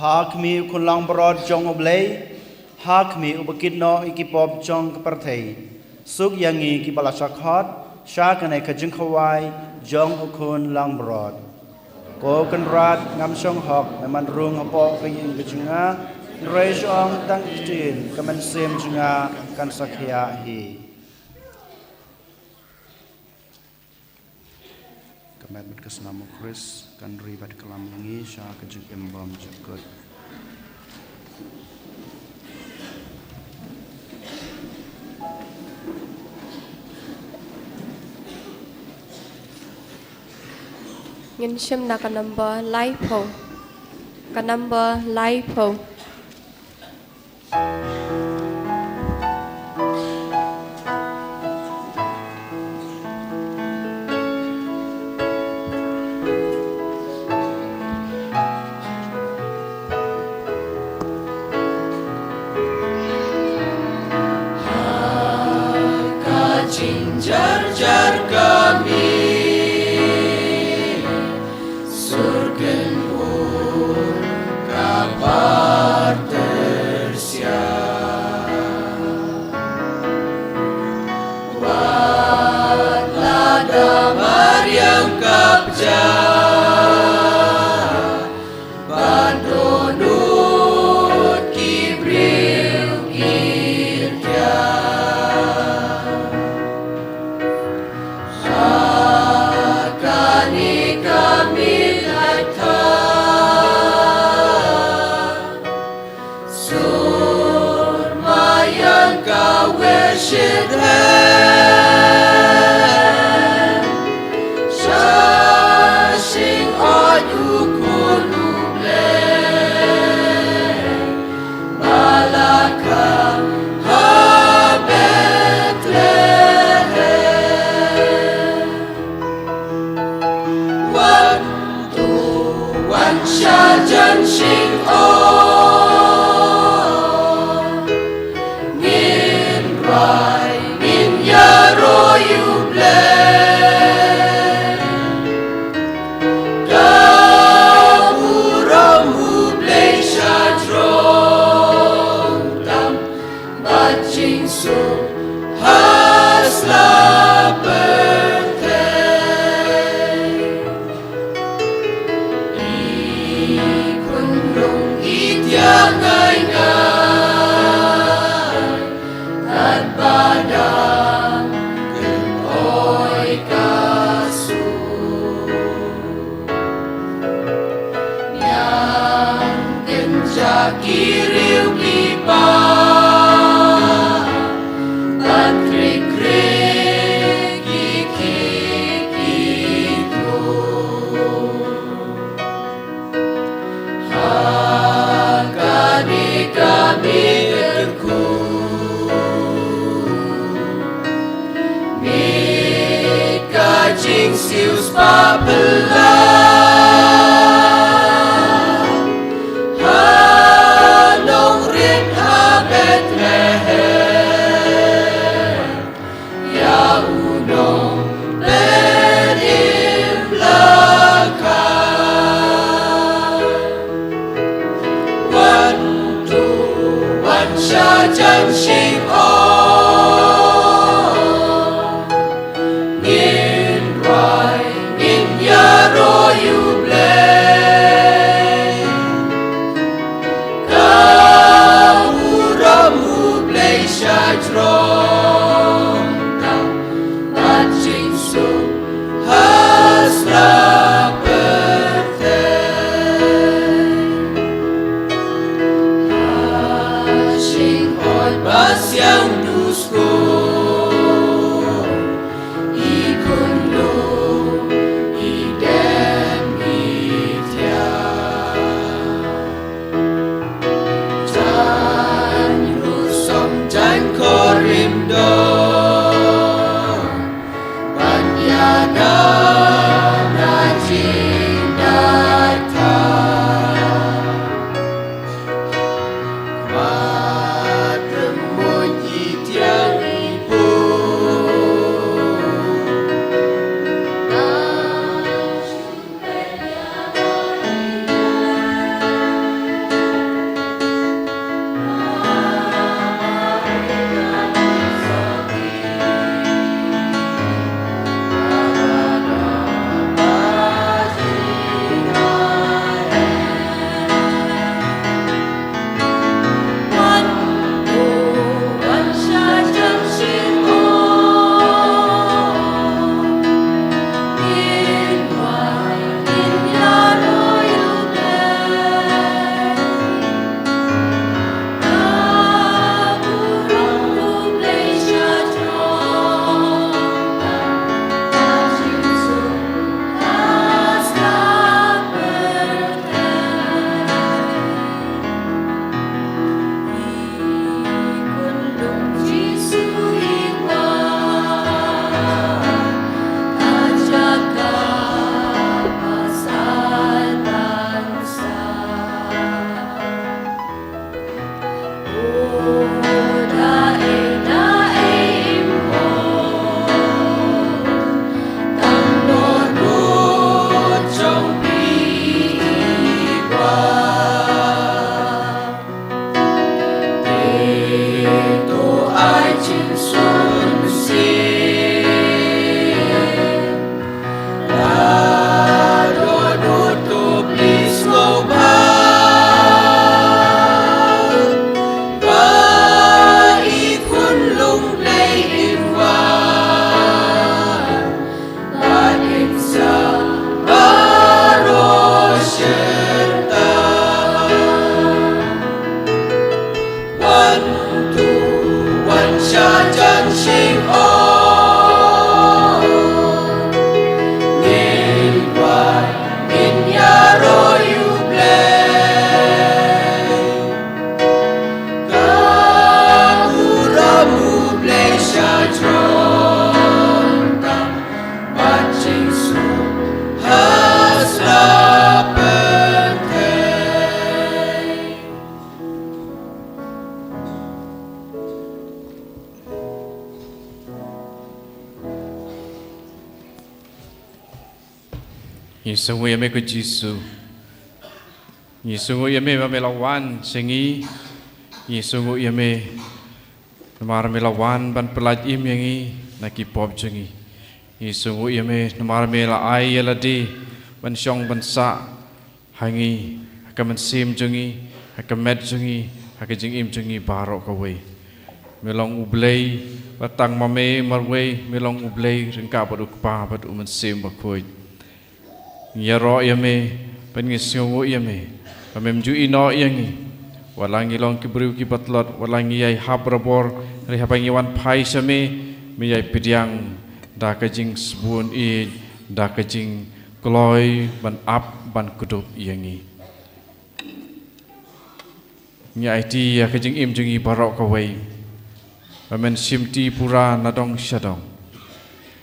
Ha khmih u khun langbrot jong U Blei, ha khmih uba kit noh ïa ki pop jong ka pyrthei. Suk ïa ngi kiba la shah khot sha kane ka jingkhawai jong u khun langbrot. Ko Kynrad, ngam shong hok me ban rung hapoh ka ïing ka jong nga, hynrei shu ong tang ktien, ka mynsiem jong nga kan sa khiah hi. Ka met bad ka snam u Khrist kan ri bad klam ïa ngi sha ka jingim bymjukut. Ngin shim na ka number laiphew. Ka number laiphew. Ka jingjarjar ka Worship him. Sha sing ot u Khun u Blei. Ba la khang ha Bethlehem. Wan to wan sha jan sing ot. Ngin rai ngin ïaroh ïa u Blei. Ka burom u Blei sha jrong tam. Bad jingsuk ha sla pyrthei. I khunlung i thiah ngai ngai. Katba dang kynoi ka sur. Biang kynja ki riew ki paid, bad krik krik ki khih ki tur. Ha kane ka miet kyrkhu, mih ka jingsiewspah pynlong ha nongrim ha Bethlehem. Ïa u nongpynim la kha. Wan to wan sha jan sing ot. Ngin rai ngin ïaroh ïa u Blei. Ka burom u Blei sha jrong tam, bad jingsuk ha sla pyrthei. Ha sing ot ba siang duskur, i khunlung i dem i thiah. Jan rusom jan korim don, ban ïa dap na jingdait thaw. Ba tyrmut i thiang i pur. Wan to wan sha Ngi sngewnguh ïa me ko Jisu. Ngi sngewnguh ïa me ba me la wan sha ngi. Ngi sngewnguh ïa me namar me la wan ban pyllait im ïa ngi na ki pop jong ngi. Ngi sngewnguh ïa me namar me la ai ïa lade ban shong ban sah ha ngi, ha ka mynsiem jong ngi, ha ka met jong ngi, ha ka jingim jong ngi baroh kawei. Me long U Blei, ba tang ma me marwei, me long U Blei ryngkat bad U Kpa bad U Mynsiem Bakhuid. Ngi ïaroh ïa me, bad ngi sngewnguh ïa me, ba mem ju ïehnoh ïa ngi. Wat la ngi long ki briew kiba tlot, wat la ngi ïai hap barabor, hynrei haba ngi wan phai sha me, me ïai pdiang da ka jingsbun ïeit, da ka jingkloi ban ap ban kdup ïa ngi. Ngi aiti ïa ka jingim jong ngi baroh kawei, ba men shimti pura na dong sha dong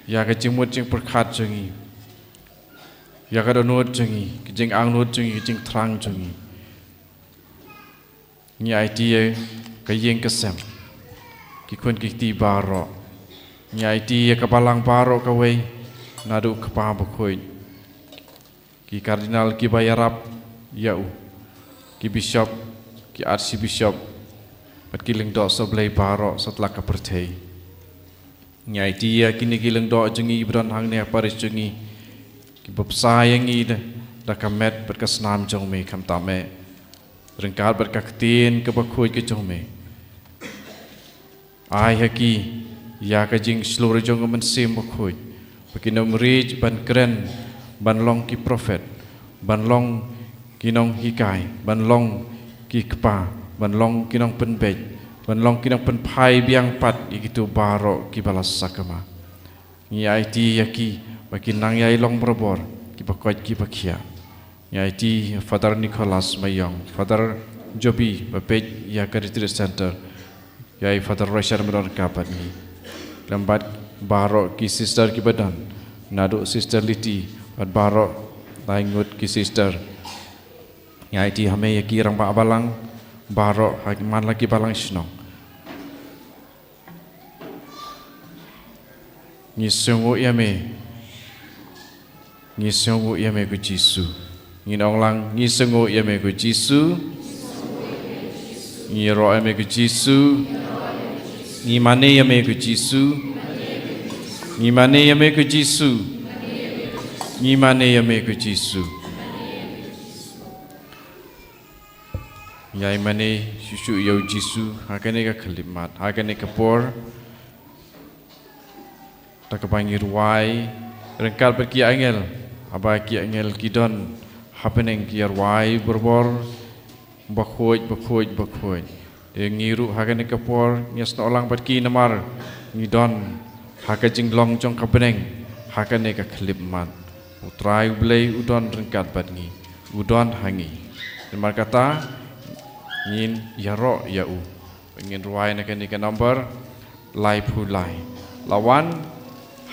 ïa ka jingmut jingpyrkhat jong ngi, ïa ka dohnud jong ngi, ka jingangnud jong ngi, ka jingthrang jong ngi. Ngi aiti ïa ka ïing ka sem, ki khun ki kti baroh. Ngi aiti ïa ka balang baroh kawei, naduh Kpa Bakhuid, ki Cardinal kiba ïarap ïa u, ki Bishop, ki Archbishop, bad ki lyngdoh sohblei baroh satlak ka pyrthei. Ngi aiti ïa kine ki lyngdoh jong ngi ba don hangne ha parish jong ngi, kiba bsa ïa ngi da, da ka met bad ka snam jong me, khamtam eh ryngkat bad ka ktien kaba khuid ka jong me. Ai ha ki ïa ka jingshlur jong ka Mynsiem Bakhuid, ba kin ym rit ban kren, ban long ki prophet, ban long ki nonghikai, ban long ki kpa, ban long ki nongpynbeit, ban long ki nongpynphai biang pat ïa kito baroh kiba la sakma. Ngi aiti ïa ki ba kin nang ïai long barabor kiba koit kiba khiah. Ngi aiti ïa Father Nicholas Mayong, Father Jobi ba peit ïa ka Retreat Center, ïa i Father Roshan ba don ryngkat bad ngi, lem bad baroh ki sister kiba don, naduh Sister Liti bad baroh lai ngut ki sister. Ngi aiti ha me ïa ki rangbah balang baroh ha man la ki balang shnong. Ngi sngewnguh ïa me. Ngi sngewnguh ïa me ko Jisu. Ngin ong lang, ngi sngewnguh ïa me ko Jisu. Ngi ïaroh ïa me ko Jisu. Ngi mane ïa me ko Jisu. Ngi mane ïa me ko Jisu. Ngi mane ïa me ko Jisu. Ngi ïai mane shuh shuh ïa u Jisu ha kane ka khyllipmat, ha kane ka por. Da kaba ngi rwai ryngkat bad ki angel, haba ki angel ki don ha bneng ki ïarwai barabor, bakhuid, bakhuid, bakhuid. Te ngi ruh ha kane ka por ngi snoh lang bad ki namar ngi don ha ka jinglong jong ka bneng ha kane ka khyllipmat. U Trai U Blei u don ryngkat bad ngi, u don ha ngi. Namar kata ngin ïaroh ïa u. Ngin rwai na kane ka number laiphew lai. La wan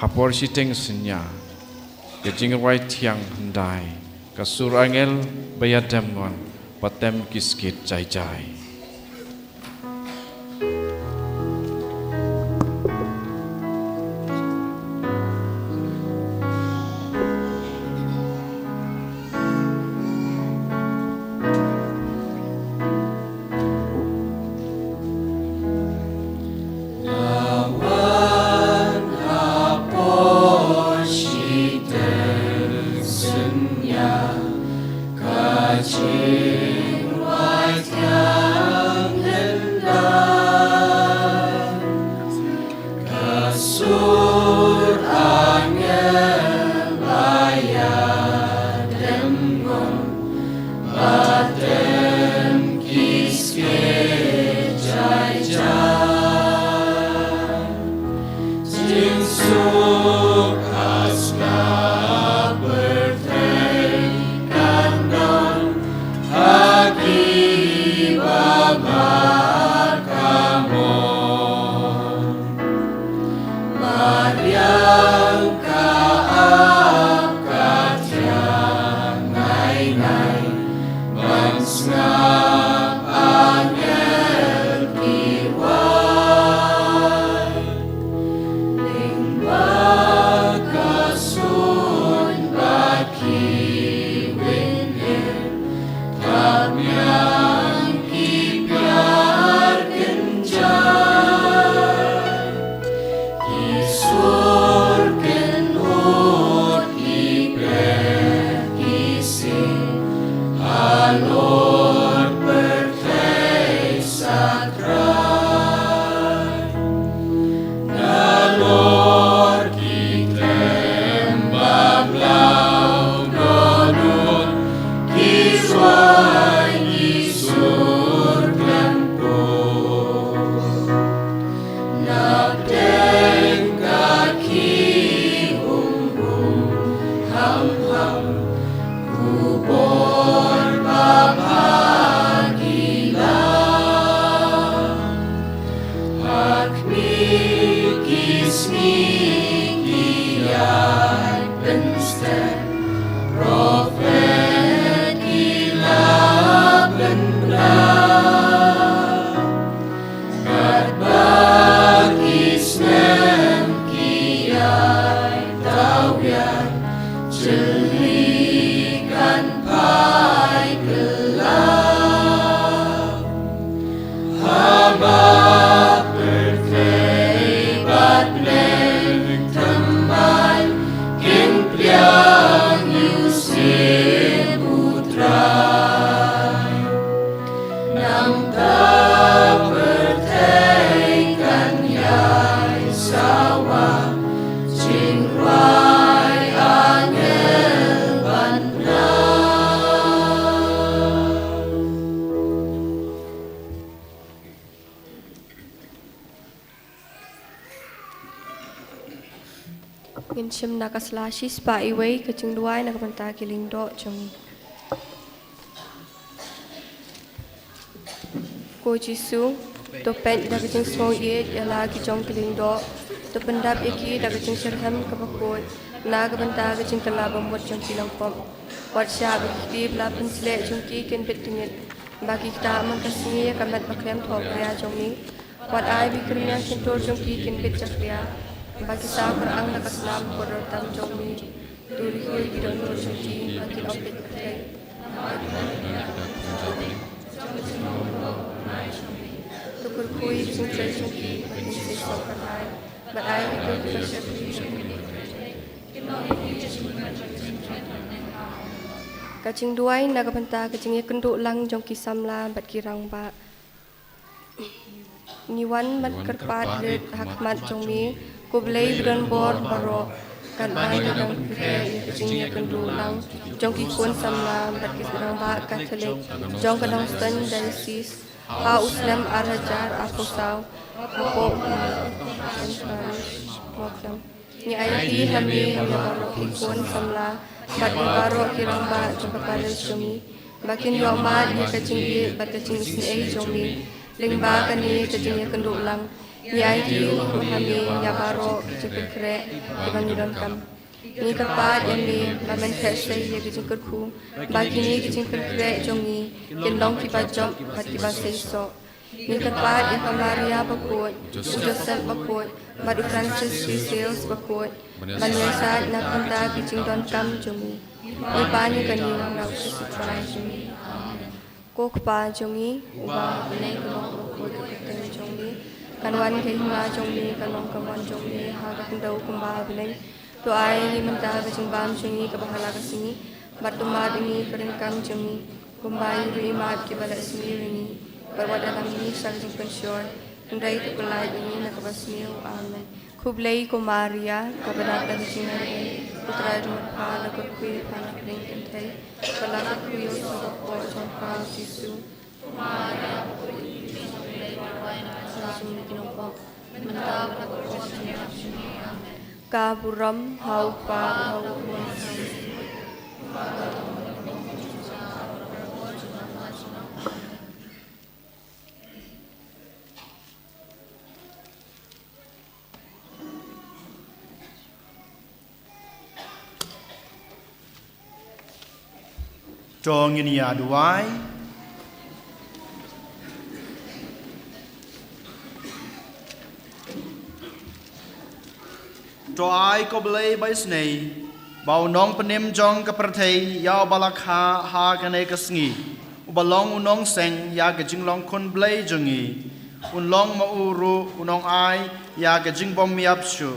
ha por shiteng synñia, ka jingrwai thiang hyndai, ka sur angel ba ïadem ngon, ba tem ki skit jai jai. Ba ki snem ki ïai tawiar, jylliew kan phai kylla. Haba pyrthei bad bneng thymmai kin pdiang ïa u sim U Trai. Nangta pyrthei kan ïai sawa, jingrwai angel ban pynlong. Ngin shim na ka sla shispah wei, ka jingduwai na ka bynta ki lyngdoh jong ngi. Ko Jisu, to peit da ka jingsngewsih ïa la ki jong ki lyngdoh, to pyndap ïa ki da ka jingshitrhem kaba khuid na ka bynta ka jingkylla bamut jong ki nongpop. Wat shah ba ki kti ba la pynshlur jong ki kin bit tyngeh, ba ki ktah man ka sngi ïa ka met ba khlem thohkria jong me. Wat ai ba ki rmiang shyntur jong ki kin bit jakhlia, ba ki saw kyrpang da ka snam kordor tam jong me. To riewkhuid ki dohnud jong ki ba kin ym bit pyrthei. To kyrkhu ïa ki jingtrei jong ki ba kin seisoh pyrthei, bad ai ba ki dohnud jong ki. Ka jingduwai na ka bynta ka jingïakynduh lang jong ki samla bad ki rangbah. Ngi wan ban kyrpad rit ha khmat jong me, ko Blei ba don bor baroh. Katba ngi dang pyrkhat ïa ka jingïakynduh lang jong ki khun samla bad ki rangbah Katholik jong ka Nongstoiñ Diocese ha u snem ar hajar arphew saw, hapoh u Parish Mawkyrwat. Ngi aiti ha me ïa baroh ki khun samla bad ïa baroh ki rangbah jong ka parish jong ngi, ba kin ïohmad ïa ka jingïeit bad ka jingisynei jong me lyngba kane ka jingïakynduh lang. Ngi aiti ruh ha me ïa baroh ki jingpynkhreh kiba ngi donkam. Ngi kyrpad ïa me ba men khleh sei ïa ki jingkyrkhu, ba kine ki jingpynkhreh jong ngi kin long kiba jop bad kiba seisoh. Ngi kyrpad ïa ka Maria bakhuid, u Joseph bakhuid, bad u Francis de Sales bakhuid, ban ïasaid na ka bynta ki jingdonkam jong ngi. Ngi pan ïa kane na u Khrist U Trai jong ngi. Amen. Ko Kpa jong ngi uba ha bneng, ka long bakhuid ka kyrteng jong me. Kan wan ka hima jong me, kan long ka mon jong me ha ka khyndew kumba ha bneng. To ai ïa ngi mynta ka jingbam jong ngi kaba ha la ka sngi, bad to mad ïa ngi ka ryngkam jong ngi, kumba ngi ruh ngi mad ïa kiba leh sngi ïa ngi. Bad wat ïalam ngi sha ka jingpynshoi, hynrei to pyllait ïa ngi na kaba sniew. Amen. Khublei ko Maria, kaba dap da ka jingaiei, U Trai u don bad pha, la kyrkhu ïa pha na pdeng kynthei, bad la kyrkhu ïa u tnga bakhuid jong pha u Jisu. Ka burom ha u Kpa, ha u Khun. To ngin ïa duwai. To ai ko Blei ba isynei ba u nongpynim jong ka pyrthei, ïa uba la kha ha kane ka sngi, uba long u nongseng ïa ka jinglong khun Blei jong ngi, un long ma u ruh u nongai ïa ka jingbym ïap shuh,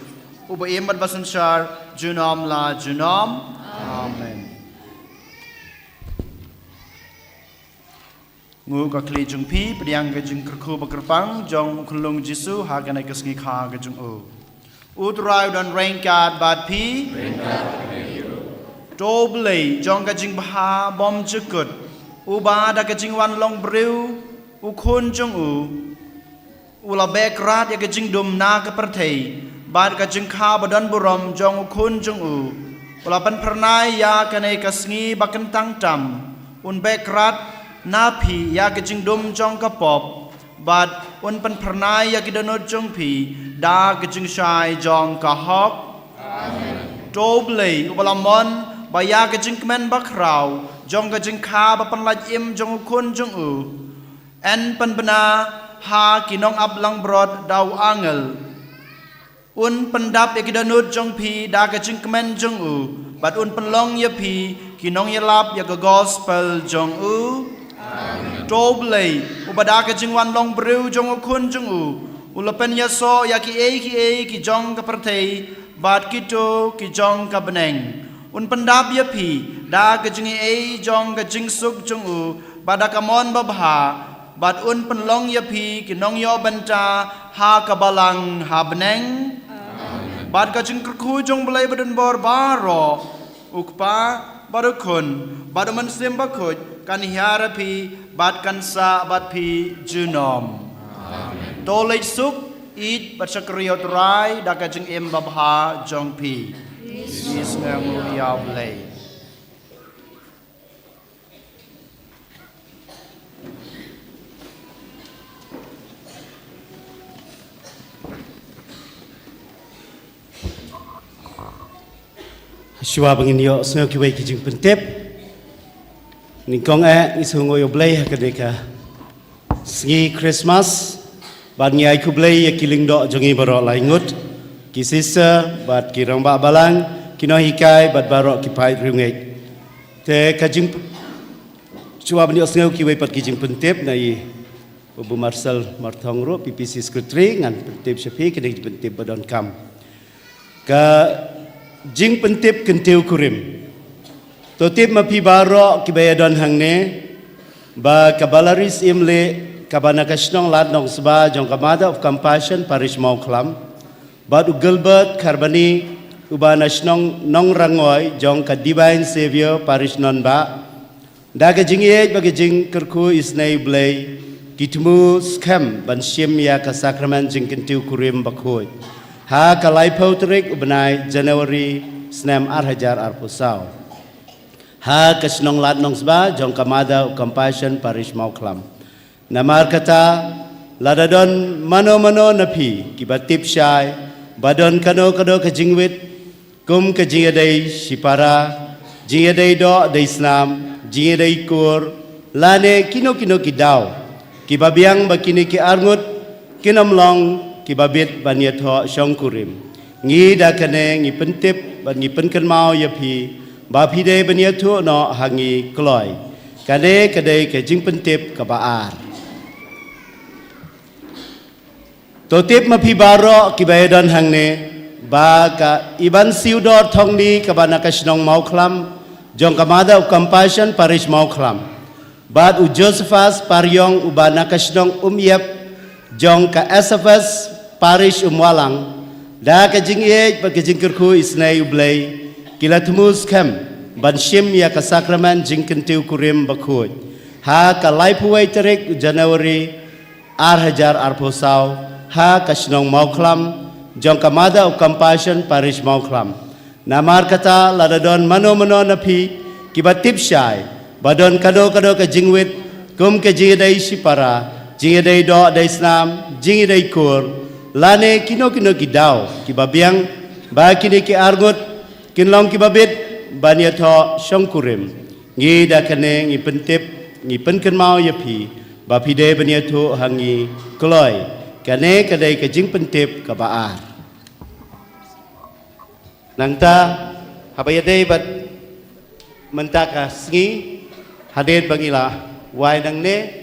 uba im bad ba synshar junom la junom. Amen. Nguh ka khlieh jong phi, pdiang ka jingkyrkhu ba kyrpang jong u Khunlung Jisu ha kane ka sngi kha ka jong u. U Trai u don ryngkat bad phi. To Blei jong ka jingbha bymjukut, uba da ka jingwan long briew u Khun jong u, u la beh krad ïa ka jingdum na ka pyrthei bad ka jingkha ba don burom jong u Khun jong u, u la pynphyrnai ïa kane ka sngi ba kyntang tam, un beh krad na phi ïa ka jingdum jong ka pop, bad un pynphyrnai ïa ki dohnud jong phi da ka jingshai jong ka hok. To Blei uba la mon ba ïa ka jingkmen bakhraw jong ka jingkha ba pynlait im jong u Khun jong u, yn pynbna ha ki nongap langbrot da u angel. Un pyndap ïa ki dohnud jong phi da ka jingkmen jong u, bad un pynlong ïa phi ki nongïalap ïa ka gospel jong u. Amen. To U Blei, uba da ka jingwan long briew jong u khun jong u, u la pynïasoh ïa kiei kiei ki jong ka pyrthei, bad kito ki jong ka bneng. Un pyndap ïa phi da ka jingaiei jong ka jingsuk jong u, bad da ka mon babha, bad un pynlong ïa phi ki nongïoh bynta ha ka balang ha bneng. Amen. Bad ka jingkyrkhu jong U Blei badonbor baroh, U Kpa, bad U Khun, bad U Mynsiem Bakhuid, kan hiar ïa phi, bad kan sah bad phi junom. Amen. To leit suk, ïeit bad shakri ïa U Trai da ka jingim babha jong phi. Ngi sngewnguh ïa U Blei. Shuwa ba ngin ïohsngew kiwei ki jingpyntip, nyngkong eh ngi sngewnguh ïa U Blei ha kane ka sngi Christmas, bad ngi ai khublei ïa ki lyngdoh jong ngi baroh lai ngut, ki sister, bad ki rangbah balang, ki nonghikai, bad baroh ki paid riewngeit. Te ka jing, shuwa ban ïohsngew kiwei pat ki jingpyntip, nga ai u Bah Marcel Marthong ruh, P P C Secretary, ngan pyntip sha phi kine ki jingpyntip ba donkam. Ka jingpyntip kyntiew kurim. To tip ma phi baroh kiba ïadon hangne, ba ka Balari Syiemlieh, kaba na ka shnong Lad Nongsba jong ka Mother of Compassion Parish Mawkhlam, bad u Gilbert Kharbani, uba na shnong Nongrangoi jong ka Divine Saviour Parish Nonbah, da ka jingïeit bad ka jingkyrkhu isynei U Blei, ki thmu skhem ban shim ïa ka sakramen jingkyntiew kurim bakhuid ha ka laiphew tarik u bnai January snem ar hajar arphew saw, ha ka shnong Lad Nongsba jong ka Mother of Compassion Parish Mawkhlam. Namar kata, lada don mano mano na phi kiba tip shai ba don kano kano ka jingwit, kum ka jingïadei shipara, jingïadei doh dei snam, jingïadei kur, lane kino kino ki daw kiba biang ba kine ki arngut kin ym long kiba bit ban ïathoh shongkurim, ngi da kane ngi pyntip bad ngi pynkynmaw ïa phi ba phi dei ban ïathuh noh ha ngi kloi. Kane ka dei ka jingpyntip kaba ar. To tip ma phi baroh kiba ïadon hangne, ba ka Iban Siudor Thongni kaba na ka shnong Mawkhlam jong ka Mother of Compassion Parish Mawkhlam, bad u Josephus Pariong uba na ka shnong Umïap jong ka S F S Parish Umwalang, da ka jingïeit bad ka jingkyrkhu isynei U Blei, ki la thmu skhem ban shim ïa ka sakramen jingkyntiew kurim bakhuid ha ka laiphew wei tarik u January ar hajar arphew saw, ha ka shnong Mawkhlam jong ka Mother of Compassion Parish Mawkhlam. Namar kata, lada don mano mano na phi kiba tip shai ba don kano kano ka jingwit, kum ka jingïadei shipara, jingïadei doh dei snam, jingïadei kur, lane kino kino ki daw kiba biang ba kine ki arngut kin long kiba bit ban ïathoh shongkurim, ngi da kane ngi pyntip, ngi pynkynmaw ïa phi ba phi dei ban ïathuh ha ngi kloi. Kane ka dei ka jingpyntip kaba ar. Nangta, haba ïadei bad mynta ka sngi, hadien ba ngi la wai nangne,